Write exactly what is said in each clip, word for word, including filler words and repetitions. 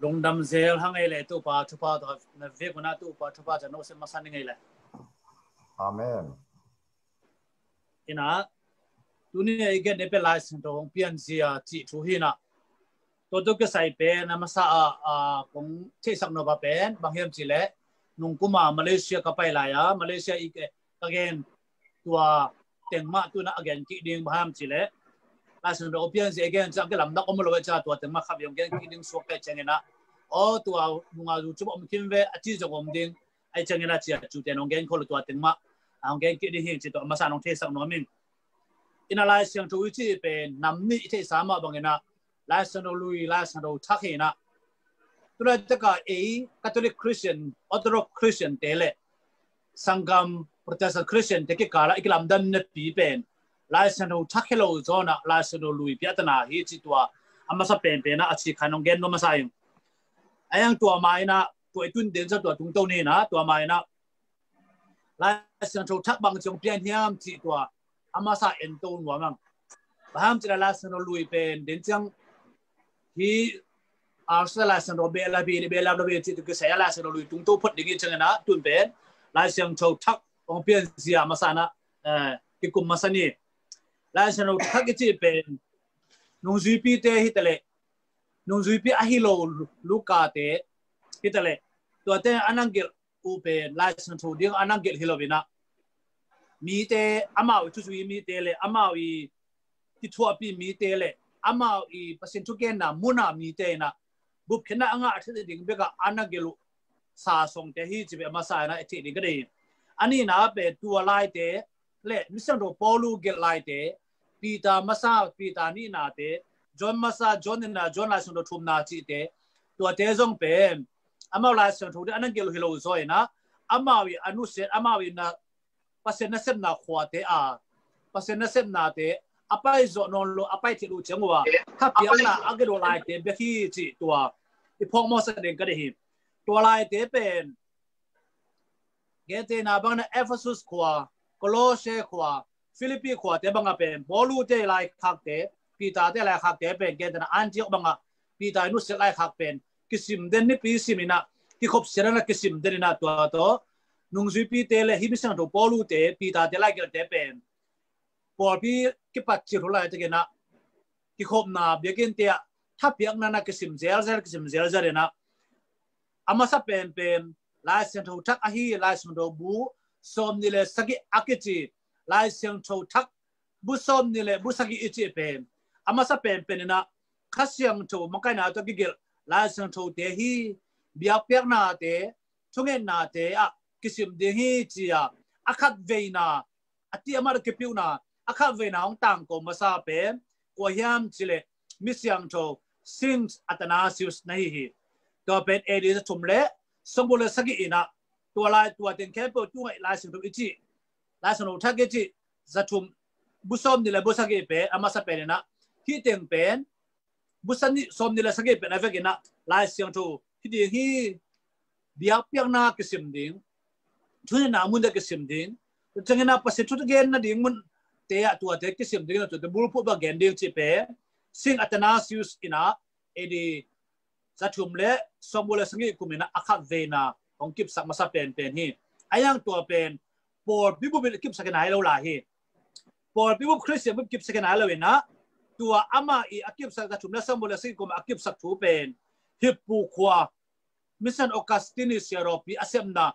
Lungdam zel hang ei le Topa thupha tawh na vek una Topa thupha tawh na sem masa ni ngei le. Amen. Ina tuni a i gen ne pe Lai Siangtho hong pian zia cih thu hi na. Tua tu kisai pen a masa a kong theisak nop a pen bang hiam cih le nung kuma Malaysia ka pai lai a Malaysia i ka gen tua teng mah tuna a gen kik ding bang hiam cih le Lai Siangtho hong pian zia i gen ciang kilamdang om lo e ca tua teng mah khat vei hong gen kik ding suak kai ciangin a aw tua nunga zu cu om khin ve a ci zong om ding ai ciangin a cia cu te nong gen khol tua teng mah hong gen kik ding hi ci tua masa nong theisak nuam ing. Ina Lai Siangtho i ci pen nam nih i theihsa mah bangin a Lai Siangtho lui Lai Siangtho thak hi na. Tulai taka ei Catholic Christian, Orthodox Christian te le sanggam Protestant Christian te kikala i kilamdan na pi pen Lai Siangtho thak hi lo zaw na Lai Siangtho lui piatana hi ci tua a masa penpen a a ci khan hong gen nuam masa ing. A yang tua ma ina tua i tun den sa tua tungto ni na tua ma ina Lai Siangtho thak bang ciang pian hiam ci tua a masa en to nuam ang. Bang hiam ci la Lai Siangtho lui pen den ciang hi arsa Lai Siangtho be la bi ni be la bi ci tu kisai a Lai Siangtho lui tungto phot ding i ciangin a tun pen Lai Siangtho thak hong pian zia masa na kikum masa ni. Lai Siangtho thak i ci pen nungzuipi te hi ta le nungzuipi a hi lo Luka te hi ta le tua te a nang gelh uh pen Lai Siangtho ding a nang gelh hi lo ina mite amau i thuzui mite le amau i kithuahpi mite le amau i Pasian thugenna muna mite ina bupkhenna a ngah thei ding beka a na gelh uh sa songte hi ci ve a masa ina i thei ding ka dei. A nihna pen tua laite le Misiangtho Paulu gelh laite Peter masa Peter nihnate John masa John nihna John Lai Siangtho thumna cihte tuate zong pen amau Lai Siangtho ding a na gelh uh hi lo zaw ina amau i a nusiat amau i na Pasian nasepna khuate a Pasian nasepnate a pai zawh nawn lo a pai thei lo ciang uh a thapiakna a gelh uh laite bek hi cih tua i phawk mawhsa ding ka dei hi. Tua laite pen gentehna bangna Ephesus khua, Kolose khua, Philippi khuate banga pen Paulu te laikhakte Peter te laikhakte pen gentehna Antioch banga Peter i nusiat laikhak pen kisim den nipi sim ina kikhop sian ana kisim den ina tua tawh nungzuipi te le hi Misiangtho Paulu te Peter te laikhakte pen pawlpi kipat cil hu lai tekina kikhopna biakinn te ah thapiakna na kisim zelzel kisim zelzel ina a masa penpen Lai Siangtho thak ahi Lai Siangtho bu sawm ni le sagih a kici Lai Siangtho thak bu sawm ni le bu sagih i cih pen a masa penpen ina Kha Siangtho makaina tawh kigelh Lai Siangtho te hi biakpiakna te thungetna te ah kisim ding hi cia a khat veina a ti a mat a kipiuhna a khat veina hong tangko masa pen kua hiam cile Misiangtho Saint Athanasius na hi hi. Tua pen A D za thum le sawmguk le sagih ina tua lai tua teng khempeuh tu ngaih Lai Siangtho i cih Lai Siangtho thak i cih za thum bu sawm ni le bu sagih pen a masa pen ina hih teng pen bu sani sawm ni le sagih pen a vek ina Lai Siangtho hi ding hi biakpiakna kisim ding thunina mun de kisim ding tu ciangina Pasian thu gen na ding mun te ah tuate kisim ding ina tuate bulphuh ba gen ding cih pen Saint Athanasius ina A D za thum le sawmguk le sagih kum ina a khat veina hong kipsak masa penpen hi. A yang tua pen pawlpi bup in kipsak ina hi lo lai hi. Pawlpi bup Khristian bup kipsak ina hi lo ina tua ama i a kipsak za thum le sawmguk le sagih kum a kipsak thu pen Hippu khua Mission Augustine siarawpi a sepna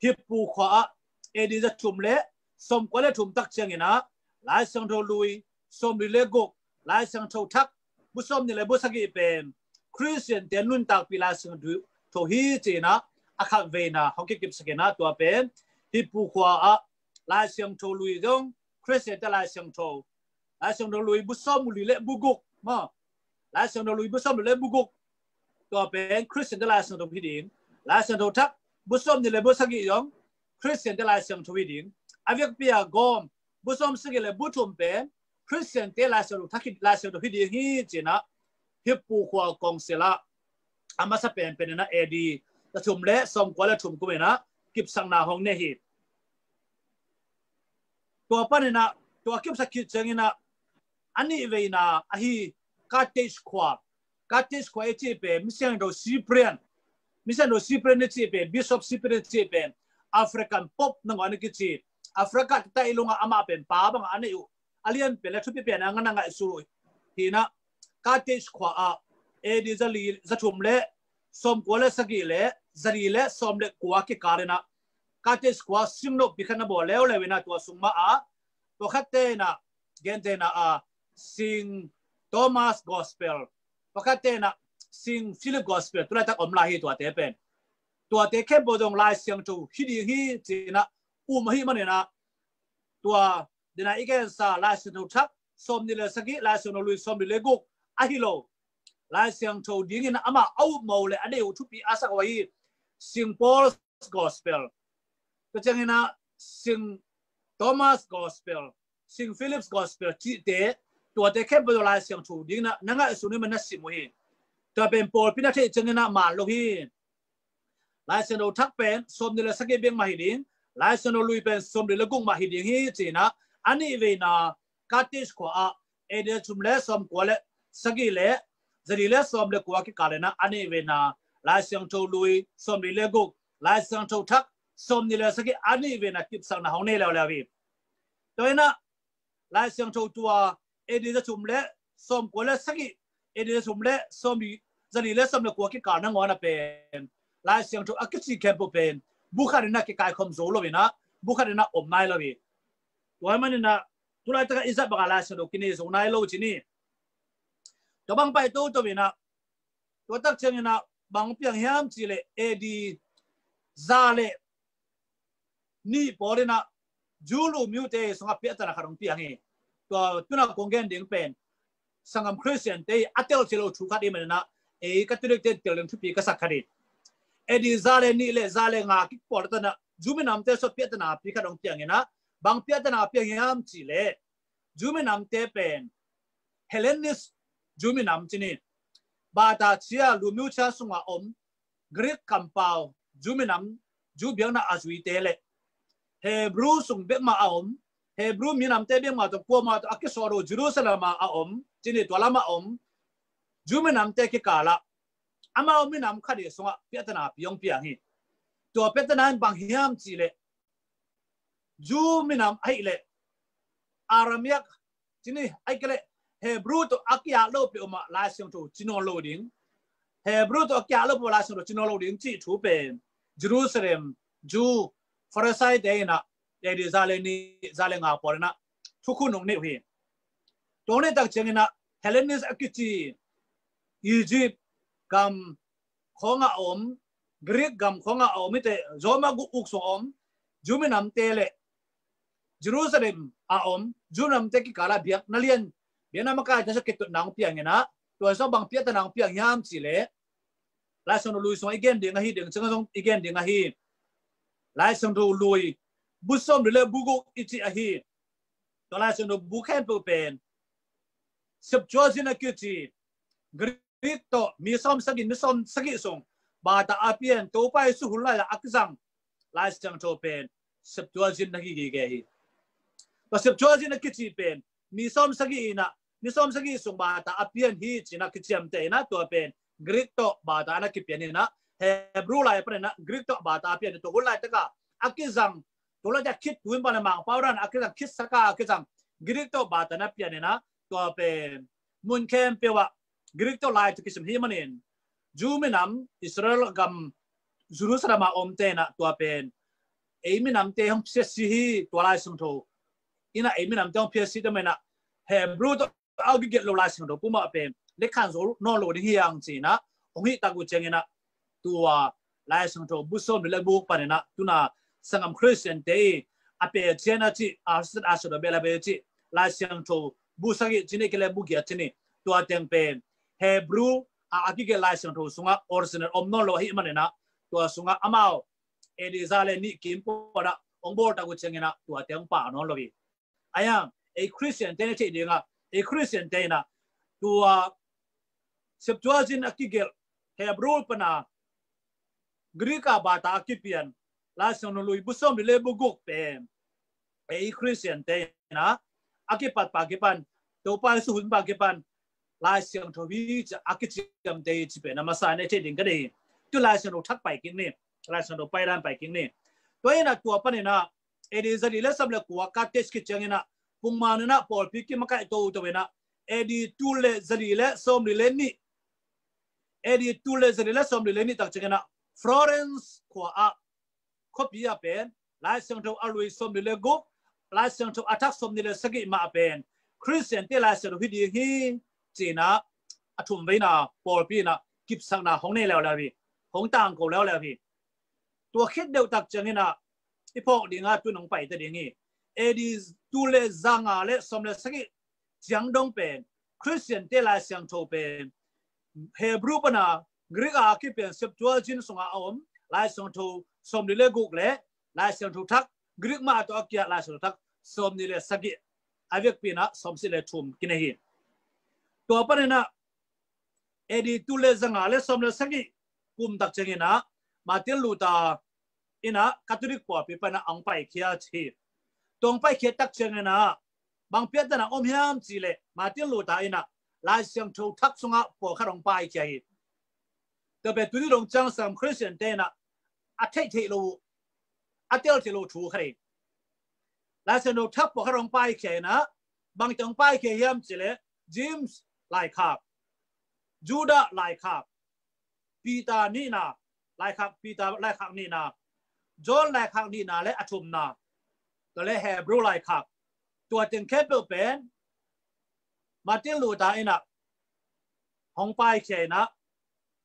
Hippu khua ah A D za thum le sawmkua le thum tak ciangina Lai Siangtho lui sawmli le guk Lai Siangtho thak bu sawm ni le bu sagih pen Khristian te nuntakpi Lai Siangtho hi cina a khat veina hong kikipsak ina tua pen Hippu khua ah Lai Siangtho lui zong Khristian te Lai Siangtho Lai Siangtho lui bu sawm li le bu guk ma Lai Siangtho lui bu sawm li le bu guk tua pen Khristian te Lai Siangtho hi ding. Lai Siangtho thak bu sawm ni le bu sagih zong Khristian te Lai Siangtho hi ding. A vekpi a gawm bu sawm sagih le bu thum pen Khristian te Lai Siangtho thak hi Lai Siangtho hi ding hi cina Hippu khua kongsil ah a masa penpen ina A D za thum le sawmkua le thum kum ina kipsakna hong nei hi. Tua pan ina tua kipsak khit ciangina a nih veina ahi Carthage khua Carthage khua i cih pen, Misiangtho Cyprian, Misiangtho Cyprian i cih pen, Bishop Cyprian i cih pen African Pope nangawn a kici. Africa tataih lungah amah pen pa bangah a neih uh, a lian pen le thupi pen a ngan a ngaihsut uh hi inah, Carthage khua ah A D za li, za thum le sawmkua le sagih le za li le sawm le kua kikal inah Carthage khua singnohpi khat na bawl leuleu inah, tua sung mah ah pawlkhatte inah, gentehna ah Sing Thomas Gospel, pawlkhatte inah Sing Philip Gospel, tulaitak om lai hi tuate pen. Tuate khempeuh zong Lai Siangtho hi ding hi ci inah um ahih man inah, tua dena i gensa Lai Siangtho Thak sawmnih le sagih, Lai Siangtho Lui sawmli le guk ahi lo, Lai Siangtho dingin amah a upmo le a neih uh thupi a sak uh ahi Sing Paul's Gospel, tua ciang inah Sing Thomas Gospel, Sing Philip's Gospel cihte, tuate khempeuh zong Lai Siangtho dingin na ngaihsun uh ahih man na sim uh hi. Tua pen pawlpi na theih ciang inah man lo hi. Lai Siangtho Thak pen sawmnih le sagih bek mah hi ding, Lai Siangtho Lui pen sawmli le guk mah hi ding hi ci inah, a nih veina Carthage khua ah A D za thum le sawmkua le sagih le za li le sawm le kua kikal inah, a nih veina Lai Siangtho Lui sawmli le guk, Lai Siangtho Thak sawmnih le sagih, a nih veina kipsakna hong nei leuleu hi. Tua inah Lai Siangtho tua A D za thum le sawmkua le sagih, A D za thum le sawmli, za li le sawm le kua kikal nangawn a pen Lai Siangtho a kici khempeuh pen bu khat inah kikaikhawm zo lo inah, bu khat inah om nai lo hi. Tua ahih man inah tulaitak ah i zat bangah Lai Siangtho kinei zo nai lo ci ni. Tua bang pai toto inah, tua tak ciang inah bang piang hiam cih leh A D za le nih pawl inah Jew lumiute sungah piahtana khat hong piang hi. Tua tu-in ah kong gen ding pen sanggam Khristiante a tel thei lo thu khat ahih man inah, ei Catholic-te tel ding thupi ka sak khat hi. A D za le nih le za le nga kipawl tan ah Jew minamte sungah piahtana pi khat hong piang inah, bang piahtana piang hiam cih leh Jew minamte pen Hellenist Jew minam ci ni, Bata chia, Lumio chia sungah om Greek kampau Jew minam, Jew biakna a zuite le Hebrew sung bek mah a om, Hebrew minamte bek mah tawh kuamah tawh a kisawh lo Jerusalem ah a om ci ni, tua lamah om Jew minamte kikal ah amau minam khat ih sungah piahtana pi hong piang hi. Tua piahtana in bang hiam cih leh Jew minam ahih leh Aramaic ci ni, ahih kei leh Hebrew tawh a ki-at loh peuhmah Lai Siangtho ci nawn lo ding, Hebrew tawh a ki-at loh peuhmah Lai Siangtho ci nawn lo ding cih thu pen Jerusalem Jew Pharisee-te inah A D za le nih za le nga pawl inah thukhun hong neih uh hi. Tua hong neih tak ciang inah Hellenist a kici Egypt gam khawngah a om, Greek gam khawngah a om, hihte Roma guk uk sung a om Jew minamte le Jerusalem a om Jew minamte kikal ah biakna lian, biakna makaite sungah kitutna hong piang inah, tua sungah bang piahtana hong piang hiam cih leh Lai Siangtho Lui sungah i gen ding ahi, ding ciang zong i gen ding ahi, Lai Siangtho Lui bu sawmli le bu guk i cih ahi. Tua Lai Siangtho bu khempeuh pen Septuagint a kici Greek tawh mi sawm sagih, mi sawm sagih sung Bata a pian, Topa Jesu hun lai-ah a kizang Lai Siangtho pen Septuagint na kigige hi. Tua Septuagint a kici pen mi sawm sagih inah, mi sawm sagih sung Bata a pian hi ci inah kiciamteh inah, tua pen Greek tawh Bata na kipian inah, Hebrew lai pan inah Greek tawh Bata a pian hi. Tua hun laitak ah a kizang, tua laitak khit, tu hun pan a Mangpau dan a kizang, khit saka a kizang Greek tawh Bata na pian inah, tua pen mun khempeuh ah Greek tawh lai tawh kisim hi manin Jew minam Israel gam Jerusalem a omte inah tua pen ei minamte hong phiatsi hi, tua Lai Siangtho inah ei minamte hong phiatsi, tua man inah Hebrew tawh a kigelh lo Lai Siangtho pumah pen lekhan zo nawn lo ding hi hang ci inah hong hih tak uh ciang inah, tua Lai Siangtho bu sawmli le bu guk pan inah tu-in ah sanggam Khristiante ih a pecian a cih, a, a sawt a bel a pecian Lai Siangtho bu sagih ci ni, ahih kei leh bu giat ci ni, tua teng pen Hebrew a, a kigelh Lai Siangtho sungah original om nawn lo ahih man inah, tua sungah amau A D za le nih kim pawl ah hong bawl tak uh ciang inah tua teng hong pha nawn lo hi. Ahi hang ei Khristiante na theih ding ah, ei Khristiante inah tua Septuagint a kigelh Hebrew pan a Greek ah Bata a kipian Lai Siangtho Lui bu sawmli le bu guk pen ei Khristiante inah a kipat pa kipan, Topa Jesu hun pa kipan, Lai Siangtho hi ci a kiciamteh hi ci pen a masa in i theih ding ka deih hi. Tu Lai Siangtho thak pai kik ni, Lai Siangtho paidan pai kik ni. Tua in a tua panin a A D zali le sawm le kua ka test khit ciangin a pungman in a pawlpi kimakaih toto in a A D tul le zali le sawmli le nih, A D tul le zali le sawmli le nih tak ciangin a Florence khua ah khuapi ah pen Lai Siangtho a lui sawmli le guk, Lai Siangtho a thak sawmni le sagih mah pen Khristiante Lai Siangtho hi ding hi ci-in a a thum vei in a pawlpi in a kipsakna hong nei leuleu hi, hong tangko leuleu hi. Tua khit deuh tak ciangin a i phawk ding a tu in hong pai ta ding hi. A D tul le zanga le sawm le sagih ciang dong pen Khristiante Lai Siangtho pen Hebrew pan a Greek a kipian Septuagint sungah a om Lai Siangtho sawmli le guk le Lai Siangtho thak Greek mah tawh a kiat Lai Siangtho thak sawmni le sagih, a vekpi in a sawmsagih le thum kinei hi. Tua panin a A D tul le zanga le sawm le sagih kum tak ciangin a Martin Luther in a Catholic pawlpi pan a hong paikhia hi. Tua hong paikhia tak ciangin a bang piakna om hiam cih leh Martin Luther in a Lai Siangtho thak sungah pawlkhat hong paikhia hi. Tua pen tuni dong ciang sam Khristiante in a a theih theih lo, a tel theih lo thu khat hi. Lai Siangtho thak pawlkhat hong paikhia in a bang teng hong paikhia hiam cih leh James laikhak, Judah laikhak, Peter nihna, laikhak Peter laikhak nihna, John laikhak nihna le a thumna, tua le Hebrew laikhak, tua teng khempeuh pen Martin Luther in a hong paikhia in a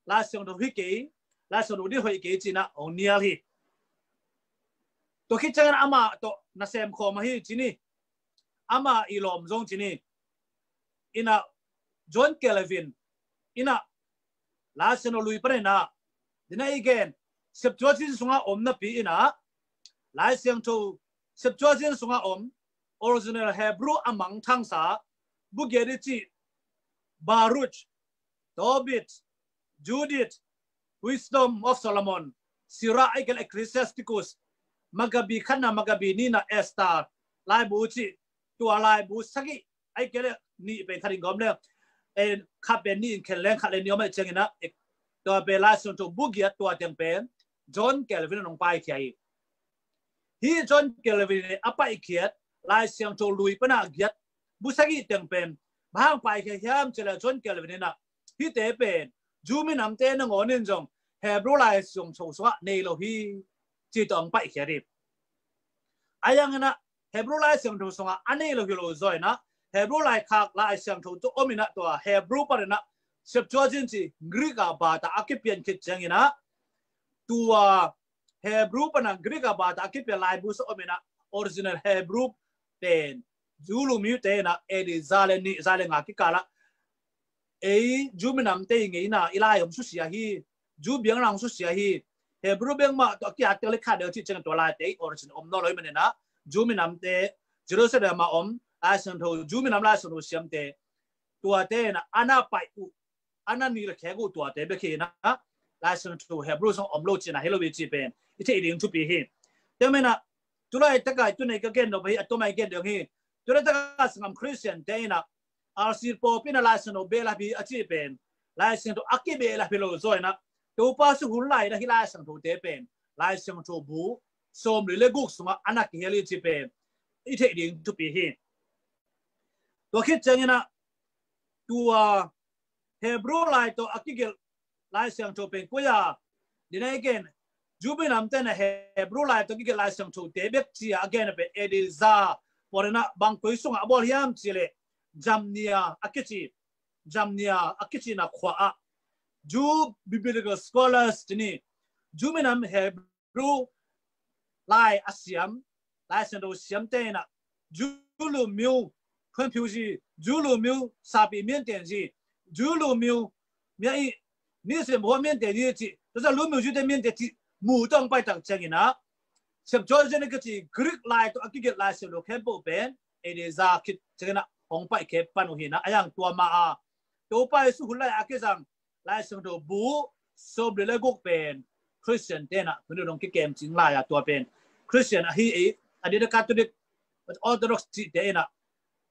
Lai Siangtho hi kei, Lai Siangtho ding hoih kei ci-in a hong nial hi. Tua khit ciangin amah tawh nasem khawm ahi ci ni, amah i lawm zong ci ni. In a John Calvin in a Lai Siangtho lui panin a, dina i gen, Septuagint sungah om napi in a Lai Siangtho Septuagint sungah om original Hebrew a mangthangsa, bu giat i cih Baruch, Tobit, Judith, Wisdom of Solomon, Sirach, ahih kei leh Ecclesiasticus, Maccabee khatna, Maccabee nihna, Esther, laibu cih, tua laibu sagih, ahih kei leh nih pen khat in gawm le, eh, khat pen nih in khen leng khat le nih om ahih ciangin a, eh, tua pen Lai Siangtho bu giat tua teng pen John Calvin in hong paikhia hi. Hih John Calvin in a paikhiat Lai Siangtho lui pan a giat bu sagih teng pen bang hang paikhia hiam cih leh John Calvin in a hihte pen Jew minamte nangawn in zong Hebrew Lai Siangtho sungah nei lo hi ci tawh hong paikhiat hi. A yang in a Hebrew Lai Siangtho sungah a nei lo hi lo zaw in a Hebrew laikhak Lai Siangtho tawh om in a tua Hebrew panin a Septuagint ci Greek a bat a a kipian khit ciangin a tua Hebrew pan a Greek a bat a a kipian laibu sung om in a original Hebrew pen Jew lum mite in a A D za le nih za le nga kikal ah ei Jew minamte i ngeina i lai hong susia hi, Jew biakna hong susia hi. Hebrew biakna mah tawh a kiat tel le khat deuh cih ciang tua laite i origin om nawn lo ahih manin a Jew minamte Jerusalem a om Lai Siangtho, Jew minam Lai Siangtho siamte tuate in a a na pai uh, a na ni le khek uh tuate bek hi in a Lai Siangtho Hebrew sung om lo cihna hi lo hi cih pen i theih ding thupi hi. Tua manin a tulaitak a tu nei ka gen nop hi, a tua mah i gen ding hi. Tulaitak a sanggam Khristiante in a R C pawlpi in a Lai Siangtho behlap hi a cih pen Lai Siangtho a kibehlap hi lo zaw in a Topa suk hun lai in a hih Lai Siangthote pen Lai Siangtho bu sawmli le guk sungah a na kihel hi cih pen i theih ding thupi hi. Tua khit ciangin a tua Hebrew lai tawh a kigelh Lai Siangtho pen koi a, dina i gen, Jew minamte in a Hebrew lai tawh a kigelh Lai Siangthote bek ci a a gen a pen A D za pawl in a bang koi sungah a bawl hiam cih leh Jamnia a kici, Jamnia a kicina khua ah Jew biblical scholars ci ni, Jew minam Hebrew lai a siam, Lai Siangtho siamte in a Jew lum myo, 传福音, Jew lum myo, 撒种面点子, Jew lum myo, 面一, 你是我面点一 ci, 就是 lum myo Jew 的面点子, mu tawh hong pai tak ciangin a Septuagint a kici Greek lai tawh a kigelh Lai Siangtho khempeuh pen A D za khit ciangin a hong paikhe pan uh hi in a, a yang tua mah a Topa Jesu hun lai a kizang Lai Siangtho bu sawmli le guk pen Khristiante in a tuni dong kikem cing lai a tua pen Khristian ahi ei, a dina Catholic, Orthodox cihte in a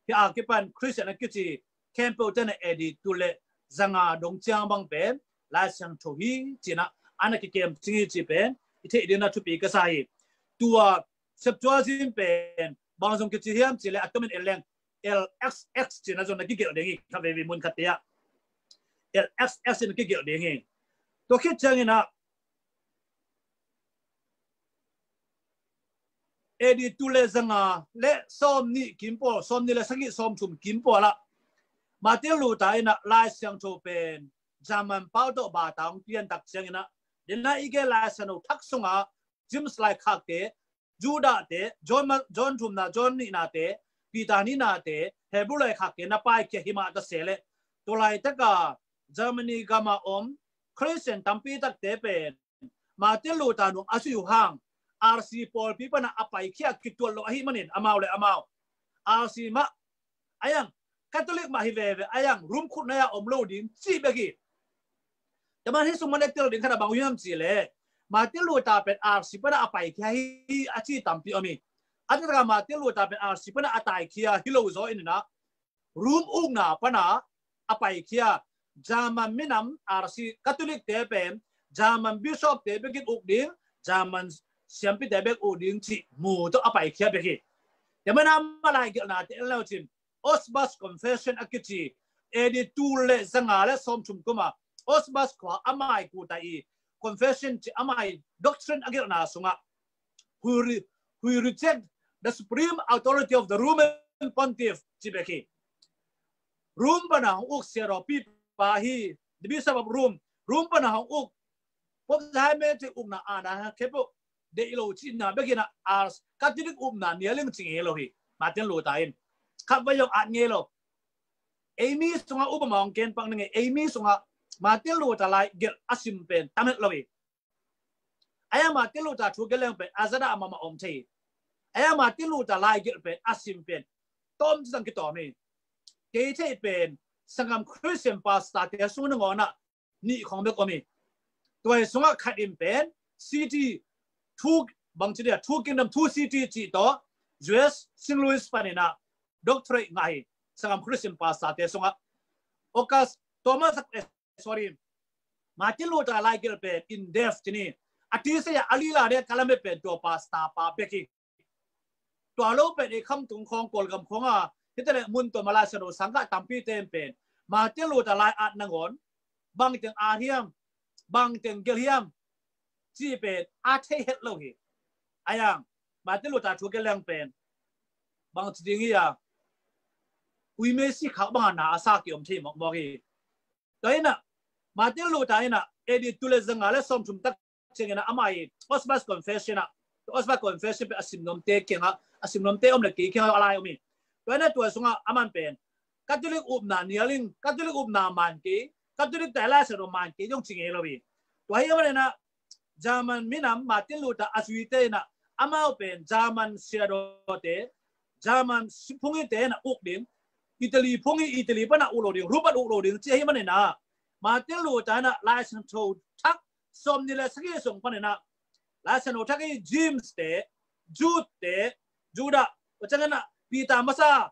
hih a kipan Khristian a kici khempeuh ten a A D tul le zanga dong ciang bang pen Lai Siangtho hi ci-in ah ana kikem cing hi cih pen i theih dingin ah thupi ka sa hi. Tua Septuagint pen bang zong kici hiam cih leh a tomin en leng L X X ci-in ah zong na kigelh ding hi, kha veve mun khat te ah L X X in kigelh ding hi. Tua khit ciangin ah A D tul le zanga le sawmnih kim pawl, sawmnih le sagih, sawmthum kim pawl ah Martin Luther in ah Lai Siangtho pen German pau tawh bata hong pian tak ciangin ah, den ah i gen Lai Siangtho thak sungah James laikhakte, Judahte, John, John thumna, John nihnate, Peter nihnate, Hebrew laikhakte na paikhia hi mah ta se leh, tua laitak a Germany gam a om Christian tampi takte pen Martin Luther nung a zui uh hang R C pawlpi pan ah a paikhia kituat lo ahih manin amau le amau R C mah a iang Catholic mah hi veve a iang Rome khut nai ah om lo ding ci bek hi. Tua man hih sung man a tel ding khat a bang hiam cih leh Martin Luther pen R C pan ah a paikhia hi a ci tampi om hi. A taktak a Martin Luther pen R C pan ah a taikhia hi lo zaw in ah Rome ukna pan ah a paikhia German minam R C Catholic te pen German bishop te bekin uk ding, German siampite bek uk ding cih mu tawh a paikhia bek hi. Tua man ah amah laigelhnate en le uh cin Augsburg Confession a kici A D tul le zanga le sawmthum kum a Augsburg khua a mai kuta i confession ci a mai doctrine a gelhna sungah who, re, who reject the supreme authority of the Roman pontiff ci bek hi. Rome pan ah hong uk siadaw pipa hi, the Bishop of Rome, Rome pan ah hong uk Pope Jaime cih ukna a na khempeuh deih lo cihna bekin ah Catholic upna nial ing ci ngei lo hi. Martin Luther in khat va zong at ngei lo. Eimi sungah upama hong ken pak ning e, eimi sungah Martin Luther laigelh a sim pen tam het lo hi. A iang Martin Luther thu gelh leng pen a zat a mahmah om thei hi. A iang Martin Luther laigelh pen a sim pen tawm ci zang kitawm hi. Kei theih pen sanggam Christian pastor te sung nangawn ah nih khong bek om hi. Tua hi sungah khat in pen C T, thu bang ci dia, thu kingdom, thu C T cih tawh U S Saint Louis panin ah doctorate ngah hi. Sanggam Christian pastor te sungah August Thomas, eh, sorry, Martin Luther laigelh pen in depth ci ni a ti se a lila de kalam pen tua pastor pa bek hi. Tua lo pen ei Khamtung khawng, Kawlgam khawng a hi ta leh mun tua ma Lai Siangtho sang kha tampi ten pen Martin Luther lai at nangawn bangteng at hiam, bangteng gelh hiam cih pen a thei het lo hi. A iang Martin Luther thu gelh leng pen bang ci ding hi a, ui mei si khak bang a na a sa ki om thei mawkmawk hi. Tua in ah Martin Luther in ah A D tul le zanga le sawmthum tak ciangin ah amah i Augsburg Confession ah, Augsburg Confession pen a sim nuamte kiangah, a sim nuamte om le kei kiangah a lai om hi. Tua in ah tua sungah aman pen Catholic upna nial ing, Catholic upna man kei, Catholic te Lai Siangtho man kei zong ci ngei lo hi. Tua hi a man in ah German minam Martin Luther a zuite in ah amau pen German siadawte, German phungite in ah uk ding, Italy phungi, Italy pan ah uk lo ding, Rome pan uk lo ding ci ahi man in ah Martin Luther in ah Lai Siangtho thak sawmnih le sagih sung panin ah Lai Siangtho thak i James te, Jude te, Judah, tua ciangin ah Peter masa,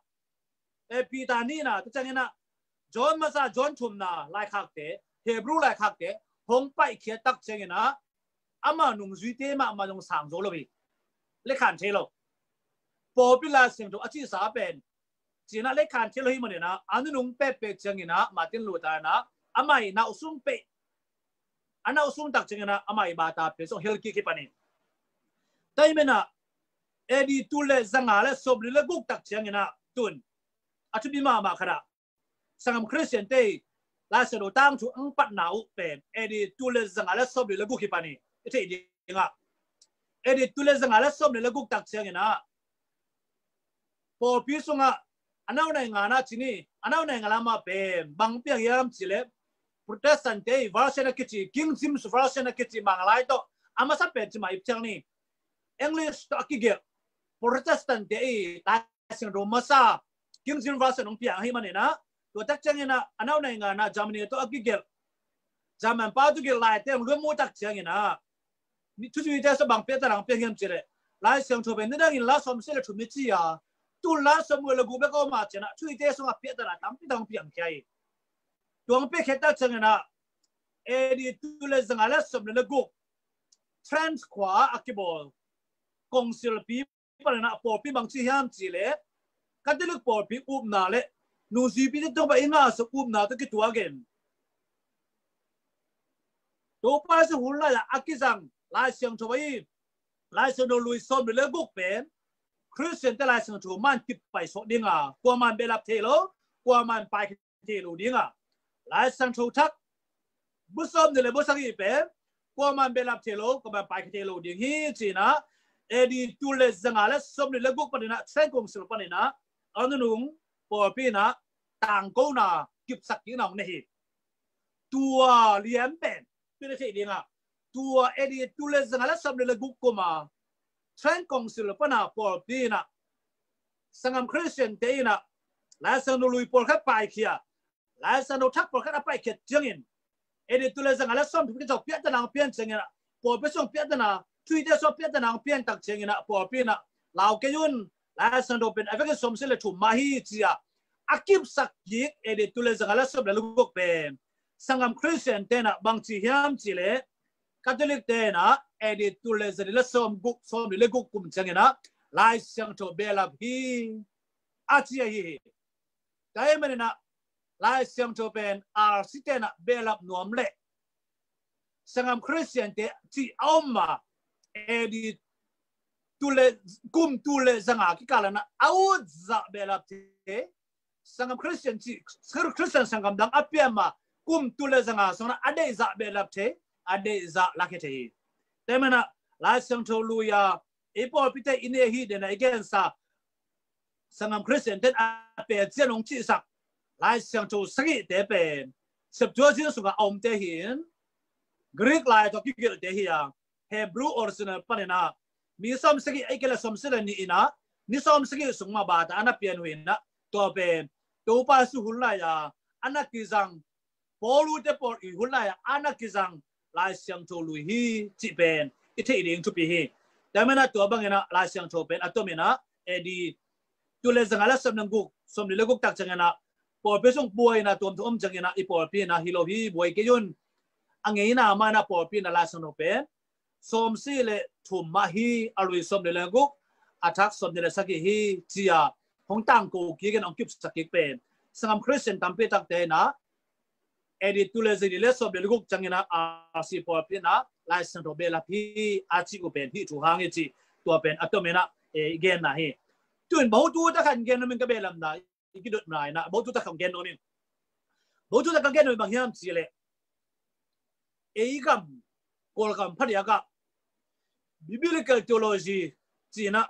eh, Peter nihna, tua ciangin ah John masa, John thumna laikhakte, Hebrew laikhakte hong paihkhia tak ciangin ah ama nungzuite mahmah zong sang zo lo hi. Lekhan thei lo. Pawlpi Lai Siangtho a cihsa pen ci-in ah lekhan thei lo hi man in ah a nunung pekpek ciangin ah Martin Luther in ah amah i nauhsum pek, a nauhsum tak ciangin ah amah i bata pen zong hel kik hi pan hi. Tua hi man in ah A D tul le zanga le sawmli le guk tak ciangin ah tun a thupi mahmah khat ah sanggam Christian te Lai Siangtho tangthu ang patna uh pen A D tul le zanga le sawmli le guk hi pan hi. I theih dingah A D tul le zanga le sawmli le guk tak ciangin ah pawlpi sungah a nau nai ngana ci ni, a nau nai ngana mah pen bang piang hiam ci leh Protestant te version a kici, King James version a kici Manglai tawh a masa pen ci mah i piang ni. English tawh a kigelh Protestant te i Lai Siangtho masa King James version hong piang ahi man in ah tua tak ciangin ah a nau nai ngana Germany tawh a kigelh German pau tawh gelh Laite hong luat mu tak ciangin ah thuzuite sung bang pia ta lang pia hiam ci leh Lai Siangtho pen nidangin la sawmsagih le thum ni ci a Tul la sawmguk le guk bek a om a, ciangin ah Thuhilhte sungah piahtana tampi tak piang khia hi. Tua hong piakhia tak ciangin ah A D tul le zanga le sawmnih le guk Trent khua a kibawl kongsilpi panin ah pawlpi bang ci hiam cih leh Catholic pawlpi upna le nungzuipite tungah i ngahsak upna tawh kituakin Topa Jesu hun lai-ah a kizang Lai Siangtho ahi, Lai Siangtho lui sawmnih le guk pen Khristiante Lai Siangtho man kip paisuak ding a, kuaman behlap thei lo, kuaman pai thei lo ding a, Lai Siangtho Thak bu sawmnih le bu sagih pen kuaman behlap thei lo, kuaman pai thei lo ding hi, ci-in ah A D tul le zanga le sawmnih le guk panin ah Trent kongsil panin ah a nunung pawlpi in ah tangkona kipsak kikna hong nei hi. Tua lian pen tua na thei ding a, tua A D tul le zanga le sawmnih le guk kum a Trent kongsil pan a pawlpi in ah sanggam Khristiante in ah Lai Siangtho lui pawlkhat paikhia, Lai Siangtho Thak pawlkhat a paikhiat ciangin A D tul le zanga le sawmthum kicau piahtana hong pian ciangin ah, pawlpi sung piahtana, Thuhilhte sung piahtana hong pian tak ciangin ah pawlpi in ah lau kei un, Lai Siangtho pen a vekin sawmsagih le thum mah hi, ci-a a kipsak kik A D tul le zanga le sawmnih le guk pen sanggam Khristiante in ah bang ci hiam cih leh Catholic-te in ah A D tul le zali le sawmguk, sawmnih le guk kum ciangin ah Lai Siangtho behlap hi, a ci ahi hi. Tua ahih manin ah Lai Siangtho pen R C te in ah behlap nuam leh sanggam Khristiante cih a om a, A D tul le, kum tul le zanga kikal in ah a ut zah behlap thei, sanggam Khristian cih, Khristian sanggam dang a piang a, kum tul le zanga sung in ah a deih zah behlap thei, a deih zah lakhia thei hi. Tua ahih manin ah Lai Siangtho lui a i pawlpite i ne hi den a i gensa sanggam Khristiante in a pia ciang hong cihsak Lai Siangtho sagihte pen Septuagint sungah a omte hi in, Greek lai tawh kigelhte hi a, Hebrew original panin ah mi sawmsagih ahih kei leh sawmsagih le nih in ah ni sawmsagih sung mah bata a na pian uh hi in ah, tua pen Topa Jesu hun lai-a a na kizang, Paul-te pawl i hun lai-a a na kizang Lai Siangtho lui hi cih pen i theih ding thupi hi. Tua ahih manin ah tua bangin ah Lai Siangtho pen a tomin ah A D tul le zanga le sawmnih le guk, sawmnih le guk tak ciangin ah pawlpi sung buaina tuamtuam om ciangin ah i pawlpi in ah hi lo hi, buai kei un. A ngeina mah in ah pawlpi in ah Lai Siangtho pen sawmsagih le thum mah hi, a lui sawmnih le guk, a thak sawmnih le sagih hi, ci-a hong tangko kik in hong kipsak kik pen sanggam Khristian tampi takte in ah A D tul le zali le sawmnih le guk ciangin ah R C pawlpi in ah Lai Siangtho behlap hi a cih uh pen hih thu hang hi cih tua pen a tomin ah i genna hi. Tu-in bang thu tak khat gen nuam ing, ka behlapna i kidotna in ah bang thu tak khat gen nuam ing. Bang thu tak khat gen nuam ing bang hiam cih leh ei gam Kawlgam phadiak ah Biblical Theology ci-in ah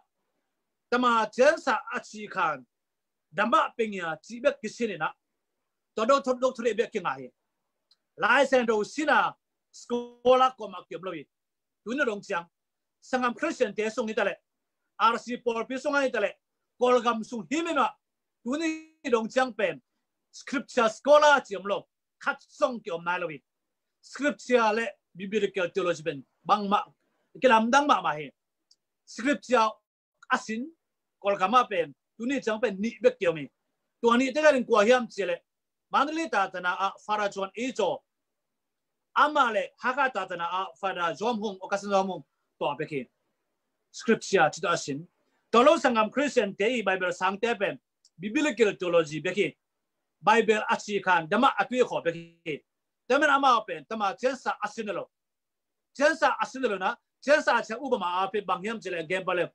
tama ciansa a ci khan dama pengia cih bek kisin in ah tua doctor, doctorate bek kingah hi. Lai Siangtho sin a scholar kuamah kiom lo hi. Tuni dong ciang sanggam Khristiante sung hi ta leh, R C pawlpi sung hi ta leh, Kawlgam sung hi mah, tuni dong ciang pen scripture scholar ci om lo, khat zong kiom nai lo hi. Scripture le Biblical Theology pen bangmah kilamdang mahmah hi. Scripture a sin Kawlgam ah pen tuni ciang pen nih bek kiom hi. Tua nih te ka ding kua hiam cih leh Mandalay tatana ah Father John E. Cho, amah le Hakha tatana ah Father Zom Hung, Augustine Zom Hung, tua bek hi. Scripture ci tawh a sin. Tua lo sanggam Khristiante i Bible sangte pen Biblical Theology bek hi. Bible a ci khan dama a tui khawh bek hi. Tua ahih manin amau pen tama ciansa a sin lo. Ciansa a sin lo na, ciansa a ciang upama a pen bang hiam cih leh, example le,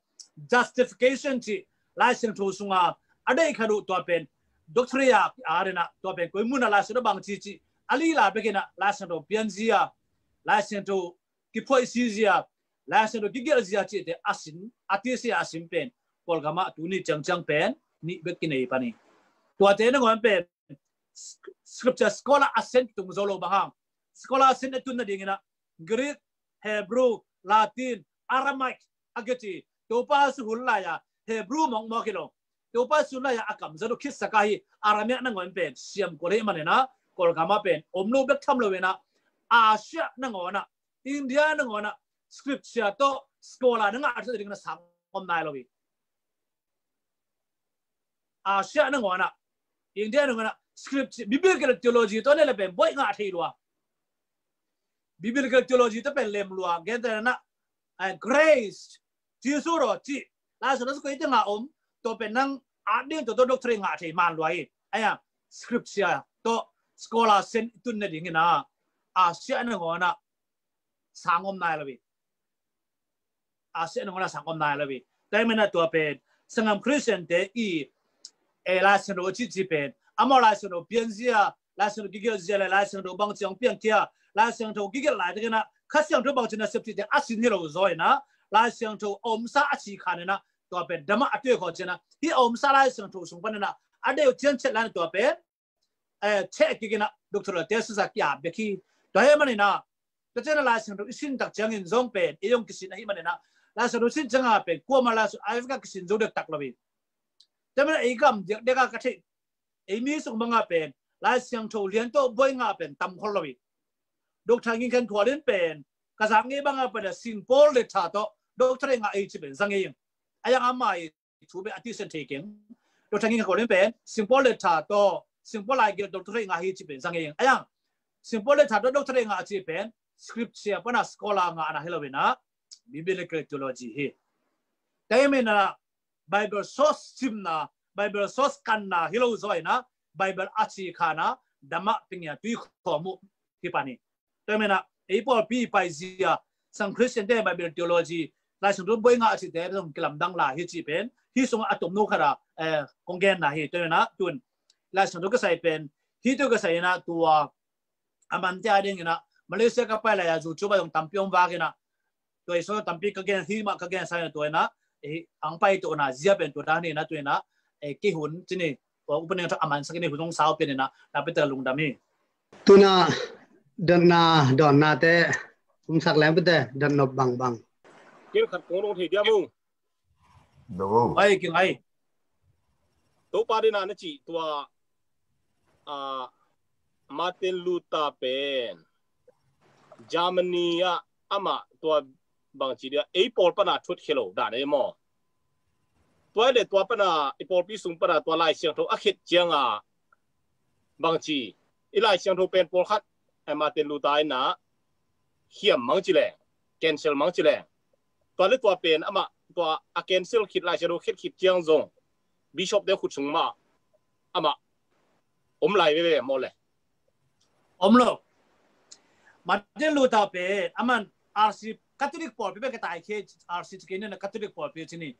justification cih Lai Siangtho sunga a deih khat uh tua pen doctrine a, a dena tua pen koi mun a Lai Siangtho bang ci cih a lila bek in ah Lai Siangtho pianzia, Lai Siangtho kiphuaisizia, Lai Siangtho kigelhzia cihte a sin, a tisia a sin pen Kawlgam ah tuni ciangciang pen nih bek kinei pan hi. Tuate nangawn pen scripture scholar a sin tung zo lo bang hang. Scholar a sin a tun nadingin ah Greek, Hebrew, Latin, Aramaic a kici. Topa Jesu hun lai-a Hebrew mawkmawk hi lo. Topa Jesu lai-a a kamzat uh khitsak ahi Aramaic nangawn pen siam kul hi manin ah Kawlgam ah pen om lo bek tham lo in ah Asia nangawn ah, India nangawn ah scripture tawh scholar na ngah a ding na sang om nai lo hi. Asia nangawn ah, India nangawn ah scripture, biblical theology tawh ne le pen buai ngah thei lua. Biblical theology tawh pen lem lua, gentehna ah, grace, Jesu raw cih Lai Siangtho sung koi tengah om, tua pen nang at ding tua tawh doctrine ngah thei man lua hi. Ahi a, scripture tawh scholar sen tun nading in ah, Asia nangawn ah sang om nai lo hi. Asia nangawn ah sang om nai lo hi. Tua ahih manin ah tua pen sanggam Christian te i, eh, Lai Siangtho a cihcih pen amau Lai Siangtho pianzia, Lai Siangtho kigelh zia le Lai Siangtho bangci hong piangkhia, Lai Siangtho kigelh laitakin ah Kha Siangtho bangci nasep cihte a sin hi lo zaw in ah, Lai Siangtho a omsa a cih khan in ah tua pen damah a tuai khawh ciangin ah, hih a omsa Lai Siangtho sung panin ah a deuh cianciat lai in ah tua pen, eh, cheh kik in ah doctoral thesis a ki-ap bek hi. Tua ahih manin ah, tua ciangin ah Lai Siangtho i sin tak ciangin zong pen ei hong kisin ahih manin ah, Lai Siangtho sin ciangin ah pen kuamah Lai Siangtho a kisin zo dektak lo hi. Tua manin ah ei gam diakdiak ah ka theih, ei mi sung bangah pen Lai Siangtho lian tawh buai ngah pen tam khol lo hi. Doctor Ngin Khen Thual in pen ka zak ngei bangah pen a Sing Paul Letter tawh doctor ngah ei ci pen za ngei ing. A yang ama i thu pen a tisen thei keng. Doctor Ngin Khen Thual in pen Sing Paul Letter tawh Sing Paul laigelh doctor ngah hi ci pen za ngei ing. A yang Sing Paul Letter tawh doctor ngah ci pen scripture pana scholar ngahna hi lo in ah, biblical theology hi. Tua ahih manin ah Bible source simna, Bible source kanna hi lo zaw in ah, Bible a cih khan ah damah pingia tui khawm uh hi pan hi. Tua ahih manin ah ei pawlpi paizia sang Christian te Bible theology, Lai Siangtho buai ngah a cihte zong kilamdang lai hi cih pen hih sungah a tomno khat ah, eh, kong genna hi. Tua ahih manin ah tun Lai Siangtho kisai pen hih tawh kisai in ah tua a mante a dingin ah Malaysia ka pai lai-a YouTube ah zong tampi hong vak in ah, tua i sung tampi ka gen, hih mah ka gen sa in ah, tua in ah, eh, hong pai tawhna zia pen tua dan hi in ah, tua in ah, eh, kei hun ci ni, tua upa ning tawh a mansak in i hun hong sau pen in ah, na pete lungdam hi. Tuna dotna, dotnate, um sak leng pete, dot nop bangbang. Kei khat kong dong thei diam uh. Dong uh. Ai, king ai. Topa dena na cih tua, ah, Martin Luther pen Germany ah amah tua bangci dia ei pawl pana thut khia lo dan ei maw? Tua le tua pana i pawlpi sung pana tua Lai Siangtho a khet cianga bangci, i Lai Siangtho pen pawlkhat, eh, Martin Luther in ah khiam mang ci leng, cancel mang ci leng. Tua le tua pen amah tua a cancel khit Lai Siangtho khet khit ciang zong Bishop te khut sung mah amah om lai veve maw le? Om lo. Martin Luther pen aman R C Catholic pawlpi bek ka taikhia, R C ci kei ni, Catholic pawlpi ci ni.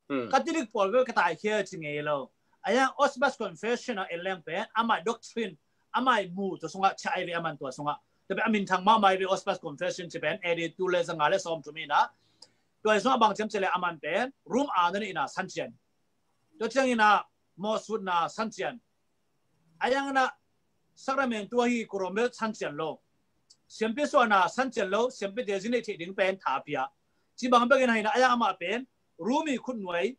Hmm. Catholic pawlpi bek ka taikhia ci ngei lo. A yang Augsburg Confession a en leng pen amah doctrine, amah mu tua sungah chai ve, aman tua sungah. Tua pen a minthang mahmah ve, Augsburg Confession ci pen A D tul le zanga le sawmthum in ah. Tua sungah bang ciam ci le aman pen Rome a na in ah sancian. Tua ciangin ah mawhsutna sancian. A yang in ah Sacramentu ahi Korombel sancian lo. Siampi suahna sancian lo, siampite zi neih theih ding pen tha pia. Ci bang bekin ahi in ah, a yang amah pen Rumi khutnuai,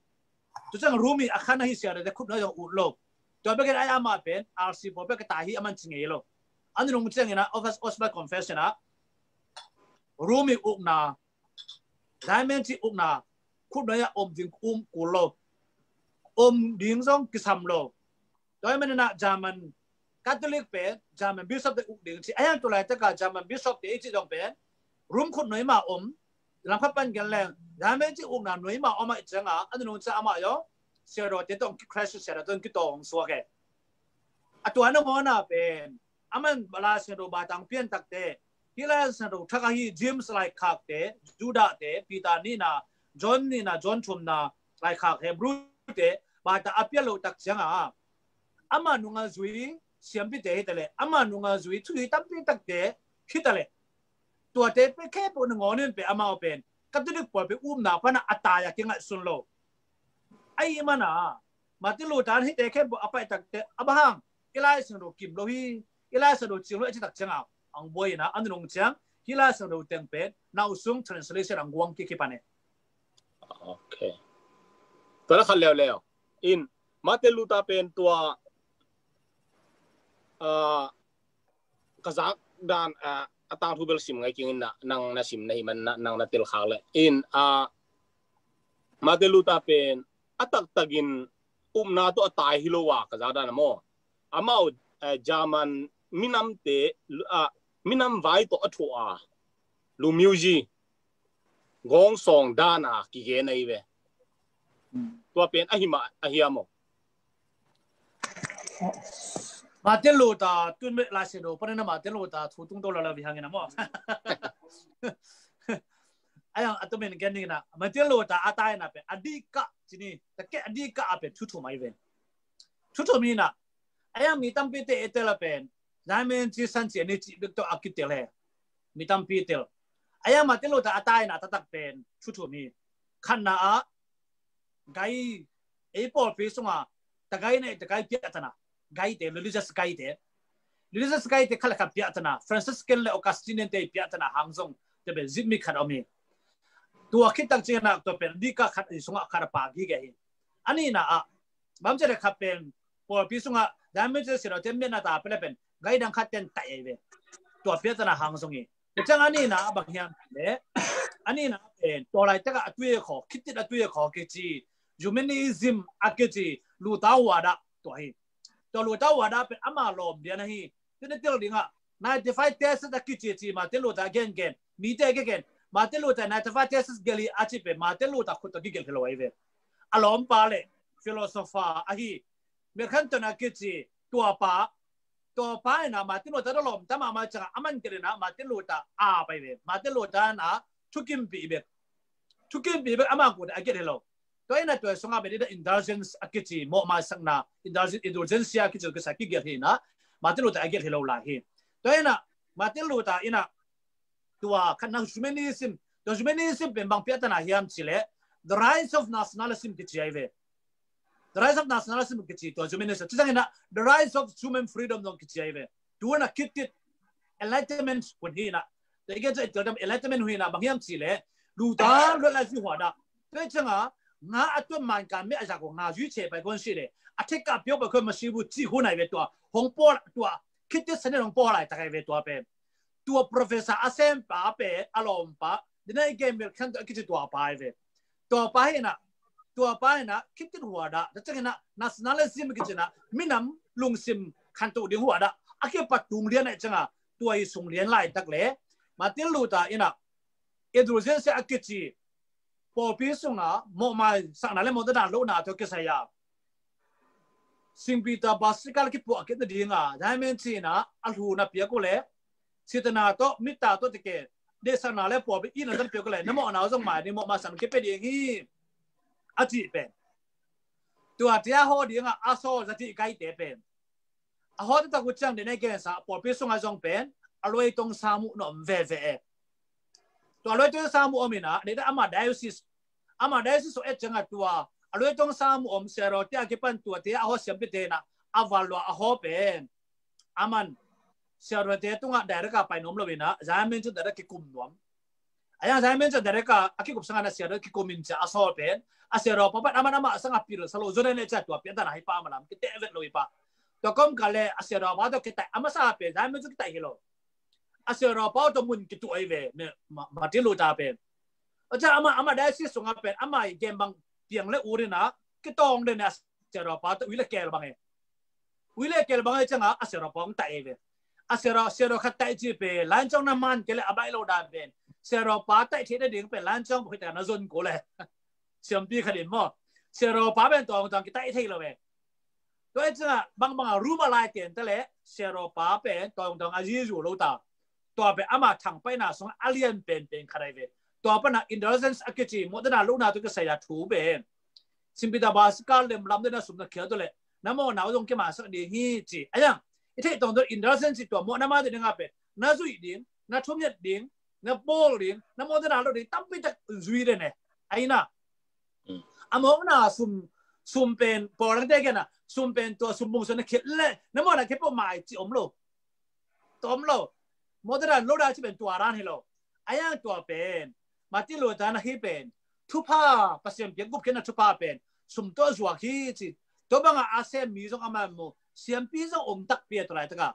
tu ciang Rumi a khan ahi siate khutnuai zong ut lo. Tua bekin a yang amah pen R C pawl bek ka tai hi aman ci ngei lo. A nunung ciangin ah Augsburg Confession ah Rumi ukna, German ci ukna khutnuai ah om ding um kul lo. Om ding zong kisam lo. Tua ahih manin ah German Catholic pen German Bishop te uk ding ci. A yang tu laitak a German Bishop te i cih zong pen Rome khutnuai mah om, lam khat pan gen leng German ci ukna nuai mah om ahih ciangin a nunung ciang amah zong siadawte tawh Christian siadawte tawh kitawng suak e. A tua nangawn ah pen aman Lai Siangtho bata hong pian takte, hih Lai Siangtho thak ahi James laikhakte, Judahte, Peter nihna, John nihna, John thumna, laikhak Hebrew te bata a pian loh tak ciangin a, ama nunga zui siampite hi ta leh, ama nunga zui thuhilh tampi takte hi ta leh, tuate pen khempeuh nangawn in pen amau pen Catholic pawl pen upna pan a tai a kingaihsun lo. Ahih manin a Martin Luther in hihte khempeuh a paih takte a bang hang, i Lai Siangtho kim lo hi, i Lai Siangtho cing lo hi a cih tak ciangin a, hong buai in a, a nunung ciang hih Lai Siangtho teng pen na uh sung translation hong guang kik hi pan e. Ok. Tua na khat leuleu in Martin Luther pen tua, ah, ka zak dan, ah, a tangthu bel sim ngai keng in, nang na sim na hih manin nang na tel khak leh in, ah, Martin Luther pen a taktakin upna tawh a tai hi lo a, ka za dan a maw. Amau, eh, German minamte, ah, minam vai tawh a thuah a, lu music, gong sawng dan a kigen ahi ve. Tua pen ahi mah, ahi a maw. Martin Luther, tun me lai se do, panin a Martin Luther thu tung to la la vi hangin a maw. Ayang atumin gen ni na, Martin Luther a tai na pen, a dika, cini, ta ke a dika a pen, thu thu mai ve. Thu thu mi na, ayang mi tampi te e tel a pen, zai men ci san ci ni ci bek to a kitel he. Mi tampi tel. Ayang Martin Luther a tai na, tatak pen, thu thu mi. Khan na a, gai, ei pawlpi sunga, ta gai nei, ta gai piatana, gai te, religious gai te. Religious gai te khat le khat piatana, Franciscan le Augustinian te piatana hang zong, te be zip mi khat om hi. Tua khit tak ciangin a, tua pen dika khat i sunga khat a pa gige hi. Ani na a, bam ce le khat pen, pawlpi sunga, dan mi ce siro te miatna ta pe le pen, gai dang khat ten tai ei ve. Tua piatana hang zong hi. Ciang ani na a bang hiam le, ani na pen, tua lai taka a tui e kho, khitit a tui e kho kici, humanism a kici, Luther huada, tua hi. Tua Luther huada pen ama lawm dia na hi, tua na tel dinga, ninety-five thesis a kici ci, Martin Luther gen gen, mi te gen gen, Martin Luther ninety-five thesis gel hi a ci pen, Martin Luther khut a gigel hi lo ai ve. A lawm pa le, philosopher ahi, Melanchthon a kici, tua pa, tua pa ina Martin Luther da lawm ta mahmah cianga, aman kei ina Martin Luther a pai ve. Martin Luther na thukimpih bek. Thukimpih bek ama kut a kiat hi lo. Tua ina tua sunga bek ina indulgence a kici, mawhmaisakna, indulgen-, indulgencia a kici, kisa kigiat hi na, Martin Luther a kiat hi lo lai hi. Tua ina Martin Luther ina tua khatna humanism, tua humanism pen bang piatana hiam ci le, the rise of nationalism kici ai ve. The rise of nationalism kici tua humanism. Ci zangina, the rise of human freedom zong kici ai ve. Tua na kitit enlightenment hun hi na. Tua i gen tua i tel dam enlightenment hun hi na, bang hiam ci le, Luther luat lai zi huada. Tua i cianga, nga a tuan man kan me a zak nga zui ce pai kon si le. A theka pio pai kon masibu ci hun ai ve tua. Hong pawl tua. Kitit sanin hong pawl lai tak ai ve tua pen. Tua professor a sem pa pen, a lawm pa, dina i gen Melanchthon a kici tua pa ai ve. Tua pa hi na, tua pa hi na, kitit huada, ta ciangina, nationalism kici na, minam lungsim khanto ding huada, a kipat tung lian ai cianga, tua i sung lian lai tak le, Martin Luther ina, indulgencia a kici, pawlpi sunga, mawhmaisakna le mawhna dan lohna tawh kisai a. St. Peter Basilica kipuah kit nadinga, zai men cina, a hluna piak uh le, sitana tawh, mita tawh tike, deihsakna le pawlpi ina zan piak uh le, na mawhna uh zong mai ni, mawhmaisakna kipia ding hi, a ci pen. Tua tia haw dinga, a sawl za ti kai te pen. A haw taktak uh ciang dene gensa, pawlpi sunga zong pen, a luai tong samu na om veve e. Tua a luai tong samu om ina, dene ama diocese, ama diocese so et cianga tua, a luai tong samu om, siaro tia kipan tua, tia a haw siampi tena, a val lua a haw pen. Aman, siaro te tunga direct a pai nuam lo ina, zai men cu direct kikum nuam. Ayang zai men cu direct a, a kikum sanga na siaro kikum in cia a sawl pen, a siaro pa pat aman ama sanga pil, salo zo dene cia tua piatana hi pa malam, kite vet lo hi pa. Tua kom ka le, a siaro pa tua kitai, ama sa pen, zai men cu kitai hi lo. A siaro pa tua mun kitu ai ve, me, ma, Martin Luther pen. Aca ama, ama diocese sunga pen, ama i gen bang piang le urina, kitawng dene a siaro pa tua ui le kel bang e. Ui le kel bang e cianga, a siaro pa ong tai ve. A siaro, siaro khat tai ci pe, lancong na man ke le a bai lo dan pen. Siaro pa tai thei na ding pen, lancong pai ta na zon ko le. Siampi khat in maw. Siaro pa pen tawng tawng kitai thei lo ve. Tua e cianga, bang bang a room a lai ten ta le, siaro pa pen tawng tawng a zizu lo ta. Tua pen ama thangpaina sung a lian penpen khat ai ve. Tua pana indulgence a kici, mawhna dan lohna tu kisai a thu pen. St. Peter Basilica lemlam dena sum na khial tu le, na mawhna uh zong kimaisak ding hi ci. Ayang, i theih tawng tu indulgence tua mawhna ma dena pen. Na zuih ding, na thumiat ding, na bawl ding, na mawhna dan loh ding, tampi tak zui dene. Aina. A mawhna sum, sum pen, pawlang te kena, sum pen tua sum bung sum na khial le, na mawhna khial pawh mai ci om lo. Tom lo. Mawhna dan lohna ci pen tua dan hi lo. Ayang tua pen. Martin Luther na hi pen. Thupha, Pasian piak gupkhiatna thupha pen. Sum tawh zuak hi ci. Tua banga a sem mi zong a man mu. Siampi zong om takpi a tua laitaka.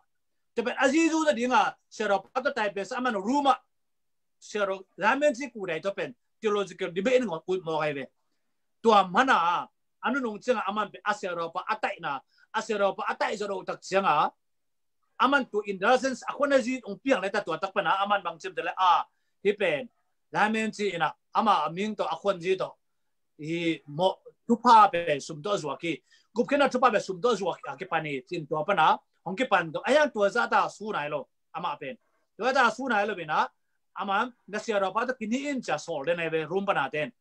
Tua pen a zizu na dinga. Siaro pa tua tai pen sa a man Roma. Siaro, lamen ci kudai tua pen. Theological debate in ngon ut mawk ai ve. Tua mana. a nunung ciangah aman pen a siadawpa a taihna, a siadawpa a taih zawh loh tak ciangah aman tu indulgence a khuan a zi hong piang le ta tua tak pana aman bang ciam te le a hi pen lamen ci inah ama a ming tawh a khuan zi tawh hi mawh thupha pen sum tawh zuak hi. Gupkhiatna thupha pen sum tawh zuak hi a kipan hi cin tua pana hong kipan tawh a hiang tua zah ta su nai lo amah pen. Tua ta su nai lo inah ama na siadawpa tawh kini in cia sawl den ai ve Rom pana ten.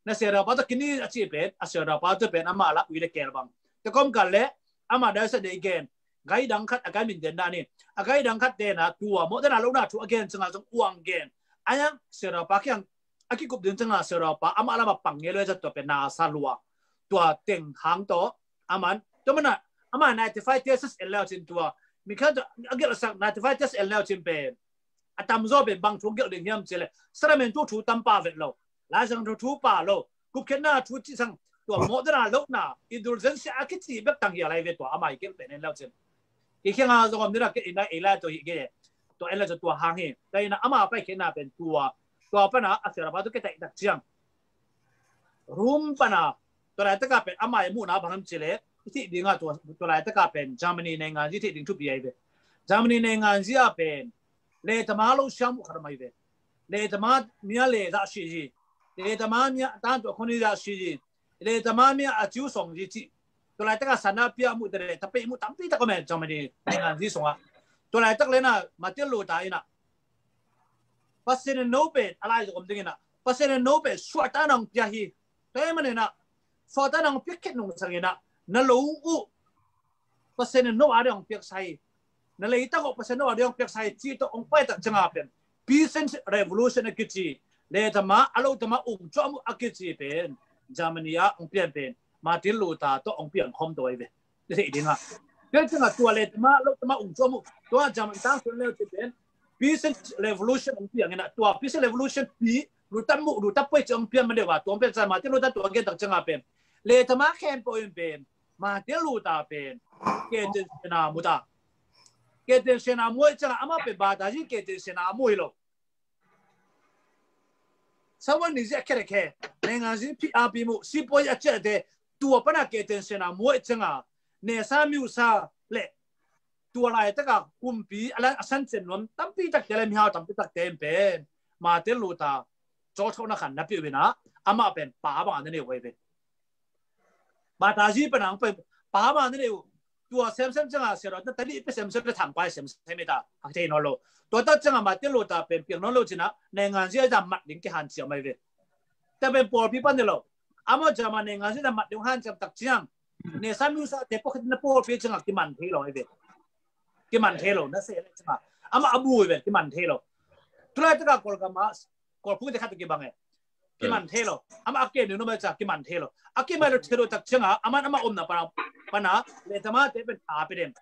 Na siadawpa tawh kini in a ci pen a siadawpa tawh pen ama lak ui le kel bang. Te kom kal le ama dai sa dei gen gai dang khat a gai min den dan in a gai dang khat tena tua mawh dana lo na thu a gen canga zong uang gen a yang siadawpa kiang a kikup ding canga siadawpa ama lama pang nge lo e ca tua pen na sa lua tua teng hang tawh aman tua mana ama ninety five thesis en lau cin tua mi khat a gelh sak ninety five thesis en lau cin pen a tamzaw pen bang thu gelh ding hiam ci le saramen thu thu tam pa vet lo laisang thu thu pa lo gupkhiatna thu ci sang tua mawh dana lo na indulgence a kici bek tang hi a lai ve tua ama i gelh pen en lau cin. Hi khianga zong om nira ke ina ei lai tua hi ge tua en lau cin tua hang hi ta ina ama pai khena pen tua tua pana a siadawpa tu ke taih tak ciang Rom pana tua laitaka pen ama i muhna bang lam ci le i thih dinga tua laitaka pen Germany nei ngan zi thih ding thupi ai ve. Germany nei ngan zi a pen letama lo siang muh khat om ai ve. Letama mia le zah si zi letama mia tan tua khoni zah si zi letama mia a ciu song zi ci tua laitaka sana pia muh te le ta pei muh tampi tak om e Germany nei ngan zi song a tua laitak lena Martin Luther ina Pasian in no pen a lai zong om ding inah Pasian in no pen suahta nang pia hi. Tua hi man inah suahta nang pia khet nung sang inah na lo uh Pasian in no a ding piak sa hi. Na leitak uh Pasian no a ding piak sa hi ci tawh ong pai tak canga pen peasant revolution a kici letama a lotama ung cuam uh a kici pen Germany a ong pian pen Martin Luther tawh ong piang khom tua hi ve. Thei dinga tua canga tua letama a lotama ung cuam uh tua German tang sun leu ci pen peasant revolution ong piang inah tua peasant revolution pi lutam muh lutam poi ci ong pian ma deuh a tua ong pian sa Martin Luther tua gen tak canga pen letama khen poi in pen Martin Luther pen keten sena muta keten sena muai canga ama pen bata zi keten sena muai lo. Sawan ni zi a khere khe nei ngan zi pi a pi muh si poi a ciate tua pana keten sena muai canga nesa miusa le tua laitaka kumpi a lan a san cen nuam tampi takte le mihau tampi takte in pen Martin Luther cawthokna khan na piu inah amah pen pa bang a na nei uh ai ve. Bata zi pen ang pen pa bang a na nei uh tua semsem canga siadawt na tali pe semsem le thangpai semsem ita hak thei nawn lo. Tua tak canga Martin Luther pen piang nawn lo cinah nei ngan zi a zam mat ding ke han ciam ai ve. Ta pen pawlpi pan ni lo amah cama nei ngan zi zam mat ding han ciam tak ciang nesa miusa te pawlkhat na pawlpi canga kiman thei lo ai ve. Kiman thei lo na se le canga ama a bui ve kiman thei lo. Tulai taka kolgama kolphung te khat kibang e kiman thei lo. Ama a kem ni numai ca kiman thei lo a kimai lo thei lo tak cianga aman ama omna pana pana letama te pen tha pe den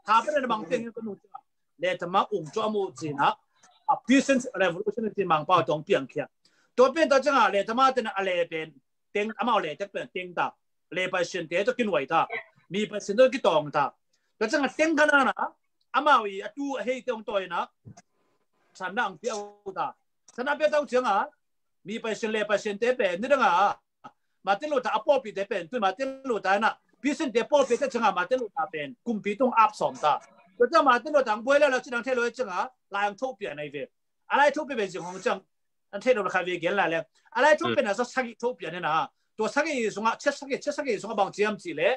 tha pe den bang teng ko nu canga letama ung cuam uh cinah a peasant revolution ci mangpau tong piang khia. Tua pen tak canga letama tena a le pen teng amau le tek pen teng ta le paisian te tawh kinuai ta mi paisian tawh kitawng ta. Tua canga teng khanana amau i a tu a hei te ong tawi inah sana ang piau ta sana piau tau cianga mi paisian le paisian te pen ni danga Martin Luther a pawlpi te pen tui Martin Luther inah peasant te pawlpi te canga Martin Luther pen kumpi tung ap sawm ta. Tua canga Martin Luther ang buai le lo ci dang thei lo canga lai ang thoh pian ai ve. A lai thoh pian ve zing hong cang an thei lo kha ve gen lai le a lai thoh pian a sa sagih thoh pian inah tua sagih sungah chia sagih chia sagih sungah bang ciam ci le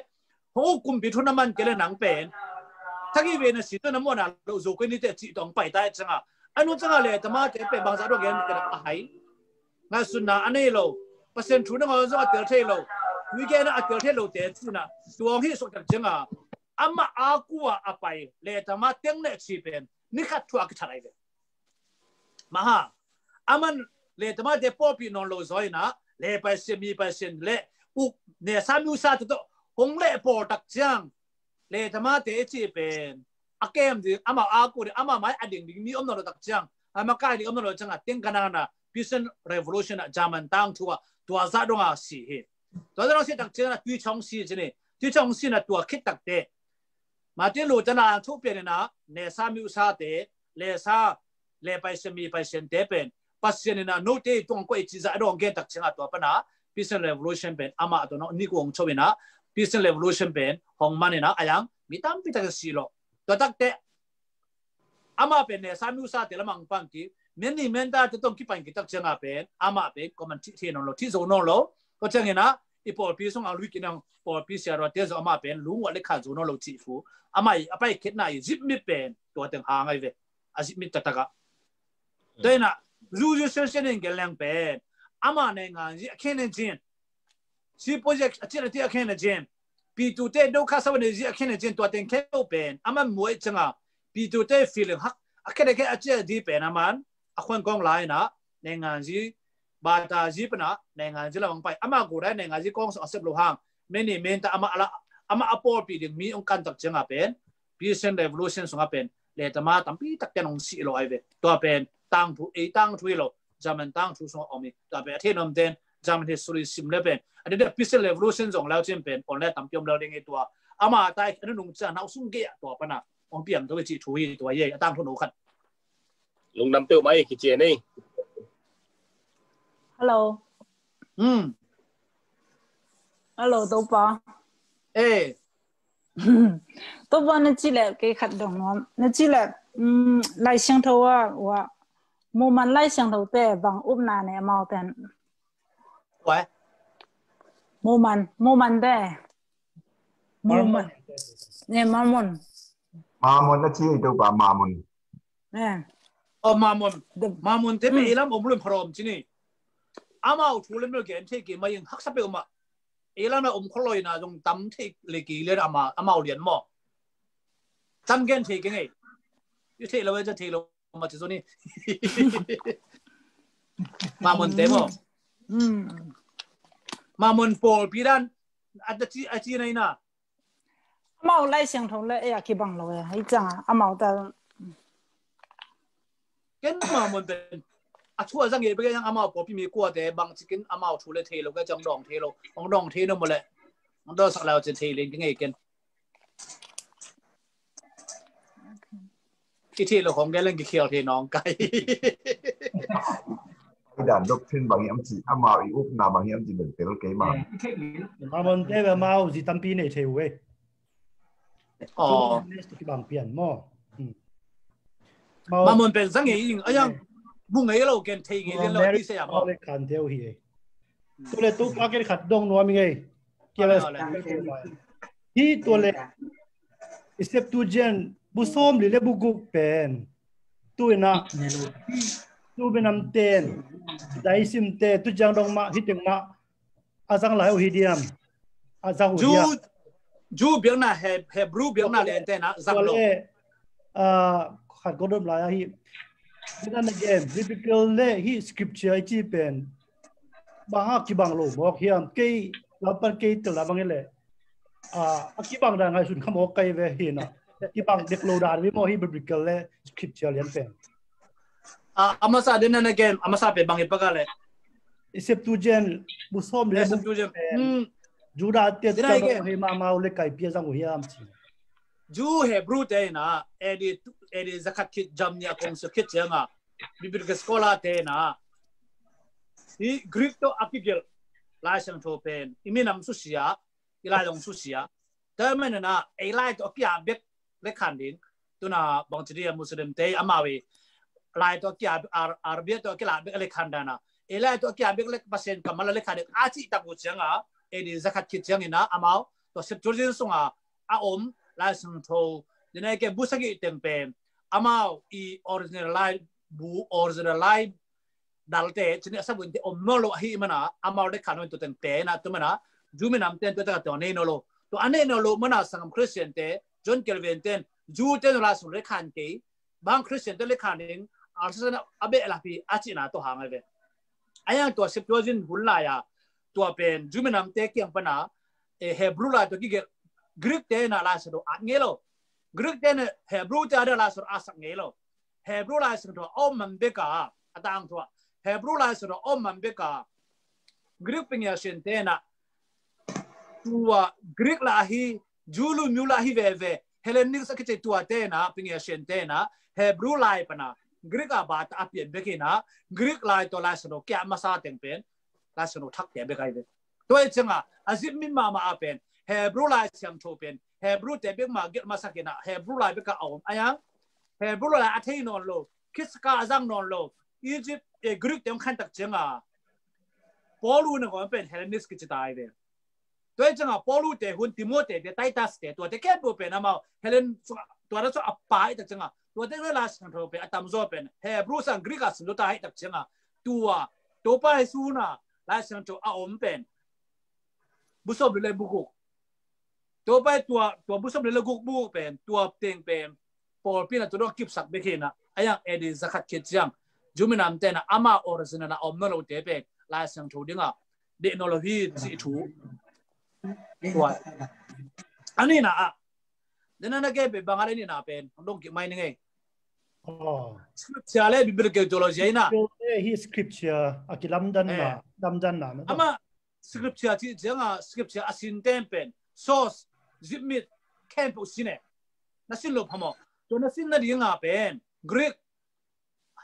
hong kumpi thu na man ke le nang pen sagih ve na si tawh na muana lo zo koi ni te ci tawh ang pai ta canga a nu canga letama te pen bang za dong gen ke a hai ngaihsutna a nei lo. Pasian thu na ngawn zong a tel thei lo. Weekend a tel thei lo te cina tuang hi sok tak cianga ama a kua a pai letama teng le ci pen ni khat thu a kithat ai ve. Maha aman letama te pawlpi nawn lo zaw inah le paisian mi paisian le uk nesa miusa te tawh hong le pawl tak ciang letama te i ci pen a kem ding ama a ku ding ama mai a ding ding mi om nawn lo tak ciang ama kai ding om nawn lo canga teng khanana peasant revolution a German tang thu a tua za donga si hi. Tua za dong si tak cianga tui chong si cini tui chong si na tua khit takte Martin Luther na ang thoh pian inah nesa miusa te lesa le paisian mi paisian te pen Pasian inah no te tung koi ci za dong gen tak cianga tua pana Peace and Revolution pen amah tawh ni kuang cho in ah, Peace and Revolution pen hong man in ah, a yang mi tampi tak si lo. Tua takte amah pen ne sa nu sa te lamang pang ki, men ni men ta te tong kipan kitak cianga pen amah pen ko man thih thei nawn lo, thih zo nawn lo. Ko ciangin ah i pawlpi sungah lui kinang pawlpi siaruate zo amah pen lungwat le khan zo nawn lo cih thu. Amah i a pai khetna i zip mit pen tua teng hang ai ve. A zip mit taktak ah. Tua in ah zu zu sen sen in gen leng pen amah nei ngan zi a khen in cin. Si project a cin a ti a khen a cin. Pi tu te do kha sa wan zi a khen a cin tua teng khen lo pen. Amah muai cianga pi tu te feeling hak a khen a khen a cin a di pen amah a khon kong lai na. Nei ngan zi bata zi pana nei ngan zi lamang pai. Amah gu dai nei ngan zi kong sa a sep lo hang. Men ni men ta amah a la, amah a pawlpi ding mi ong kan tak cianga pen. Peace and Revolution sungah pen letama tampi tak ten ong si lo ai ve. Tua pen tangthu, ei tangthu hi lo, German tangthu sungah om hi. Tua pen a thei nuam ten German history sim le pen a dede Peace and Revolution zong lau cin pen on le tampi om lau ding hi tua. Ama tai a nunung ciang nau sung gei a tua pana ong piang tua cih thu hi tua ye a tangthu no khat. Lungdam peuh mai kici nei. Hello. Hmm. Hello, Topa. Eh. Topa na ci le kei khat dong nuam. Na ci le, um, Lai Siangtho a, wa. Muman Lai Siangtho te bang upna ne amau ten. Wa? Muman, muman te. Muman. Ne, Mamun. Mamun na ci Topa Mamun. Eh. Oh, Mamun. Mamun te me ilam om lum pharom cini. Amau thu lem lo gen thei ki ma yeng haksa pe uma. Ilam na om kholoi na zong tam thei le ki le ama, amau lian mo. Tam gen thei ki ngei. Yu thei lo ja thei lo ma ci zoni. Mamun te mo. Mamun pawlpi dan a ci, a ci na ina. Amau Lai Siangtho le ei a kibang lo e. Hei cianga amau ta. Ken Mamun pen a thu a zang e bek yang amau pawlpi mi kuate bang cikin amau thu le thei lo ka ciang dong thei lo. Ong dong thei no mo le. Ong dong sak lau cin thei len ki ngei ken. I thei lo khong gen leng ki khial thei nong kai. I dan doctrine bang hiam ci, amau i upna bang hiam ci bel tel kei ma. Mamun te bel amau zi tampi nei thei uh e. Oh. Kibang pian mo. Mamun pen zang ngei ing ayang bu ngei lo ken thei ngei len lo ti se ya mo. Le khan teu hi e. Tu le tu pa ken khat dong nuam ngei. Kia le. Hi tu le. I Septuagint bu sawm li le bu guk pen. Tu ina. Tu benam ten. Dai sim te tu jang dong ma hi teng ma. A zang lai uh hi diam. A zang uh diam. Jew biakna Hebrew biakna le ente na zang lo. Khat ko dom lai ahi. Then again, biblical le hi scripture i ci pen. Bang ha kibang lo mawk hiam kei lampan kei tel lamang le. A kibang da ngai sun khamawk kai ve hi na. Kibang dek lo da mi maw hi biblical le scripture lian pen. A masa den na gen a masa pe bang i paka le. I Septuagint bu sawm le Septuagint. Judah te ta he ma mau le kai pia zang uh hiam ci. Jew Hebrew te na A D A D zakhat khit jam nia kong se khit chianga biblical scholar te na. Hi Greek to a kigel Lai Siangtho pen i minam susia i lai dong susia. Te mena na ei lai to a kia bek le khan ding. Tuna bangci dia Muslim te amau i lai to kia Arabia to kila bek le khan dana. Ei lai to kia bek le Pasian kamala le khan ding a ci tak uh chianga. A D zakhat khit chiangina amau to Septuagint sunga a om Lai Siangtho dina ke bu sagih teng pen amau i original lai bu original lai dalte cini a sabun te om nawn lo ahi mana amau le khan nawn tu teng te na tu mana Jew minam ten tu ta ka to nei nawn lo. Tu a nei nawn lo mana sangam Christian te John Calvin ten Jew te no la sung le khan kei bang Christian te le khan ding a sa na a be la pi a ci na to hang ai ve. A yang tua Septuagint hun lai a tua pen Jew minam te kiang pana Hebrew lai to kigel Greek te na la sa do at ngei lo. Greek te na Hebrew te a da la sa do a sak ngei lo. Hebrew Lai Siangtho a om man beka a tangthu a Hebrew Lai Siangtho a om man beka Greek pingia sian tena tua Greek la ahi Jew lu miu la ahi veve Hellenic a kici tua tena pingia sian tena Hebrew lai pana Greek a bata a pian bekina Greek lai to Lai Siangtho kia masa teng pen Lai Siangtho thakte bek ahi ve. Tua hi cianga a zip mit mahmah a pen Hebrew Lai Siangtho pen Hebrew te bek mah gelh masak in ah Hebrew lai bek a om a, iang Hebrew lai a thei nawn lo, Khisaka a zang nawn lo, Egypt, eh, Greek te hong khan tak cianga Paul u nangawn pen Hellenist kici ta ahi ve. Tua hi cianga Paul u te hun, Timothy te, Titus te, tuate khempeuh pen amau Hellen sungah, tuate sungah a pai tak cianga tuate Lai Siangtho pen a tamzaw pen Hebrew sang Greek a sim zo ta hi tak cianga tua Topa Jesu huna Lai Siangtho a om pen bu sawm le le bu guk. Tua pai tua, tua bu sawm le le guk bu pen, tua teng pen pawlpi in ah tua dong kipsak bek hi in ah, a iang A D zakhat khit ciang Jew minamte in ah ama original a om nawn lote pen Lai Siangtho dingah deih nawn lo hi cih thu. Tua a nihna ah, den a na gen pen bang a le nihna pen hong dong kik mai ning ei. Oh. Scripture le biblical theology ahi na. Hi scripture a kilamdanna, eh, lamdanna na. Ama scripture cih cianga scripture a sin ten pen source, zip mit, khempeuh sin e. Na sin lo phamawh. Tua na sin nadinga pen Greek,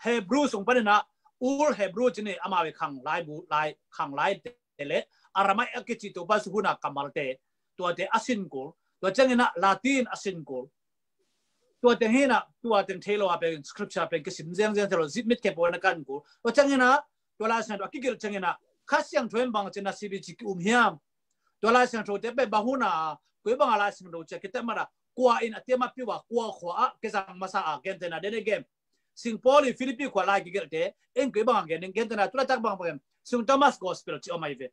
Hebrew sung panin ah Ur Hebrew ci ni, amau i khang lai bu, lai, khang lai te le Aramaic a kici Topa Jesu huna kammalte, tuate a sin kul. Tua ciangin ah Latin a sin kul. Tua teng hi in ah, tua teng thei lo a pen scripture pen kisim ziangziang thei lo, zip mit khempeuh na kan kul. Tua ciangin ah tua Lai Siangtho a kigelh ciangin ah Kha Siangtho in bang ci na C B C ki um hiam? Tua Lai Siangtho te pen bang huna, koi banga Lai Siangtho ci a kitat mah a, kua in a tiam a piu a, kua khua ah kizang masa a, gentehna den e gen. Sing Paul i Philippi khua lai kigelhte, en koi banga gen, gentehna tu laitak bang bang gen. Sing Thomas Gospel ci om ahi ve.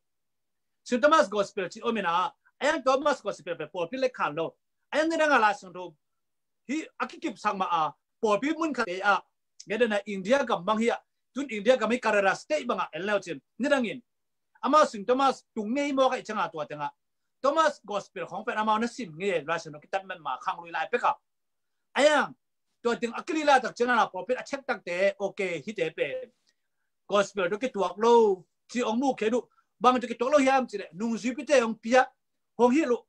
Sing Thomas Gospel ci om in ah, a iang Thomas Gospel pen pawlpi le khan lo. A iang nidanga Lai Siangtho hi a kikipsak mah a, pawlpi mun khat te ah, gentehna India gam bang hi ah, tun India gam hi Kerala state bangah en leu cin nidangin amau Sing Thomas tung ngei mawk ahi cianga tua tengah Thomas Gospel khong pen amau na sim ngei, Lai Siangtho kitat man ma khanglui lai pek a. A iang tua teng a kilila tak ciangin a pawlpi a check takte, okay, hihte pen Gospel tawh kituak lo ci hong mu khe duh. Bang tawh kituak lo hiam ci leh nungzuipite hong piak, hong hilh uh,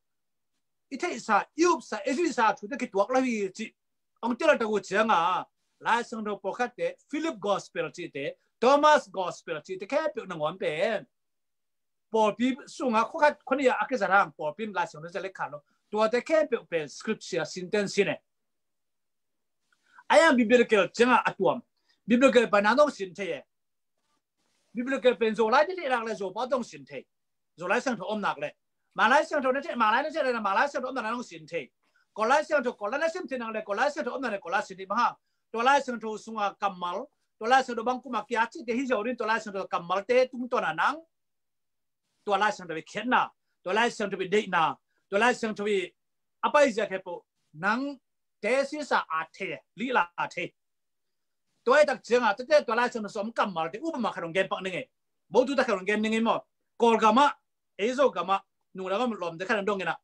i theihsa, i upsa, i zuihsa thu tawh kituak lo hi ci hong tel tak uh cianga Lai Siangtho pawlkhatte, Philip Gospel cihte, Thomas Gospel cihte khempeuh nangawn pen pawlpi sunga khua khat khua nih a kizat hang pawlpi in Lai Siangtho zia le khan lo. Tuate khempeuh pen scripture sin ten sin e. A iang biblical cianga a tuam. Biblical pen na dong sin thei e. Biblical pen Zolai na theih nak le Zopau dong sin thei. Zolai Siangtho om nak le Manglai Siangtho na theih, Manglai na theih le Manglai Siangtho om nak le dong sin thei. Kawllai Siangtho, Kawllai na sim thei nak le Kawllai Siangtho om nak le Kawllai sin thei bang hang. Tua Lai Siangtho sunga kammal, tua Lai Siangtho bang kuma kia cihte hi zo ding, tua Lai Siangtho kammalte tungtawn a nang tua Lai Siangtho i khiatna, tua Lai Siangtho i deihna, tua Lai Siangtho i a paizia khempeuh nang thesis a at thei, lihla at thei. Tua i tak cianga tete tua Lai Siangtho sung kammalte upama khat hong gen pak ning e. Bo tu ta khat hong gen ning e maw. Kawlgamah, ei Zogamah, nungla gam lawmte khat hong dong in ah,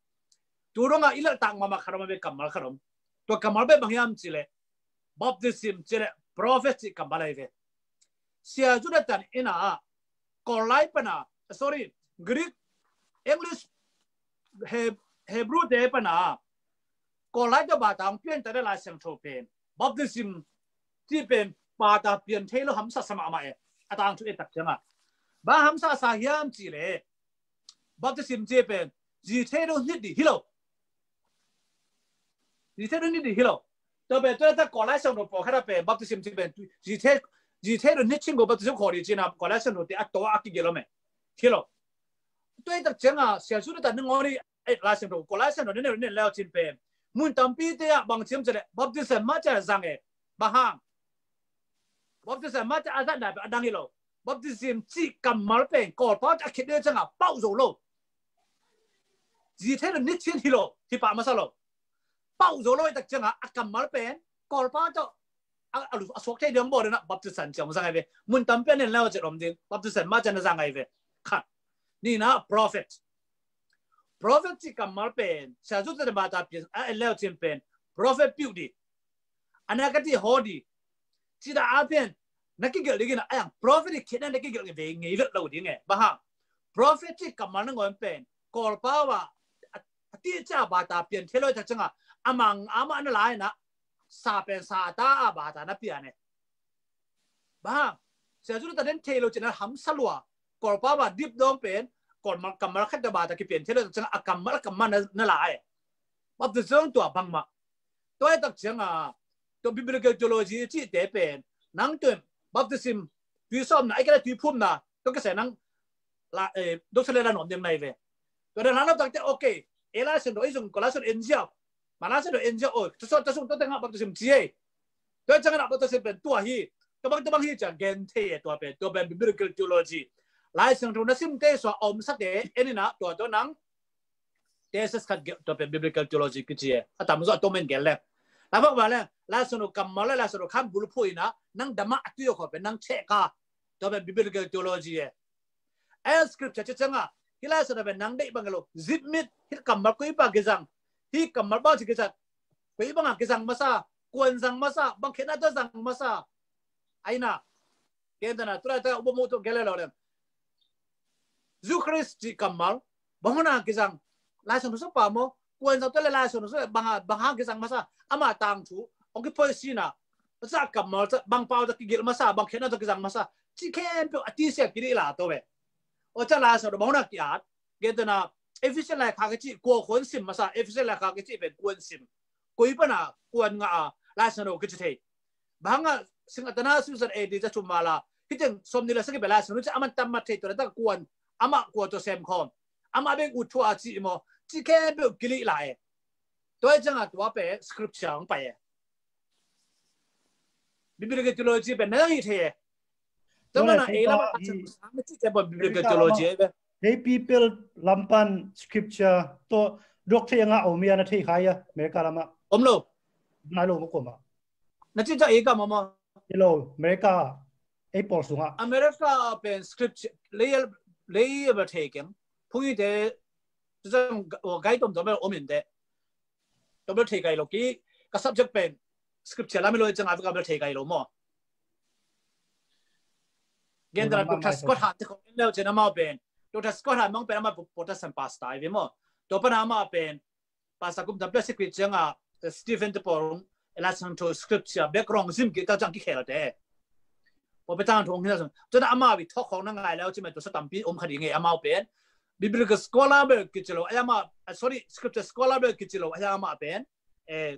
tu dongah i laltak mahmah khat om a, be kammal khat om. Tua kammal be bang hiam ci leh baptism ci leh prophet cih kammal ahi ve. Sia Judah tan in ah Kawllai pana, sorry, Greek, English, He-, Hebrew te pana Kawllai tawh bata hong pian ta le Lai Siangtho pen baptism cih pen bata pian thei lo hamsa sa mahmah e. A tangthu e tak cianga bang hamsa sa hiam ci leh baptism cih pen zi thei lo nit ding hi lo. Zi thei lo nit ding hi lo. Tua pen tua ta Kawllai Siangtho pawlkhat a pen baptism cih pen zi thei, zi thei lo nit cing ko baptism khawh ding cihna Kawllai Siangtho te a to a kigelh lo me. Hi lo. Tua i tak cianga Sia Judah tan nangawn i, eh, Lai Siangtho, Kawllai Siangtho ne ne ne leu cin pen mun tampite ah bang ciam ci leh baptism mah ci a zang e. Bang hang? Baptism mah ci a zang dai pen a dang hi lo. Baptism cih kammal pen Kawlpau a khit ding cianga pauh zo lo. Zi thei lo nit cin hi lo, hi pah masa lo. Pauh zo lo i tak cianga a kammal pen Kawlpau tawh a, a, a suak thei ding bawl ding a baptism ciang zang ahi ve. Mun tampi a nen lau a cet om ding baptism mah ciang a zang ahi ve. Khat. Nihna prophet. Prophet cih kammal pen Sia Judah te bata pian a en leu cin pen prophet piuh ding, a na ka ti haw ding, cih dah a pen na kigelh ding in a, a iang prophet i khiatna na kigelh ve ngei vet lo ding e. Bang hang? Prophet cih kammal nangawn pen Kawlpau a, a, a ti cia bata pian thei lo i tak cianga a mang a mah na lai na sa pen sa ta a bata na pian e. Bang hang? Sia Judah ta den thei lo cin a hamsa lua. Kawlpau a dip dawng pen, Kawlmal kammal khat dah bang a kipian thei lo, ciang a kammal a kammal na, na la e. Baptism tua bangmah. Tua hi tak ciang a, tua biblical theology cihte pen, nang tua baptism, tui sawmna, ai kei le tui phumna, tua kisai nang la, eh, dosale la nuam ding nai ve. Tua dan nang tak te, okay. E Lai Siangtho i zong ko Lai Siangtho en ziau. Ma Lai Siangtho en ziau, oi, tua sawt, tua sung, tua tengah baptism ci e. Tua ciang a baptism pen tua hi. Tua bang, tua bang hi ciang gen thei e, tua pen, tua pen biblical theology. Lai Siangtho na simte sua om sate, en ina, tua, tua nang thesis khat gelh, tua pen biblical theology kici e. A tam zaw a tua men gelh le. Lai bang bang le, Lai Siangtho kammal le, Lai Siangtho khan bulphuh ina, nang dama a tui a khawh pen, nang cheh ka. Tua pen biblical theology e. Ai scripture ci ciang a, hih Lai Siangtho pen nang deih bang lo, zip mit, hih kammal koi pa kizang, hih kammal bang ci kizang, koi bang a kizang masa, kuan zang masa, bang khen a ta zang masa. Ai na, ken ta na, tu lai ta, ubo mo tu gele lo lem. Zu Khrist ci kammal, bang hona kizang, Lai Siangtho sa pa mo, kuan zang tu le Lai Siangtho sa, bang a, bang a kizang masa, ama tangthu, ong ki poi sina, sa kammal, sa bang pau ta kigil masa, bang khen a ta kizang masa, ci khempeuh a ti sia kiri la to ve. O ca Lai Siangtho bang hona ki at, ken ta na, Ephesian lai kha kici, kua khon sim masa, Ephesian lai kha kici pen kuan sim. Koi pana, kuan nga a, Lai Siangtho kici thei. Bang a sing a ta na susan A D ca chum mala. Hih teng sawmnih le sagih bel Lai Siangtho ci a man tam mat thei tua le tak kuan. Amah kua tua sem khawm. Amah beng ut thua ci maw. Ci khempeuh kili lai e. Tua hi ciang a tua pen scripture hong pai e. Biblical theology pen na hi thei e. Tua mana ei lama a sang ci te biblical theology e. Hei people lampan scripture to dok thei nga om ia na thei khai a America lama. Om lo. Nai lo mo ko ma. Na ci ta ei ka ma ma. Hello, America, ei pawl sungah. America pen scripture, lei, lei a bel thei keng. Phung i te, tu zang, o, gai tom tom bel om in te. Tom bel thei kai lo ki, ka subject pen, scripture lam i lo i ciang a ka bel thei kai lo maw. Gen ta na Doctor Scott Hahn te kong en leu ciang amau pen. Doctor Scott Hahn mang pen amau Protestant pastor i ve maw. Tua pana amau pen, Pastor kum tam pia sikri ciang a, eh, Stephen te pawl, eh, Lai Siangtho scripture, background zim ki ta ciang ki khel te. Pawl pe tang thong hina sung. Tua na amau i thok khong na ngai leu ci mai tua sa tampi om kha ding e amau pen. Biblical scholar bel kici lo, ai amau, eh, sorry, scripture scholar bel kici lo, ai amau pen. Eh,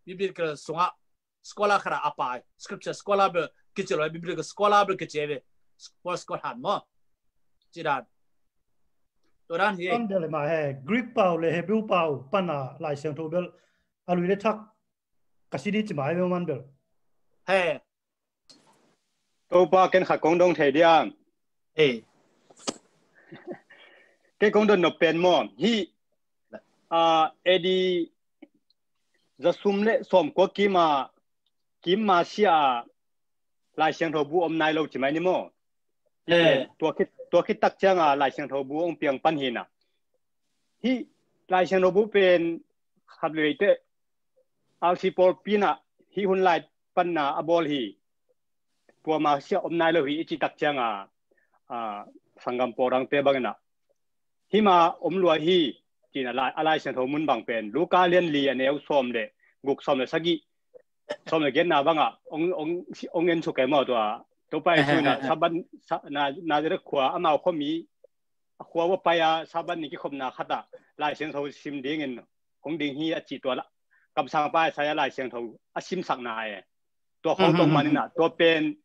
biblical sungah scholar khat a pai, scripture scholar bel kici lo, biblical scholar bel kici ve, Paul Scott Hahn maw. Ci dan. Tua dan hi. Pan bel ma he, Greek pau le Hebrew pau pana Lai Siangtho bel a lui le thak ka si di ci mai bel man bel. He. Topa ken khat kong dong thei diam. He. Ken kong dong nop pen maw. Hi, a, A D za sum le sawm kua kim a, kim ma sia a, Lai Siangtho bu om nai lo ci mai ni maw. Eh. Tua khit, tua khit tak ciang a Lai Siangtho bu ong piang pan hi na. Hi Lai Siangtho bu pen khat vei te R C Paul pi na hi hun lai pan na a bawl hi. Tua ma sia om nai lo hi i ci tak ciang a, a, sanggam pawl dang te bang na. Hi ma om lua hi, ci na lai, a Lai Siangtho mun bang pen, Luka lian li a neu sawm le, guk sawm le sagih, sawm le giat na bang a, ong, ong, ong en suk e maw tua, Topa Jesu na, Saban, sa, na, Nazareth khua, amau khuami, a khua va pai a, Saban ni kikhopna khat a, Lai Siangtho sim ding in, kong ding hi a ci tua la, kamsang pa Isaiah Lai Siangtho, a simsak na e. Tua khong tong man in a, tua pen,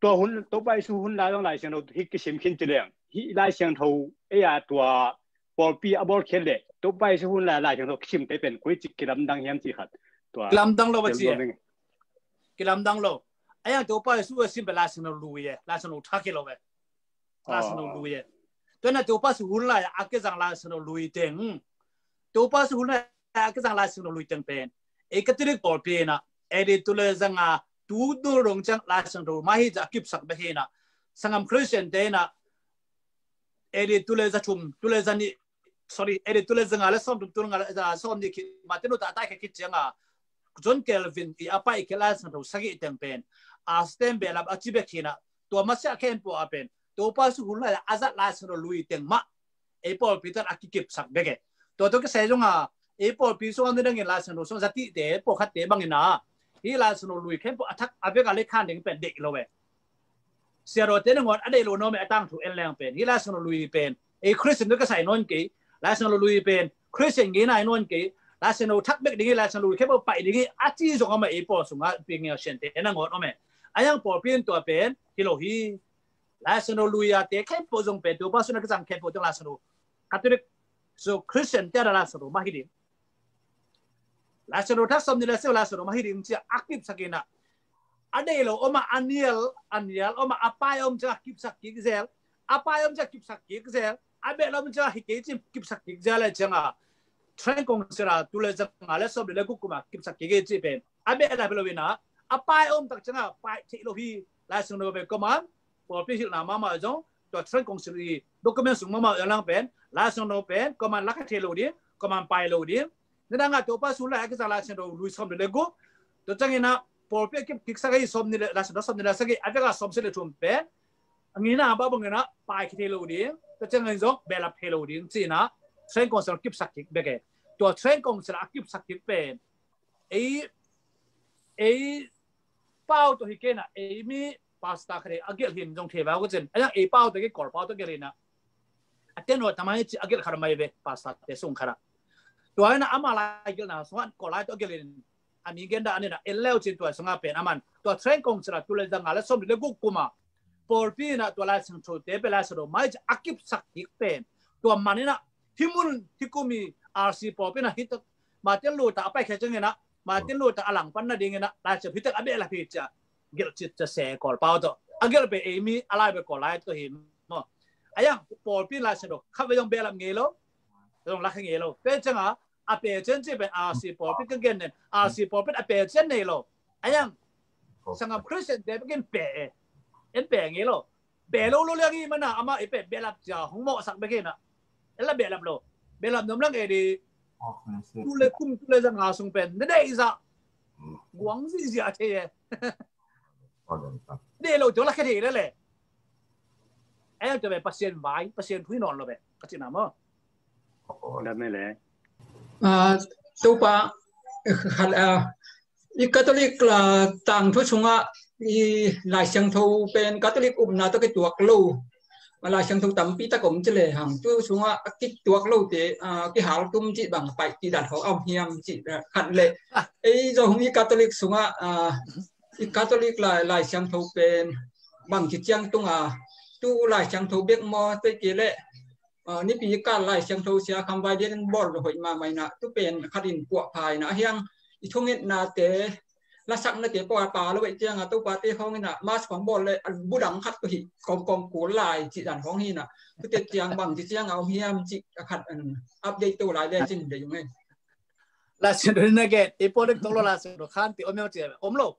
tua hun, Topa Jesu hun lai dong Lai Siangtho hi kisim khin ci leng. Hi Lai Siangtho, ei a tua, pawlpi a bawl khiat le, Topa Jesu hun lai Lai Siangtho kisim te pen, koi ci kilamdang hiam ci khat. Tua, kilamdang lo va ci e. Kilamdang lo. A yang Topa Jesu a sim pen Lai Siangtho lui e, Lai Siangtho thak hi lo e. Lai Siangtho lui e. Tua na Topa Jesu hun lai a kizang Lai Siangtho lui teng. Topa Jesu hun lai a kizang Lai Siangtho lui teng pen. Ei Catholic pawlpi na, A D tu le zanga, tu tu rong ciang Lai Siangtho ma hi ca kipsak bek hi na. Sanggam Christian te na, A D tu le za thum, tu le za ni, sorry, A D tu le zanga le sawm thum tu le nga le za sawm ni khit, Martin Luther a tai khit ciang a, John Calvin i a pai khit Lai Siangtho sagih teng pen. A stem be lap a ci bek hi na, tua ma sia khen po a pen. Topa Jesu hun lai a zat Lai Siangtho lui teng ma. Ei pawlpi tan a kikipsak bek e. Tua tua kisai zong a, ei pawlpi sung a ni dangin Lai Siangtho sung za ti te, pawlkhat te bangin a. Hi Lai Siangtho lui khen po a thak a bek a le khan ding pen dek lo e. Siarawte nangawn a deih lo nawm e, a tangthu en leng pen hih Laisiangtho lui pen ei Khristian tawh kisai nawn kei. Laisiangtho lui pen Khristian ngeina hi nawn kei. Laisiangtho thak bek ding hi, Laisiangtho lui khempeuh paih ding hi a ci zong amah ei pawl sungah pi ngiau siante nangawn om e. A yang pawlpi in tua pen hi lo hi. Laisiangtho lui a te khempeuh zong pen Topa sungah kizang khempeuh zong Laisiangtho Catholic, so Khristian te a Laisiangtho mah hi ding. Laisiangtho thak sawmnih le sagih Laisiangtho mah hi ding ci a kipsak in ah, a deih lo om a, a nial, a nial om a, a pai om ciang a kipsak kik zel. A pai om ciang a kipsak kik zel. A beh lo om ciang a hi kei ci kipsak kik zel le ciang a Trent Council a tul le zanga le sawmli le guk kum a kipsak kik hi ci pen a beh la lo in ah, a pai om tak ciang a pai theih lo hi. Laisiangtho pen kuaman pawlpi hilhna mahmah zong, tua Trent Council i document sung mahmah zong lang pen Laisiangtho pen kuaman lakha thei lo ding, kuaman pai lo ding. Nidang a Topa sung lai a kizang Laisiangtho lui sawmli le guk. Tua ciangin ah pawlpi a kip kiksak hi sawmnih le, Laisiangtho sawmnih le sagih a vek a sawmsagih le thum pen a ngeina bang bangin ah pai kik thei lo ding. Tua ciangin zong behlap thei lo ding ci in ah Trent Council kipsak kik bek e. Tua Trent Council a kipsak kik pen ei, ei pau tawh hi kei in ah, ei mi pastor khat hi a gelh hi in zong thei vau ka cin. A yang ei pau tawh kei, Kawl pau tawh gelh hi in ah, a ten hua tamai ci a gelh khat a mai ve, pastor te sung khat ah. Tua in ah ama lai gelhna sungah Kawl lai tawh a gelh hi in, a mi gen dah a ni in ah en leu cin tua sungah pen aman tua Trent Council a tul le zanga le sawmli le guk kum a pawlpi in ah tua Laisiangtho te pen Laisiangtho mai ci a kipsak kik pen tua man in ah hih mun hih kum i R C pawlpi in ah hih tak Martin Luther a paikhia ciangin ah, Martin Luther a langpan nadingin ah Laisiangtho hih tak a behlap hi ci a gelh cit ci a se Kawl pau tawh. A gelh pen ei mi a lai bek Kawl lai tawh hi maw. A yang pawlpi in Laisiangtho khat vei zong behlap ngei lo, zong lakha ngei lo. Tua ciang a a peh cian ci pen R C pawlpi ka gen nen, R C pawlpi a peh cian nei lo. A yang sanggam Khristian te bek in peh e, en peh ngei lo. Peh lo lo liang hi man a, amah i peh behlap ci a hong mawhsak bek hi in ah. En la behlap lo. Behlap nuam lang e di. Tul le kum, tul le zanga sung pen na deih zah guang zihziah thei e. Deih lo ciang lakha thei le le. A yang tua pen Pasian vai, Pasian thu hi nawn lo pen ka cihna maw. Lam e le. Ah, Topa, khat, ah, i Catholic la tangthu sungah i Laisiangtho pen Catholic upna tawh kituak lo, Laisiangtho tampi tak om ci le hang, tu sungah a kituak lo te, ah, kihal tum ci bang pai ti dan khawng a om hiam ci, ah, khat le. Ei zong i Catholic sungah, ah, i Catholic la Laisiangtho pen bang ci ciang tung a, tu Laisiangtho bek maw, tei kei le, ah, nipi kal Laisiangtho Sia Kham Vai Lian in bawl hoih mahmah in ah, tu pen khat in puah pha in ah, a hiang i thungetna te, lasakna te pua pa lo e ciang a, Topa te khawng in ah mas khawng bawl le a budang khat ko hi kawmkawm kul lai ci dan khawng hi in ah, tu te ciang bang ci ciang a om hiam ci a khat an update to lai le cin de yung e. Laisiangtho na gen i pawlik tawh lo Laisiangtho khan ti om hiam ci om lo.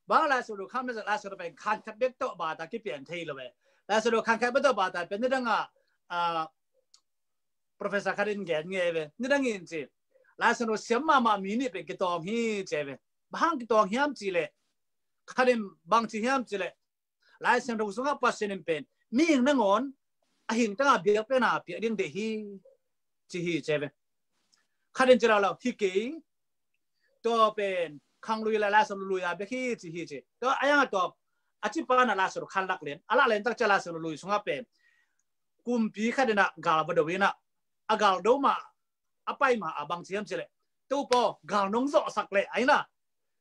Bang Laisiangtho khan masa Laisiangtho pen khan khat bek tawh bata kipian thei lo e. Laisiangtho khan khat bek tawh bata pen nidang a, ah, professor khat in gen ngei ve. Nidang in ci Laisiangtho siam mahmah mi nih pen kitawng hi ci ve. Bang hang kitawng hiam ci le, khat in bang ci hiam ci le, Laisiangtho sungah Pasian in pen mihing nangawn a hing tangah biakpiakna piak ding deih hi ci hi ci ve. Khat in ci lo lo hi kei, tua pen khanglui la Laisiangtho lui a bek hi ci hi ci. Tua a yang a tua a ci pa na Laisiangtho khan lak lian, a lak lian tak cia Laisiangtho lui sungah pen kumpi khat in ah gal va do in ah, a gal do mah a pai mah a bang ci hiam ci le, Topa, gal nong zawhsak le, a hi in ah,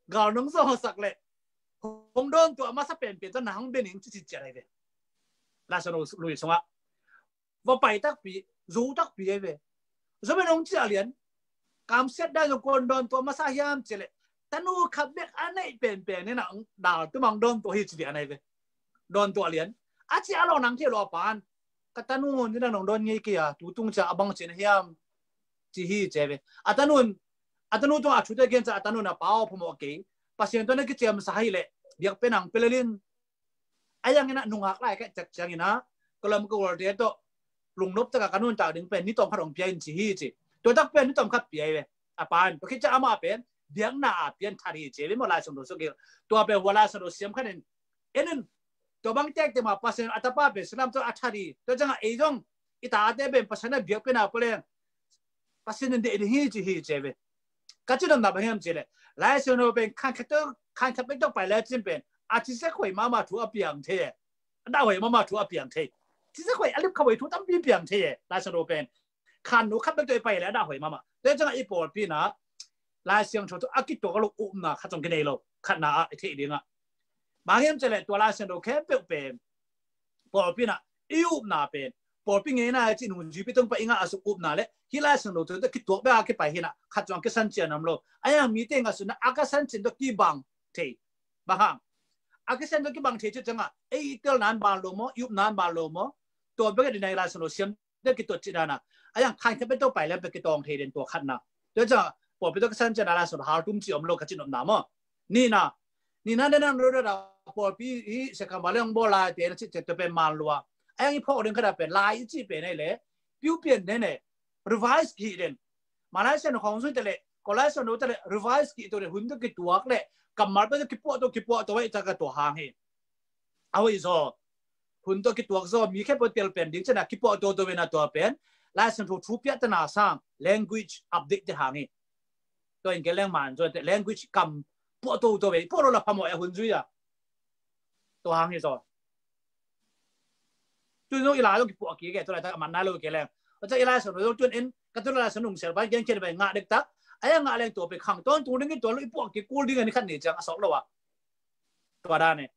gal nong zawhsak le hong dawn tua masa penpen tawh na hang bia ning ci ci ciat ahi ve. Laisiangtho lui sungah va pai takpi, zo takpi ahi ve. Zo pen hong ciah lian, kamsiat dan zong kuan dawn tua masa hiam ci le, tanu khat bek a neih penpen in ah dal tumang dawn tua hi ci lian ahi ve. Dawn tua lian a ci a lo nang thei lo a pan, ka tanu nidang nong dawn ngei kei a, tu tung cia a bang ci na hiam ci hi ci ve. A tanu, a tanu tungah a thute gen cia a tanu na pau phamawh kei, Pasian tawh na kiciamsa hi le biakpiakna hong pia lel in. A yang in ah nungak lai ka cak ciang in ah ka lawm ka gualte tawh lungnop taka ka nuntak ding pen ni tawm khat hong pia in ci hi ci. Tua tak pen ni tawm khat pia hi ve. A pan tua khit ciang amah pen biakna a pian that hi ci ve maw Laisiangtho suk hi. Tua pen hua Laisiangtho siam khat in en in, tua bang tektek mah Pasian a tapa pen salam tawh a that hi. Tua ciangah ei zong i tate pen Pasian a biakpiakna pua leng Pasian in deih ding hi ci hi ci ve. Ka ci nopna bang hiam ci le, Laisiangtho pen khan khat tawh, khan khat bek tawh pai le cin pen A cisak hoih mahmah thu a piang thei e. A dah hoih mahmah thu a piang thei. Cisak hoih a lip kha hoih thu tampi piang thei e. Lai Siangtho pen khan nu khat bek tawh i pai le a dah hoih mahmah. Tua ciangah i pawlpi inah Lai Siangtho thu a kituak lo upna khat zong kinei lo. Khatna ah i theih dingah bang hiam cih leh tua Lai Siangtho khempeuh pen pawlpi inah i upna pen pawlpi ngeina i cih nungzuipi tungpa i ngah a suk upna le hih Lai Siangtho thu kituak bek a kipai hinah khat zong a kisan cian om lo. A yang mite ngah sunah a ka san cian tawh kibang thei. Bang hang a ka san cian tawh kibang thei cih ciangah ei i telna an ban lo maw, i upna an ban lo maw? Tua bek a dina i Lai Siangtho siam te kituat cih dana a yang khan khat bek tawh pai le bek kitawng thei den tua khatna. Tua ciangah pawlpi tawh ka san cian a Lai Siangtho hal tum ci om lo ka cin omna maw? Nihna, nihna dena no dada pawlpi hi sekam vale ong bawl lai te na cih ciat tua pen man lua. A yang i phawk ding khat a pen lai i cih pen ei le piu pian den e. Revise kihih den. Malai Siangtho khawng zui ta le, Kolai Siangtho ta le revise kihih to le hun tawh kituak le kammal pen kipuah to kipuah to ei caka tua hang hi. A hoih zaw hun tawh kituak zaw mi khempeuh tel pen ding ciana kipuah toto vena tua pen Lai Siangtho thu piahtana sang language update te hang hi. Tua in ke leng man zaw te language kam puah toto ve puah lo la phamawh a hun zui a tua hang hi zaw. Tun zong i lai zong kipuah kik e tua lai tak a man nai lo ke leng. Tua ciang i Lai Siangtho zong tun in ka tun Lai Siangtho nung sel pai gen khen pai ngah dek tak a ya ngah leng tua pe khang tawntung ding in tua lo i puah kik kul ding a ni khat ni ciang a sawk lo a. Tua dan e.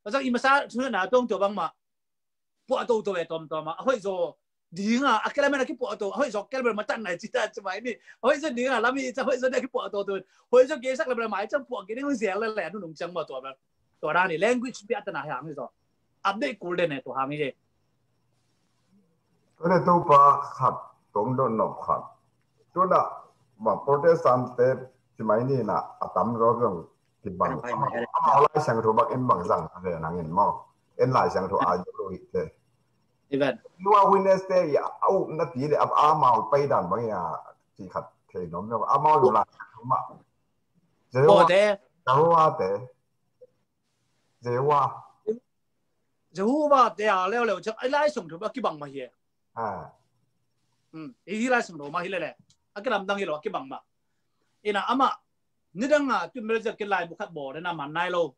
Tua ciang i masa thungetna tawng tua bangmah puah toto ve tawmtawm a a hoih zaw dinga a kilamen a kipuah to a hoih zaw kilamen matan nai cita cimai ni a hoih zaw dinga lami ca hoih zaw ni a kipuah toto hoih zaw gesak lamen a mai cang puah kik ding zel le le a nunung ciang maw tua bel. Tua dan i language piahtana hi hang hi zaw. Update kul den e tua hang hi. Tua le Topa khat tawm dot nop khat. Tuna ma Protestant te cimai ni na a tam zaw zong kibang. Amau Lai Siangtho bang en bang zang a ve nangin maw. En Lai Siangtho a zong lo hi te. Amen. Tua witness te i a upna ti le a amau pai dan bang i a ci khat thei nom lo amau Lai Siangtho mah. Jehovah te. Jehovah te. Jehovah. Jehovah te a leuleu ciang a Lai Siangtho a kibang mah hi e. Hi hi Lai Siangtho mah hi lele a kilamdang hi lo a kibang mah. Ina amah nidanga tun Malaysia kilai bukhat bawl dena man nai lo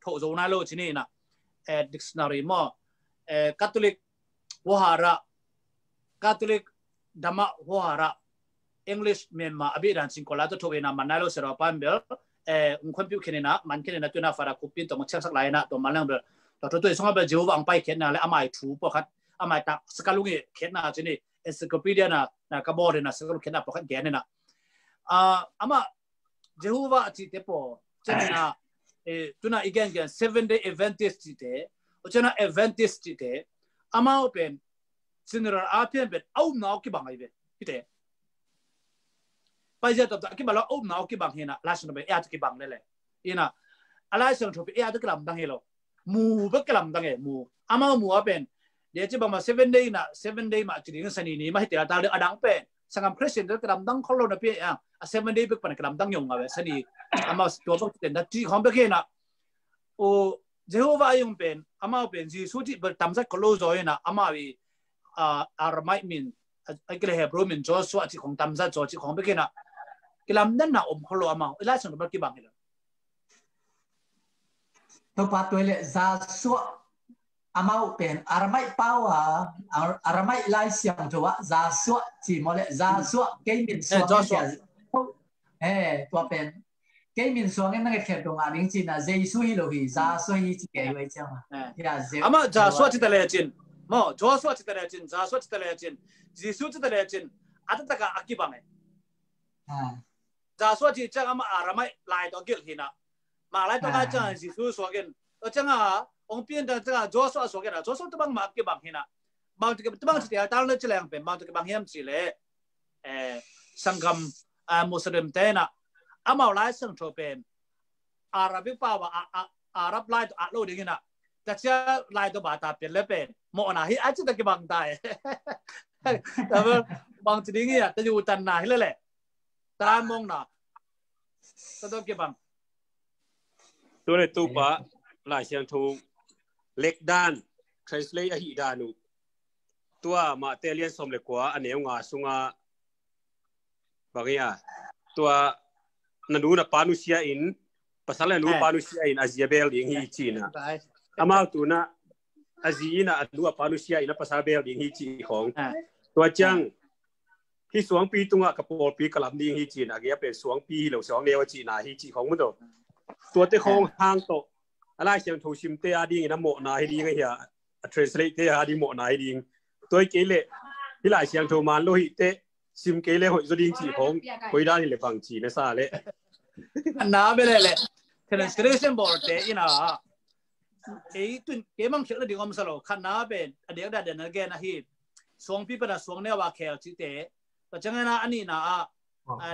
thoh zo nai lo cini ina dictionary maw Catholic Hohara Catholic Dhamma Hohara English Myanmar a bih dan singkol lai tawh thoh ina man nai lo sero pan bel ung khonpiuh khenina man khenina tuna fara kupin tawh mangchiangsak lai ina tawh man lang bel tawh thoh tuai sunga bel Jehovah ang pai khenna le amai thu pawkhat amai tak sakalungi khenna cini encyclopedia na na ka bawl ina sakalung khenna pawkhat gen ina amah Jehovah a cihte paw cianina tuna i gengen Seven Day Adventist cihte ciana Adventist cihte amau pen general a pian pen a upna aw kibang ahi ve hite. Paizia tawp a kibang lo a upna aw kibang hina Lai Siangtho pen a tu kibang lele. Ina a Lai Siangtho pen a tu kilamdang hi lo. Mu bek kilamdang e mu. Amau mu a pen dia ci bangma Seven Day na Seven Day mah ci ding sani ni mah hite a tal ding a dang pen sangam Christian te kilamdang khol lo na pi a a Seven Day bek pan kilamdang yong a ve sani amau tua bek ten da ci khong bek hina. O Jehovah a yong pen amau pen Jesu ci bek tamzat khol lo zaw hina amau i Aramaic min a kile Hebrew min Joshua ci khong tamzat zaw ci khong bek hina. Kilamdan na om khol lo amau i Lai Siangtho bek kibang hina. Topa tuai le Joshua amau pen Aramaic pau a Aramaic Lai Siangtho a Joshua ci maw le Joshua kei min suang tua pen kei min suang in nanget khem tung a ding cina Jesu hi lo hi Joshua hi ci kei wei ciang a ama Joshua ci ta le cin maw Joshua ci ta le cin Joshua ci ta le cin Jesu ci ta le cin a ta taka a kibang e. Joshua ci ciang ama Aramaic lai tawh gilh hina. Mak lai tawh ngai ciang Jesu suak in. Tua ciang a ong pian dang ciang a Joshua suak in a Joshua tawh bang mak kibang hina. Bang tawh kibang ci tia tal na ci leng pen bang tawh kibang hiam ci le. Sanggam Muslim te na amau Lai Siangtho pen Arabic pau a Arab lai tawh at lo ding hina. Tacia lai tawh bata pian le pen mawhna hi a ci ta kibang ta e. Bang ci ding hi a ta yu tanna hi lele. Talan mawngna. Tua tawh kibang. Tua le Topa Lai Siangtho lekdan translate ahi dan uh. Tua Mate lian sawm le kua a neu nga sunga bang ia tua na nu na pa nusia in Pasal a nu a pa nusia in a zi a bel ding hi ci-in ah. Amau tu-in ah a zi in ah a nu a pa nusia in a pasal bel ding hi ci khong. Tua ciang hih suangpi tungah ka pawlpi ka lam ding hi ci-in ah, a gei a pen suangpi hi lo, suang neu a cihna hi ci khong maw. Tuate khong hang tawh a Lai Siangtho simte a dingin a mawhna hi ding ahi a, a translate te a ding mawhna hi ding. Tua hi kei leh hih Lai Siangtho man lo hi teh sim kei leh hoih zaw ding ci khong, koi dan hi leh bang ci na sa leh. Na be leh leh translation bawlte in ah ei tun kei mang khialh na ding om sa lo. Khatna pen a diak dah den a gen ahi, suangpi pan a suang neu a khel cihte. Tua ciangin ah a nihna ah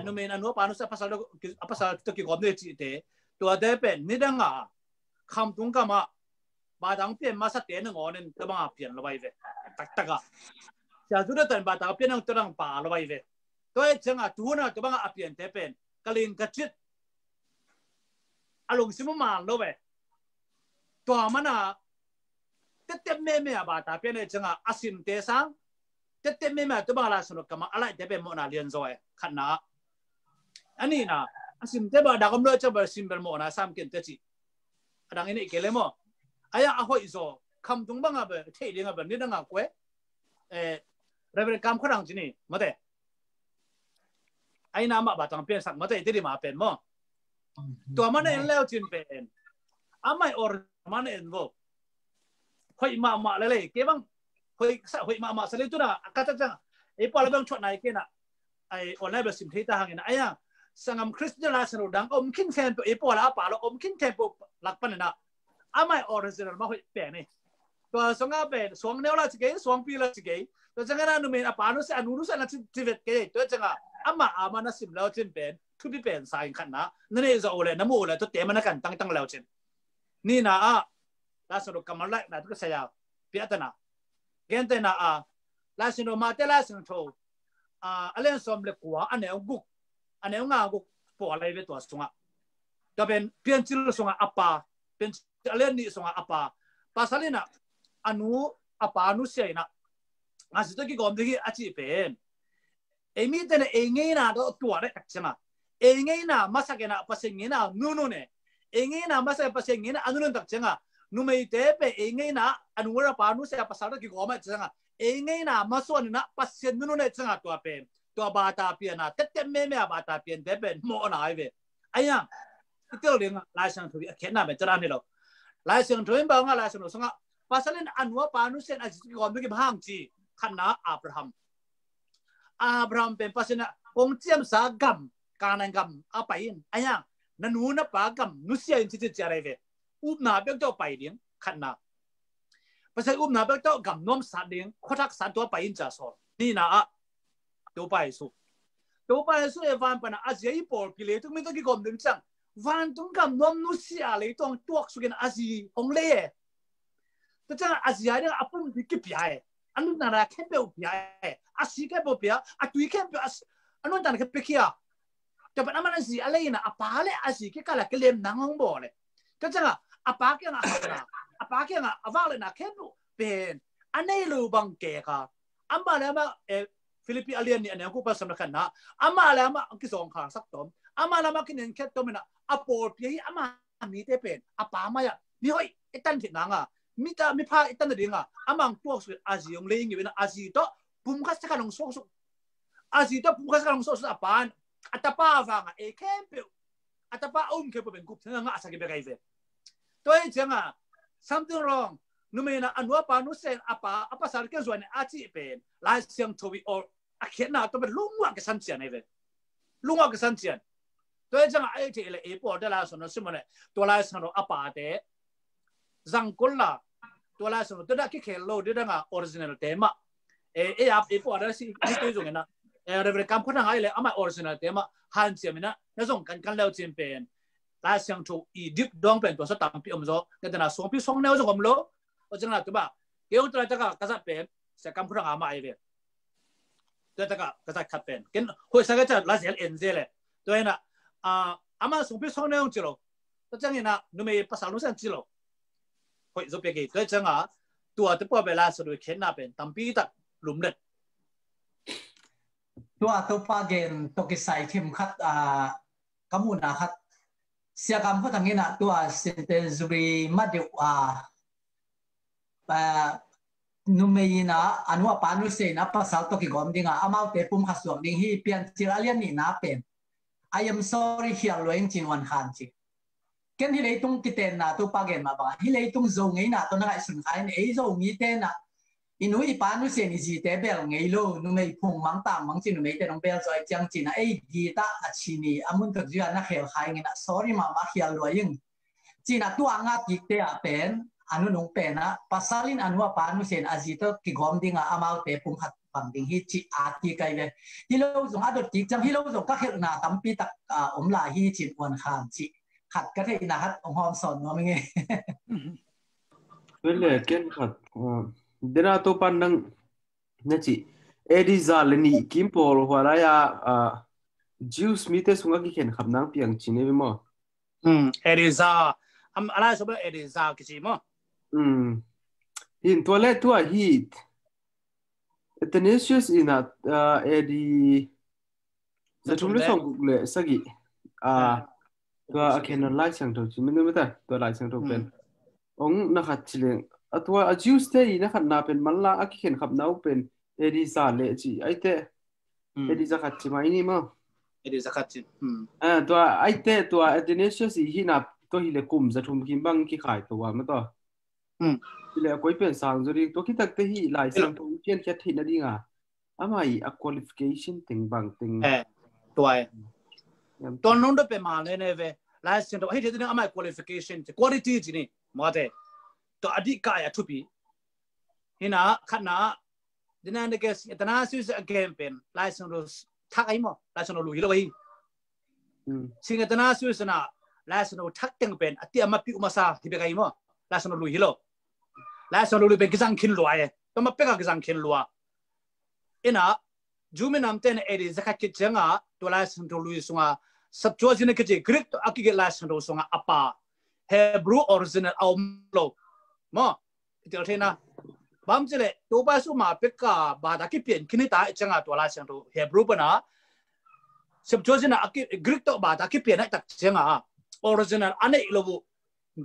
numei in a nu a pa nusia a pasal tawh, a pasal tawh kigawm ding cihte. Tuate pen nidang a khamtung gam ah batang pian masate nangawn in tua bang a pian lo ahi ve. Taktak ah Sia Judah tawh in batang pian nang tua bang pa lo ahi ve. Tua hi ciang a tu hun a tua bang a piante pen ka lin ka cit a lungsim uh man lo ve. Tua man a teptep meme a bata pian hi ciang a a simte sang teptep meme a tua bang a Lai Siangtho kam a a laihte pen mawhna lian zaw e. Khatna a nihna a simte bang a dak om lo ciang bel sim bel mawhna sam ken te ci. A dang i neih kei leh maw. Ahi a hoih zaw khamtung bang a bel theih ding a bel nidang a kue Reverend Kam Khua Thang ci ni mate. Ahi na amah batang pian sak mate i Tedim a pen maw. Tua man a en leu cin pen amah i or man a en vo. Hoih mahmah lelei kei bang hoih mahmah sa lei tu-in ah ka cak ciang ei pua la bang thuat nai kei na. Ai online bel sim thei ta hangin ah, ahi a sanggam Christian Lai Siangtho dang om khin khempeuh, ei pua la a pa lo om khin khempeuh lak panin ah amah i original mah hoih pen hi. Tua sungah pen suang neu la ci kei, suangpi la ci kei. Tua ciangin ah numei in a pa nusia, a nu nusia na ci vet kei. Tua ciangah amah a man a sim leu cin pen thupi pen sa ing. Khatna na neih zawh uh leh na muh uh leh tuate man a kan tangtang leu cin. Nihna ah Lai Siangtho kammal laihna tu ka saya piahtana. Gentehna ah Lai Siangtho, Mate Lai Siangtho a lian sawm le kua a neu guk, a neu nga guk pawl ahi ve tua sungah. Tua pen Piancil sungah a pa, Piancil a lian nih sungah a pa. Pasal in ah a nu a pa nusia in ah a zi tawh kigawm ding hi a cih pen ei mite in ah ei ngeina tawh tua dek tak ciangah ei ngeina masak in ah Pasian ngeina nunun e. Ei ngeina masak in Pasian ngeina a nunun tak ciangah numeite pen ei ngeina a nu a pa nusia pasal tawh kigawm a ciangah ei ngeina masuan in ah Pasian nunun e ciangah tua pen tua bata pian a teptep meme a bata piante pen mawhna ahi ve. Ahi a i tel ding Lai Siangtho i a khiatna pen caran hi lo. Lai Siangtho in bang a Lai Siangtho sungah pasal in a nu a pa nusia in a zi tawh kigawm ding hi bang hang ci. Khatna Abraham. Abraham pen Pasian in ah kong ciamsa gam, Kanaan gam a pai in, ahi a na nu na pa gam nusia in ci ci ciat ahi ve. Upna bek tawh pai ding khatna. Pasian upna bek tawh gam nuam sat ding, khuathak sat tua pai in ca sawl. Nihna ah Topa Jesu, Topa Jesu e van pan a a zi a i pawlpi leitung mi tawh kigawm ding ciang vantung gam nuam nusia leitung tuaksuk in a zi hong lei e. Tua ciangah a zi a ding a pumpi kipia e. A nuntakna khempeuh pia e. A si khempeuh pia, a tui khempeuh a nuntakna khempeuh pia. Tua pan a man a zi a lei in ah a pa le a zi kikal a kilemna hong bawl e. Tua ciangah a pa kiangah a hatna, a pa kiangah a vak le na khempeuh pen a nei lo bang kek a amah le amah Philippi a lian nih a neu guk pan sawm le khatna amah le amah kizawngkhal sak tawm, amah le amah kinen khiat tawm in ah a pawlpi ahi amah mite pen a pa mai-ah mi hoih i tan theih nang a, mi ta mi pha i tan nading a amah hong tuaksuk in a zi hong lei ngiu in ah a zi tawh pumkhat sakhan hong suaksuk. A zi tawh pumkhat sakhan hong suaksuk a pa in a tapa vangah ei khempeuh a tapa a um khempeuh pen gupkhiatna ngahsak hi bek ahi ve. Tua hi ciangah something wrong. Numei in ah a nu a pa nusia in a pa a pasal kiang zuan in a cih pen Lai Siangtho i or a khiatna tawh pen lungah kisan cian ahi ve. Lungah kisan cian. Tua hi ciangah a i theih leh ei pawlte Lai Siangtho sim leh tua Lai Siangtho a pate zang kul la. Tua Lai Siangtho tua dah kikhel lo didang a original te mah. Ei a ei pawlte si ni tui zong in ah Reverend Kam Khua Thang ahi leh amah original te mah hanciam in ah na zong kankan leu cin pen Lai Siangtho i dik dawng pen tua sa tampi om zaw. Gentehna suangpi suang neu zong om lo. Tua ciangah tua bah kei hong tua laitak a ka zat pen Sia Kam Khua Thang amah ahi ve. Tua laitak a ka zat khat pen ken hoih sa ka ciah la zel en zel e. Tua in ah amah suangpi suang neu hong ci lo. Tua ciangin ah numei pasal nusia in ci lo. Hoih zaw pia kei. Tua ciangah tuate pawh pen Lai Siangtho i khiatna pen tampi tak lumlet. Tua Topa gen tawh kisai thim khat ka muhna khat Sia Kam Khua Thang in ah tua Centenary ma deuh a, a, numei in ah a nu a pa nusia in ah pasal tawh kigawm ding a amaute pum khat suak ding hi, Piancil a lian nihna pen, "I am sorry," khial lua ing ci-in Uan Khan ci. Ken hih leitung kitenna Topa gen mah bang a, hih leitung Zo ngeina tawh na ngaihsun kha in, ei Zo mite in ah i nu i pa nusia in i zite bel ngei lo, numei phung mang tam mang ci, numeite nong bel zaw i ciang ci-in ah ei gita a ci ni a mun tuk zui a na khel kha ing in ah sorry mahmah, khial lua ing ci-in ah tua nga kikte ah pen a nunung pen ah pasal in a nu a pa nusia in a zi tawh kigawm ding a amaute pum khat bang ding hi ci a kik ai ve. Hi lo zong a dot kik ciang hi lo zong ka khelhna tampi tak, ah, om lai hi ci-in Uan Khan ci. Khat ka theihna khat hong hawm sawn nuam ing e. Tua le ken khat, ah, dena Topan nang na ci, A D za le nih kim pawl hua lai a, ah, Jews mite sungah kikhen khap nang piang ci ne ve maw? Hmm, A D za, am, a lai sungah A D za kici maw? Hmm. Hin tua le tua hi. Athanasius in ah, ah, A D za thum le sawm guk le sagih. Ah, tua a khen Lai Siangtho ci, min mita, tua Lai Siangtho pen. Hmm. Ong na khat ci leng. A tua a Jews te i na khatna pen manlang a kikhen khapna uh pen A D za le ci. Aite. Hmm. A D za khat ci mai ni maw? A D za khat ci. Hmm. Ah, tua aite tua Athanasius i hihna tua hi le kum za thum kim bang kikhai tua maw tua. Hmm. Hi le a koi pen sang zaw ding, tua kitakte hi Lai Siangtho piankhiat theihna ding a, amah i a qualification teng bang teng. Eh, tua e. Yam. Tua nong dot pen ma ne ne ve. Lai Siangtho hi theihna ding amah i qualification, quality ci ni. Mawte. Tua a dih kai a thupi. Hi na, khatna, dena ne ke Athanasius a gen pen Lai Siangtho thak ai maw? Lai Siangtho lui hi lo ai. Hmm. Saint Athanasius in ah Lai Siangtho thak teng pen a ti a ma piu masa hi bek ai maw? Lai Siangtho lui hi lo. Lai Siangtho lui pen kizang khin lua e. Tua ma pek a kizang khin lua. In ah Jew minamte in A D za khat khit ciang a tua Lai Siangtho lui sung a Septuagint kici Greek tawh a kigelh Lai Siangtho sung a a pa Hebrew original a om lo. Maw? I tel thei na. Bang ci le, Topa Jesu ma pek a bata kipian khin hi ta i ciang a tua Lai Siangtho Hebrew pan a Septuagint a ki, Greek tawh bata kipian a i tak ciang a original a neih lo uh.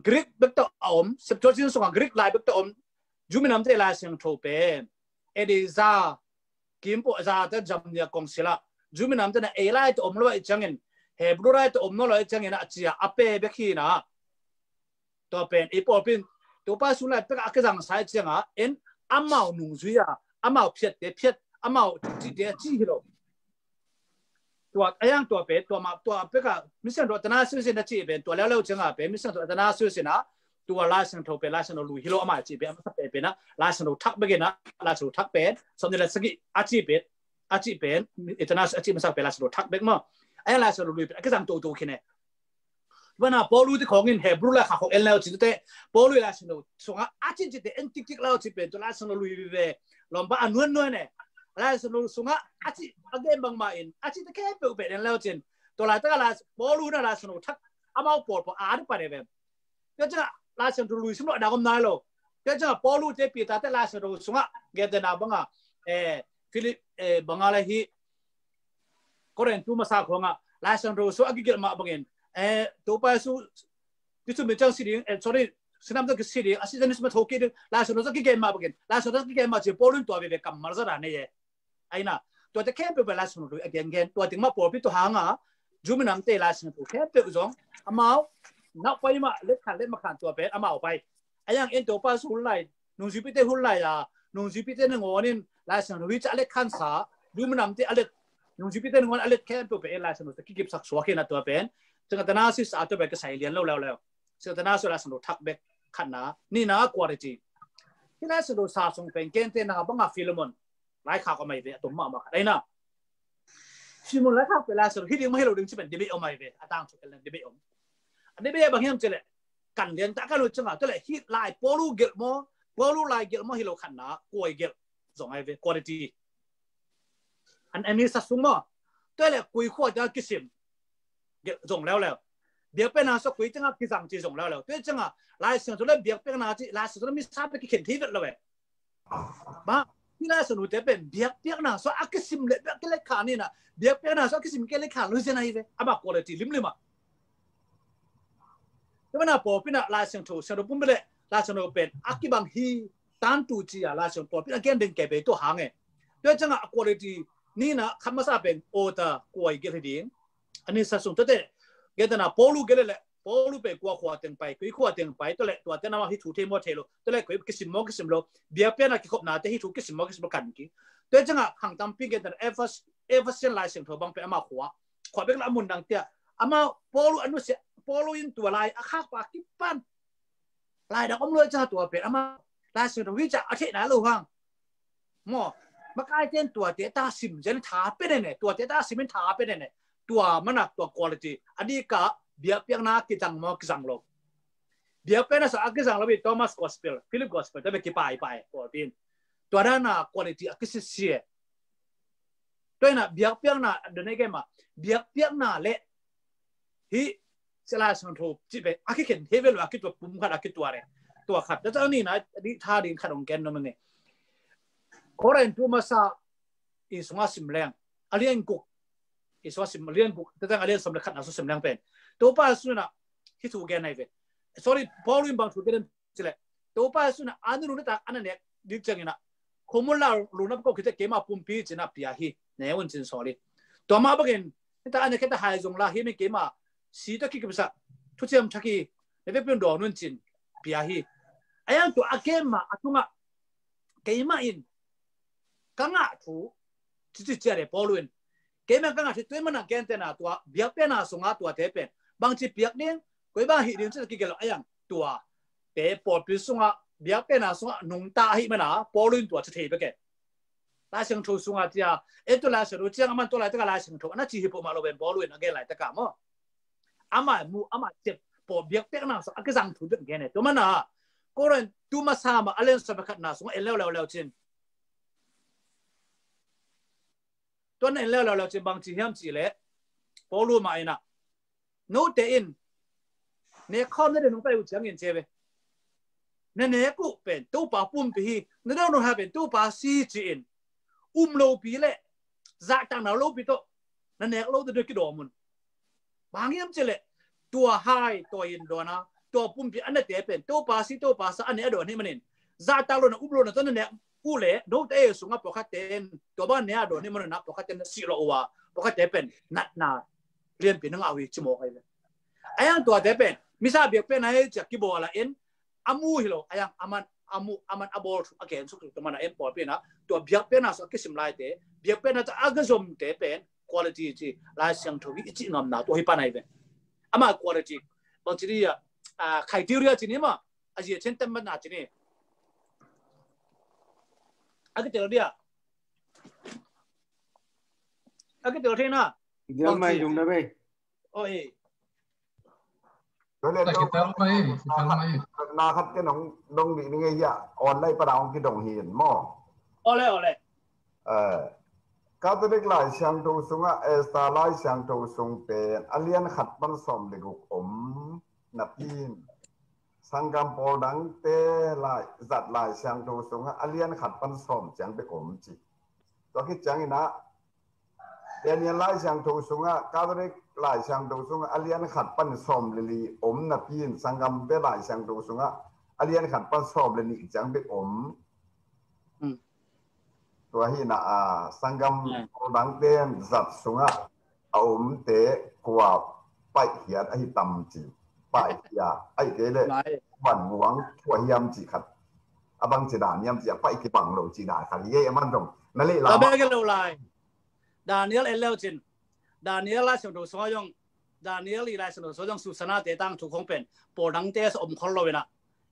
Greek bek tawh a om, Septuagint sung a Greek lai bek tawh om. Jew minamte Lai Siangtho pen A D za kim pawl, za te zam nia kong sila. Jew minamte in ah ei lai tawh om lo i ciangin, Hebrew lai tawh om lo i ciangin a ci a a pe bek hi na. Tua pen i pawlpi in Topa Jesu lai pek a kizang sa i ciang a, en amau nungzui a, amau phiatte phiat, amau cihte a ci hi lo. Tua a yang tua pen, tua ma, tua pek a Misiangtho Athanasius in a ci pen, tua leuleu ciang a pen Misiangtho Athanasius in ah tua Lai Siangtho pen Lai Siangtho lui hi lo amah ci pen, a masa pen pen ah Lai Siangtho thak bek in ah, Lai Siangtho thak pen sawm nih le sagih a ci pen, a ci pen, Athanasius a ci masa pen Lai Siangtho thak bek maw. A yang Lai Siangtho lui pen a kizang toto khin e. Tua na Paulu te khawng in Hebrew lai kha khawng en leu cin te, Paulu Lai Siangtho sungah a cin cin te en tiktik leu cin pen tua Lai Siangtho lui ve. Lawmpa a nuan nuan e. Lai Siangtho sungah a ci a gen bangmah in a ci te khempeuh pen en leu cin. Tua laitak a Lai, Paulu na Lai Siangtho thak amau pawlpawh a ding pan e ve. Tua ciangah Lai Siangtho lui sim lo a dang om nai lo. Tua ciangah Paulu te Peter te Lai Siangtho sungah gentehna bangah, eh, Philip, eh, bangah le hi Korin tu masa khawngah Lai Siangtho sungah a kigelh mah bangin, eh, Topa Jesu, Jesu min ciang si ding, eh, sorry, sinam ciang si ding, a si ciang ni sima tho kik ding, Lai Siangtho sungah kigelh mah bangin, Lai Siangtho sungah kigelh mah ci Paulu in tua veve kammal zat a nei e. Aina, tuate khempeuh pen Lai Siangtho lui a gengen, tua teng mah pawlpi tua hanga, Jew minamte Lai Siangtho khempeuh zong, amau, nau pai mah, let khan, let mah khan tua pen, amau pai. A yang en Topa Jesu hun lai, nungzuipite hun lai a, nungzuipite nangawn in, Lai Siangtho lui ca a let khansa, Jew minamte a let, nungzuipite nangawn a let khempeuh pen, Lai Siangtho kikipsak suak hi na tua pen, ciang Athanasius a tua pen kisai lian lo leuleu. Ciang Athanasius Lai Siangtho thak bek khatna, nihna quality. Hi Lai Siangtho sa sung pen, gentehna bangah Philemon. Laikhak om ai ve, a tom mahmah khat aina. Simon laikhak pen Lai Siangtho hi ding mah hi lo ding ci pen debate om ai ve, a tang thuk el debate om. A debate bang hiam ci le, kan lian ta kan lo ciang a, tua le hi lai Paulu gelh maw, Paulu lai gelh maw hi lo khatna, kua i gelh zong ai ve, quality. An, an mi sa sung maw, tua le kui khua ta kisim. Gelh zong leuleu. Biakpiakna sua kui ciangah kizang ci zong leuleu. Tua ciangah Lai Siangtho le biakpiakna ci, Lai Siangtho le misa pia kikhen thei vet lo e. Mah, hi Lai Siangtho te pen biakpiakna sua a kisim le biak kilekhan hi na. Biakpiakna sua a kisim kilekhan lo hi zen ahi ve. Amah quality limlim ah. Tua mana pawlpi na Lai Siangtho, Siangtho pumpi le Lai Siangtho pen a kibang hi, tantu ci a Lai Siangtho pawlpi na gen den kei pe tua hang e. Tua cianga a quality ni na khat masa pen order kua i gel hi ding. Ani sa sung tua te, gen ta na Paulu gel le, Paulu pen kua khua teng pai, koi khua teng pai, tua le tua te na ma hi thu thei maw thei lo, tua le koi kisim maw kisim lo, biakpiakna kikhopna te hi thu kisim maw kisim lo kan ki. Tua cianga hang tampi gen ta na Efes-, Efesian Lai Siangtho bang pen ama khua, khua bek la mun dang tia, ama Paulu anu se, Paulu in tua lai a khak pa kipan. Lai dang om lo ca tua pen ama Lai Siangtho hi ca a theih nai lo hang. Maw, makai ten tua te ta sim zen tha pe ne ne, tua te ta sim in tha pe ne ne. Tua mana tua quality. A di ka biakpiakna kizang maw kizang lo. Biakpiakna sa a kizang lo bi Thomas Gospel, Philip Gospel, ta be kipai pai, tua tin. Tua dana quality a kisisia. Tua ina biakpiakna, dona ke ma, biakpiakna le hi, Lai Siangtho ci pe, a kikhen he ve lo, a kitua pum khat, a kitua re. Tua khat, ta ta ni na, di tha ding khat ong ken no mene. Korin tu masa i sunga sim leng, a lian guk, i sunga sim lian guk, ta ta a lian som le khat na so sim leng pen. Topa suna, hi thu gen nai ve. Sorry, Paulu in bang thu gen ci le. Topa suna, anu nung ta ana nek, dik ciangina. Khomul la lu na ko kite keima pumpi cina pia hi, ne un cin sorry. Tua ma bangin, ta ana keta hai zong la hi mi keima, si ta ki kipsa, thu ciam thaki, ne pe pun do nun cin, pia hi. Ayang tua a keima, a tunga, keima in, ka ngah thu, cici cia le Paulu in. Keima ka ngah thu, tua mana gen te na tua, biakpiakna sunga tua te pen. Bang ci piak ding, koi bang hi ding ci ki gelo ayang, tua. Te pawlpi sunga, biakpiakna sunga, nungta hi mana, Paulu in tua ci thei beke. Lai Siangtho sunga tia, e tu Lai Siangtho ciang aman tua lai taka Lai Siangtho, ana ci hi po ma lo ben Paulu in a gen lai taka maw. Ama mu, ama cep, paw biakpiakna sung a kizang thu dek gen e. Tua mana, Korin tu masa ma a lian som le khat na sung en leu leu leu cin. Tua na en leu leu leu cin bang ci hiam ci le. Paulu ma ina. Note in. Ne khawm na de nung pai u ciangin ce ve. Na nek uh pen, Topa pumpi hi, na dong nung ha pen, Topa si ci in. Um lopi le, zahtakna lopi tawh, na nek lo te doi kidawm un. Bang hiam ci le, tua hai, tua in dawn a, tua pumpi a nate pen, Topa si, Topa sa, a ne a dawn hi manin. Zahtak lo na, um lo na, tawh na nek uh le, note e sunga pawlkhat ten, tua bang ne a dawn hi manin a, pawlkhat ten na si lo uh a, pawlkhat te pen, natna, lianpi na ngah uh hi, ci mawk ahi ve. Ayang tua te pen, misa biakpiakna hi, ciak kibawl a in, a mu hi lo, ayang aman, a mu, aman a bawl thu, a gen suk thu, tua mana en pawlpi na, tua biakpiakna sung a kisim lai te, biakpiakna ta a gazom te pen, quality ci, Lai Siangtho hi i ci ngamna, tua hi pan ahi ve. Ama quality, bang ci dia, a, criteria ci ni ma, a zia chen tem na ci ni. A kitel dia. A kitel thei na. Dia mai dung na be. Oi. Tua le na khat ken hong dong dih ning ei hia, online pana hong kidong hi in maw. Ole, ole. Catholic Lai Siangtho sungah, Esther Lai Siangtho sung pen a lian khat pan sawm le guk om napi in, sanggam pawl dangte lai, zat Lai Siangtho sungah a lian khat pan sawm ciang bek om ci. Tua khit ciangin ah Daniel Lai Siangtho sungah, Catholic Lai Siangtho sungah a lian khat pan sawm le li om napi in, sanggamte Lai Siangtho sungah a lian khat pan sawm le nih ciang bek om. Tua hi na a, sanggam pawl dangte zat sungah a omte kua paihkhiat ahi tam ci. Paihkhia ahi kei le van muang tua hiam ci khat. A bang ci dan hiam ci a paih kibang lo ci dan khat hi ei a man dong. Na leh la. Daniel en leu cin. Daniel Lai Siangtho sungah zong, Daniel i Lai Siangtho sungah zong Susanna te tangthu khong pen pawl dangte sa om khol lo ina.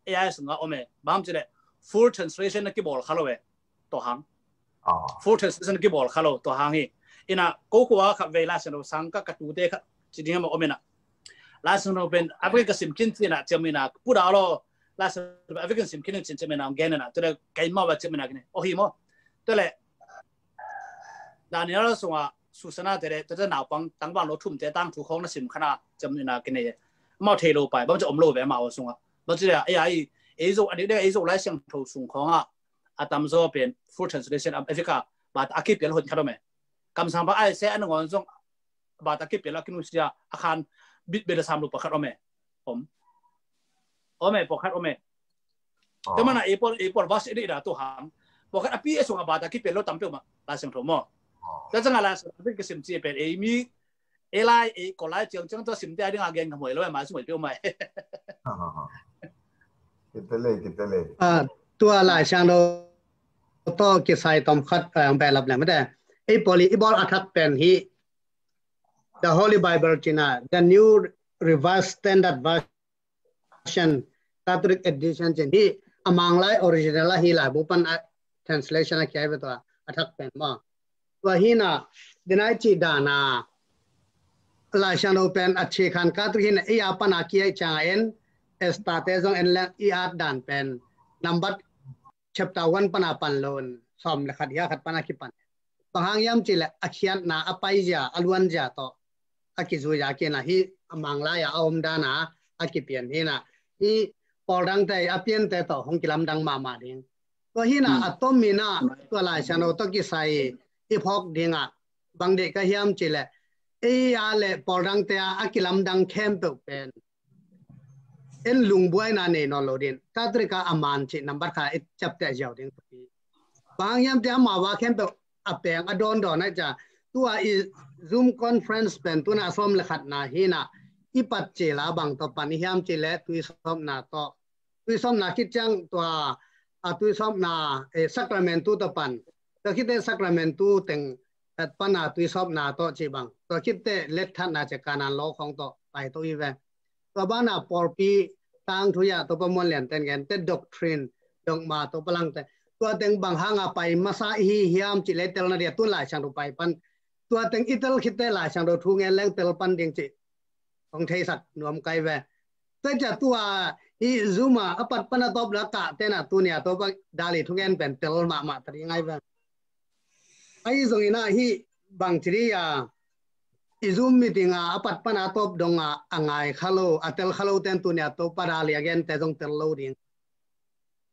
A I sungah om e. Bang ci le full translation na kibawl kha lo e. Tua hang. Full translation kibawl kha lo tua hang hi. Ina ko khua khat vei Lai Siangtho sang ka ka tute khat ci ding a ma om ina. Lai Siangtho pen a vekin ka sim khin ci ina ciam ina puda lo. Lai Siangtho a vekin sim khin cin ciam ina gen ina. Tua le kei ma va ciam ina kine. O hi maw. Tua le Daniel sungah Susanna te le tua naupang tangval lo thum te tangthu khong na sim kha na ciam ina kine. Mau thei lo pai bang ci om lo ve mau sungah. Bang ci le a ei ei zo a dik dek ei zo Lai Siangtho sung khong ah. A tamzaw pen full translation a vika bat a kipial hun khat om e. Kamsang pa ai se a nangawn zong bat a kipial a kinusia a khan bit bel a sam lupa khat om e. Om. Ome, pawlkhat ome. Tua mana ei pawl, ei pawl verse nih dah tu hang. Pawlkhat a pi a sung a bata kipel lo tam peuh mah Lai Siangtho maw. Tua ciang a Lai Siangtho pen kisim ci pen ei mi, ei lai, ei ko lai ciangciang tua simte a ding a gen khamhuai lo, ei mai sung huai peuh mai. Kitelei, kitelei. Tua Lai Siangtho tawh kisai tom khat ang belap leng mate. Ei pawl i bawl a thak pen hi The Holy Bible cina, The New Revised Standard Version, Catholic Edition cin hi, a Manglai original a hi lai bu pan a translation a kiai ve tua a thak pen maw. Tua hina, denai ci dana Lai Siangtho pen a ci khan Catholic hina ei a pan a kiai ciang a en, Esther te zong en leng i at dan pen number chapter one pana pan lon, sawm le khat hia khat pana kipan. Bang hang hiam cih leh a khiatna, a paizia, a luanzia tawh a kizui a kina hi, a Manglai a a om dana a kipian hina hi, pawl dangte a piante tawh hong kilamdang mahmah ding. Tua hina a tom mina tua Lai Siangtho tawh kisai i phawk dinga bang deih ka hiam cih leh ei a le pawl dangte a a kilamdang khempeuh pen en lungbuaina nei nawn lo din. Catholic a a man cih number kha i ciapteh ziau ding thupi. Bang hiam tia ma va khempeuh a peng a dawndawn a cia. Tua i Zoom conference pen tuna a sawm le khatna hina i pat cila bang tawh pan i hiam cih leh tuisawpna tawh. Tuisawpna khit ciang tua a tuisawpna, eh, sacramentu tawh pan. Tua khitte sacramentu teng at pana tuisawpna tawh ci bang. Tua khitte let thatna cia Kanan law khong tawh pai to i ve. Tua bana pawlpi tangthu ya Topa Muan Lian ten gen te doctrine, dogma Topa Langte. Tua teng bang hanga pai masa i hi hiam cih leh telna dia tun Lai Siangtho pai pan. Tua teng i tel khitte Lai Siangtho thu ngen leng tel pan ding cih hong theisak nuam kai ve. Tua cia tua hi Zoom a a pat pana tawp la kah tena tunia Topa dali thu ngen pen tel mahmah ta ding ai ve. Ahi zongina hi bang ci dia i Zoom meeting a a pat pana tawp donga a ngai kha lo, a tel kha lo ten tunia Topa dali a gente zong tel lo ding.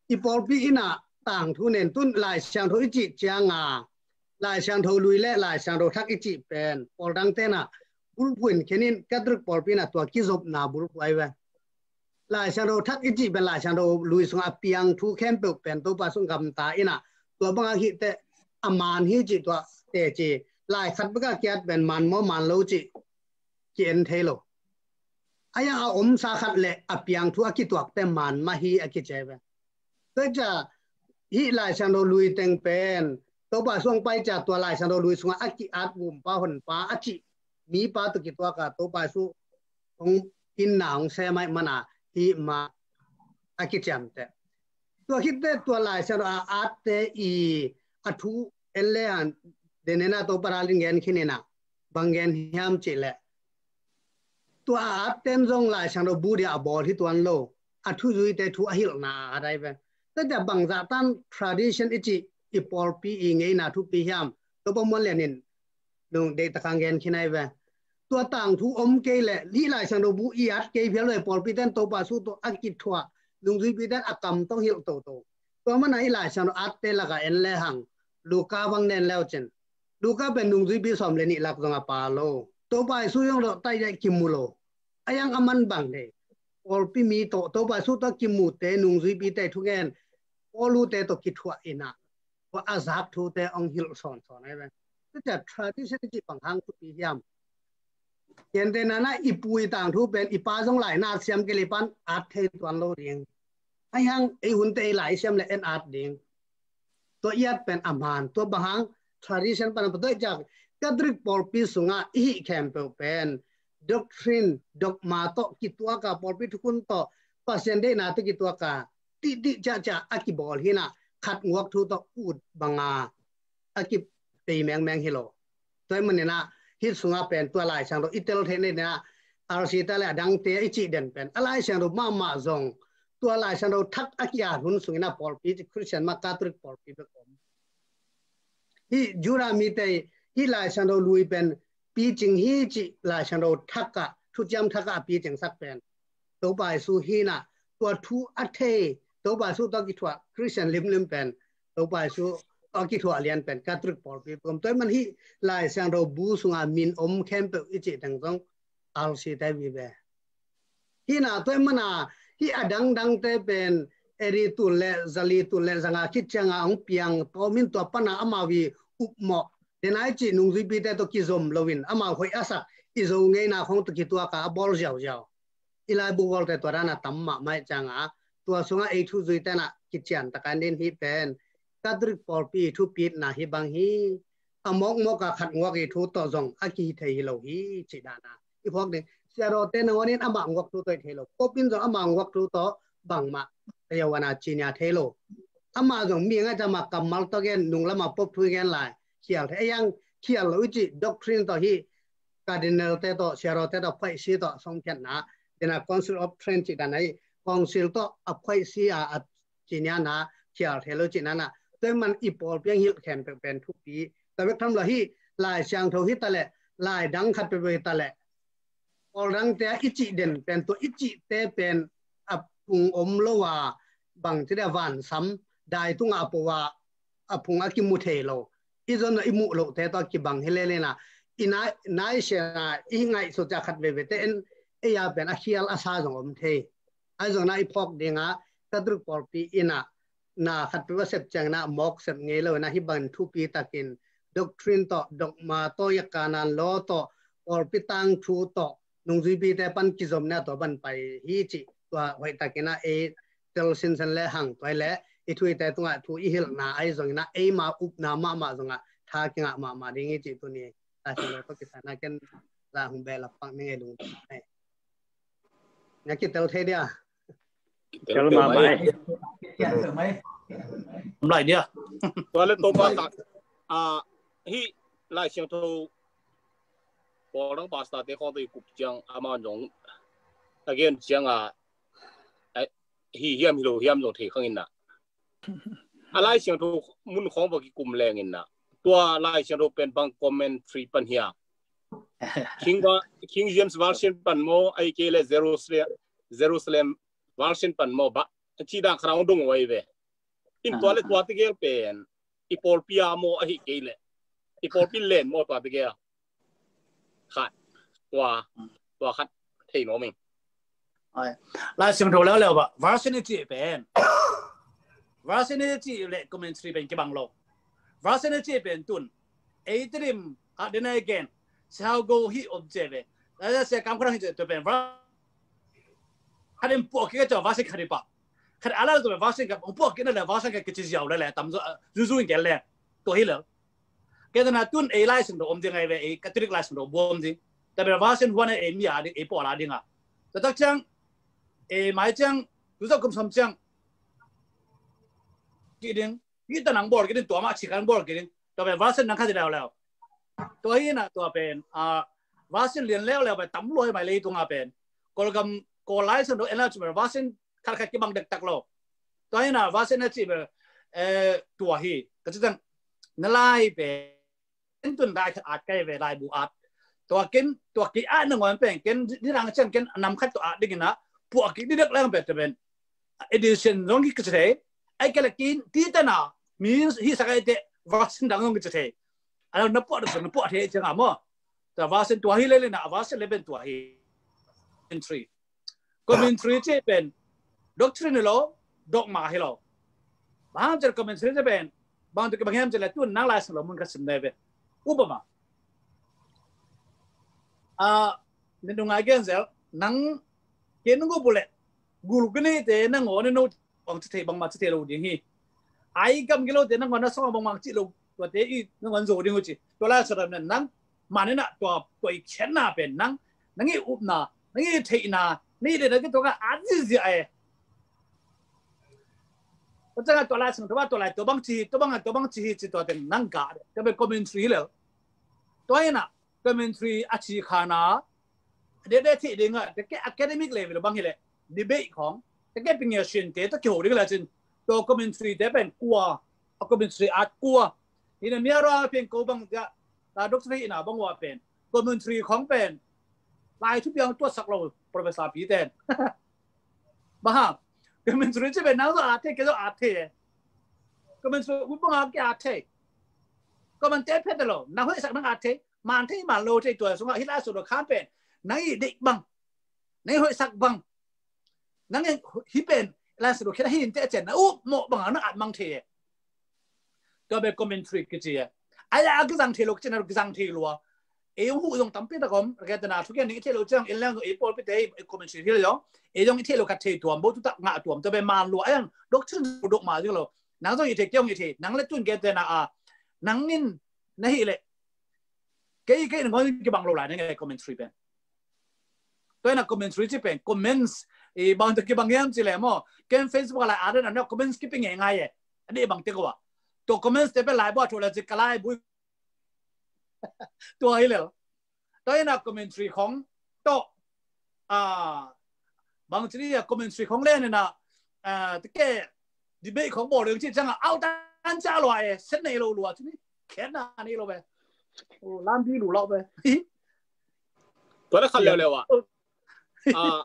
I pawlpi ina tangthu nen tun Lai Siangtho i cih cianga Lai Siangtho lui le Lai Siangtho thak i cih pen pawl dangtena bulphuin khenin Catholic pawlpi ina tua kizopna bulphuai ve. Lai Siangtho thak i cih pen Lai Siangtho lui sunga a piang thu khempeuh pen Topa sung gamta ina tua banga hihte a man hi cih tua teci lai khat beka kiat pen man maw man lo cih ki-en thei lo. A yang a omsa khat le a piang thu a kituakte man mah hi a kici ve. Tua cia hih Lai Siangtho lui teng pen Topa Jesu hong pai cia tua Lai Siangtho lui sunga a ki-at gumpa honpa a cih mipa tawh kituaka Topa Jesu hong inna hong sem ai mana hih mah a kiciamteh. Tua khitte tua Lai Siangtho a atte i a thu en le han denena Topa dalin gen khinina bang gen hiam cih leh tua a atten zong Lai Siangtho bu dia a bawl hi tuan lo. A thuzuite thu a hilhna a dai ve. Tua cia bangzah tan tradition i cih i pawlpi i ngeina thupi hiam Topa Muan Lianin nung deihtakang gen khin ai ve. Tua tangthu om kei le hih Lai Siangtho bu i at kei phial ve pawlpi ten Topa Jesu tawh a kithuah nungzuipi ten a kam tawh hilh toto. Tua mana hih Lai Siangtho atte laka en le hang Luka bang nen leu cin. Luka pen nungzuipi sawm le nih lak zong a pa lo. Topa Jesu zong lo tai dai kimu lo. A yang a man bang dei. Pawlpi mi tawh Topa Jesu tawh kimute nungzuipite thungen. Pawlute tawh kithuah ina tua a zak thute ong hilh sawnsawn ai ve. Tua cia tradition cih bang hang thupi hiam. Kente nana i pui tangthu pen i pa zong lai na siam kei le pan at thei tuan lo ding. Ai hang ei hunte ei lai siam le en at ding. Tua i at pen a man tua bang hang tradition pan a patoih ciak Catholic pawlpi sunga i hih khempeuh pen doctrine, dogma tawh kituaka pawlpi thukhun tawh Pasian deihna tawh kituaka tihtih ciahciah a kibawl hina khat nguak thu tawh ut banga a kipei mengmeng hi lo. Tua hi manina hih sunga pen tua Lai Siangtho i tel theih nena R C ta le a dangte i cih den pen a Lai Siangtho mahmah zong tua Lai Siangtho thak a ki-at hun sungina pawlpi ci Christian ma Catholic pawlpi bek om. Hih Judah mite hih Lai Siangtho lui pen picing hi cih Lai Siangtho thak a thuciam thak a picing sak pen Topa Jesu hina tua thu a thei Topa Jesu tawh kithuah Christian limlim pen Topa Jesu tawh kithuah lian pen Catholic pawlpi pawm tua man hih Lai Siangtho bu sunga min om khempeuh i cih teng zong R C te vive. Hina tua mana Hih a dangdangte pen eri tul le zali tul le zanga khit cianga hong piang tawmin tua pana amau i upmawh, denai cih nungzuipite tawh kizom loin amau hoih a sak i Zo ngeina khong tawh kituaka a bawl ziauziau. I laibu bawlte tua dana tam mahmah ih cianga tua sungah ei thu zuite na kician taka nin hih pen Catholic pawlpi i thupitna hi bang hi. A mawkmawka khat nguak i thu tawh zong a kihi thei hi lo hi cih dana i phawk ding. Siarawte nangawn in amah nguak thu tawh i thei lo, Pope in zong amah nguak thu tawh bangmah a yau ana cinia thei lo. Amah zong mi ngaih cama kammal tawh gen, nunglama Pope thu i gen lai khial thei a, yang khial lo i cih doctrine tawh hi. Cardinal te tawh, siarawte tawh, phaisi tawh songphiatna dena Council of Trent cih dana i council tawh a phaisi a a ciniana khial thei lo cih nana tua man i pawlpi ang hilh khen pek pen thupi. Tua bek tham lo hi, Lai Siangtho hi ta leh, lai dang khat pek pek hi ta leh, pawl dangte a i cih den pen tua i cihte pen a phung om lo a, bang ci dia vansam dai tunga a po a, a phung a kimu thei lo. I zon a i muh lohte tawh a kibang hi lelena i nai, nai siana i ngaihsut ca khat veve te en ei a pen a khial a sa zong om thei. Ai zong na i phawk dinga Catholic pawlpi ina na khat peuh a sep ciangna mawk sep ngei lo ina hi bangin thupi takin doctrine tawh, dogma tawh, ya kanan law tawh, pawlpi tangthu tawh, nungzuipite pan kizomna tawh ban pai hi cih tua hoih takina ei tel sinsen le hang tua le i thuite tungah thu i hilhna ai zongina eima upna mahmah zongah tha kingah mahmah ding hi cih tuni. Taisang lo tawh kisana ken la hong beh lapak ning ei lung. Nga kitel thei dia. Tel mahmah ei. Om lai dia. Tua le Topa ka, a, hi Lai Siangtho pawl dang pastor te khawng tawh i kup ciang ama zong a gen ciang a, a, hi hiam hi lo hiam zong thei khang inna. A Lai Siangtho mun khawng va kikum leng inna. Tua Lai Siangtho pen bang commentary pan hia. King, King James Version pan maw, ahih kei leh Jerusalem, Jerusalem Version pan maw, ba, ci dang khat hong dong uh ahi ve. In tua le tua tegel pen i pawlpi a maw, ahih kei leh i pawlpi len maw tua tegel. Khat, tua, tua khat thei nuam ing. Ai. Lai Siangtho leuleu ba, version i cih pen. Version i cih le commentary pen kibang lo. Version i cih pen tun. Ei tedim, ah, then again. Siago hi om ce ve. Lai sia kam kharang hi ce tu pen. Ver-, khat in puak kik a cih version khat i pah. Khat a la tu pen version ka, puak kik na le version ka kici ziau le le, tam zo, ah, zuzu in ke le. Tua hi le. Kei tana tun ei Lai Siangtho om ding ai ve, ei Catholic Lai Siangtho bu om ding. Tua pen version huan ei mi a ding, ei pawl a ding a. Tua tak ciang, ei mai ciang, tu zau kum som ciang. Ki ding, ki ta nang bawl ki ding, tua ma ci kan bawl ki ding. Tua pen version nang khat di leuleu. Tua hi na, tua pen, a, version lian leuleu pen tam luai mai lei tunga pen. Kol gam, Kol Lai Siangtho en la cu pen version khat khat kibang dektak lo. Tua hi na, version a cih pen, eh, tua hi. Ka ci ciang, na lai pen, en tun lai khat at kai ve, laibu at. Tua ken, tua ki at nangawn pen, ken ni rang ciang ken nam khat tua at ding ina, puak ki di dek lang pen, tua pen. Edition zong ki ci thei. Ai kei le kin, ti tana, mi hi sak ai te, version dang zong ki ci thei. Ala na puak dek, na puak thei ciang a maw. Tua version tua hi le le na, version le pen tua hi. Entry. Commentary ci pen doctrine hi lo, dogma hi lo. Bang hang cian commentary ci pen bang tu kibang hiam ci le tun nang Lai Siangtho mun khat sim nai ve. Upama. A, ni nungai gen zel, nang ken nung up uh le gul gini te nangawn no bang ci thei bangmah ci thei lo ding hi. Ai gam gilo te nangawn na song bangmah ci lo, tua te i nangawn zo ding uh ci. Tua Lai Siangtho nen nang Mah nena tua, tua i khiatna pen nang, nang i upna, nang i theihna, nang i lehna ki tua ka at zizia e. Tua cianga tua lai sung tua, tua lai tua bang ci, tua bang, tua bang ci hi ci tua teng nang ka, tua pen commentary hi lel. Tua ina commentary a ci khana, dede thei dinga, te ke academic level bang hi le, debate khong, te ke pingia sin te, tua kiho ding la cin, tua commentary te pen kua, a commentary at kua. Hina nia ra pen ko bang tia, ta doctor hina bang wa pen commentary khong pen lai thu piang tua sak lo professor pi ten. Ba ha, commentary ci pen nang zo a the, ke zo a the. Commentary u bang a ke a the. Commentary phet lo, nang hoi sak nang a the, man the man lo the tua sunga hila so lo khan pen. Nang i dik bang. Nang i hoi sak bang. Nang en hih pen Lai Siangtho khiat a hi inteh a cian na uh mawh bangah na at mang thei e. Tua pen commentary kici e. Ai a kizang thei lo kici na kizang thei lo a. Ei hong huh zong tampi tak om. Ka tena thukian ning i theih lo ciang en leng zong ei pawlpi te ei commentary hi lo zong ei zong i theih lo khat thei tuam bo tu tak ngah tuam tua pen man lo a yang doctrine dok ma zing lo. Nang zong i thei kei zong i thei nang le tun ka tena a nang in na hi le kei kei nang kibang lo lai na ngai commentary pen. Tua ina commentary ci pen comments i bang tua kibang hiam ci le maw ken Facebook lai a den an comments kipi ngei ngai e. Ani bang te ko wa tua comments te pen lai bua thu la ci ka lai bui tua hi le tua ina commentary khong to a bang ci ni a commentary khong le ina a te ke debate khong bawl ding ci ciang a au tan ca lua e set nei lo lua ci ni khen na nei lo ve lam bi lu lo ve. Tua na khat leu leu a a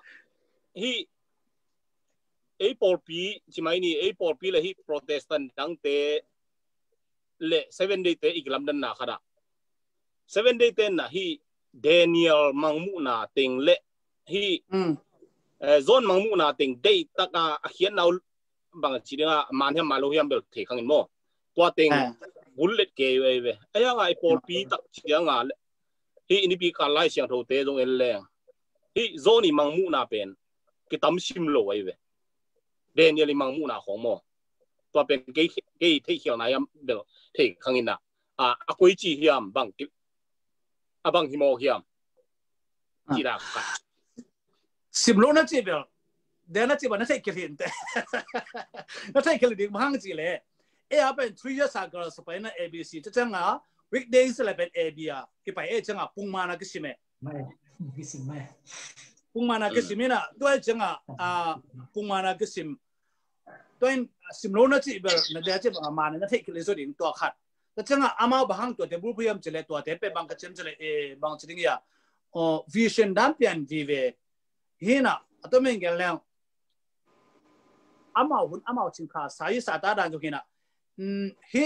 hi ei pawlpi ci mai ni ei pawlpi le hi Protestant dangte le Seven Day te i kilamdanna khat a Seven Day te na hi Daniel mangmuhna teng le hi John mangmuhna teng dei taka a khiatna uh bang ci dinga man hiam man lo hiam bel thei khangin maw tua teng bul let kei ve ve a yang a i pawlpi tak cianga le hi i nipi kal Lai Siangtho te zong en leng hi John i mangmuhna pen kitam sim lo ai ve Daniel i mangmuhna khong maw tua pen kei kei thei khial na hiam bel thei khangin a a koi ci hiam bang a bang hi maw hiam ci da khat. Sim lo na ci bel de na ci ba na thei khial hin te na thei khial ding bang ci le e a pen three years ago sa pai na A B C ta changa weekdays le pen A B a kipai e changa pungmana kisim e. Pungmana kisim ina tua changa a pungmana kisim tua in sim lo na ci bel na de ci ba mana na thei khial so ding tua khat ta changa amau bang hang tua te bulphu hiam ci le tua te pe bang ka chem ci le e bang ci ding ya vision dan pian vive hina a to men gel leng amau hun amau chin kha sa i sa ta dan zo hina hi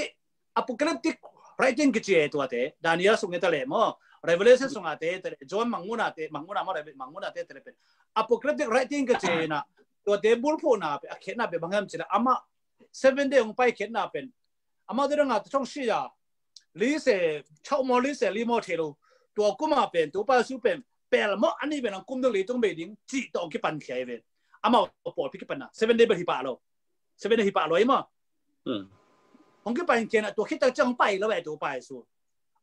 apocalyptic writing kici e tua te Daniel sung ta le maw Revelation sung a te te John mangmuhna te mangmuhna maw Revelation mangmuhna te te le pen apocalyptic writing kici na tua te bulphu na pe a khetna pe bang hiam ci le ama Seven Day hong pai khetna pen amau te dang a thong si ya li se chau maw li se li maw thei lo tua kuma pen tua pa su pen pel maw ani pen ang kum dang li tung bei ding ci tong kipan khia i ven amau pawlpi kipan na Seven Day bel hi pa lo Seven Day hi pa lo i maw hong kipan khia na tua khit tak ciang hong pai lo ve tua pa su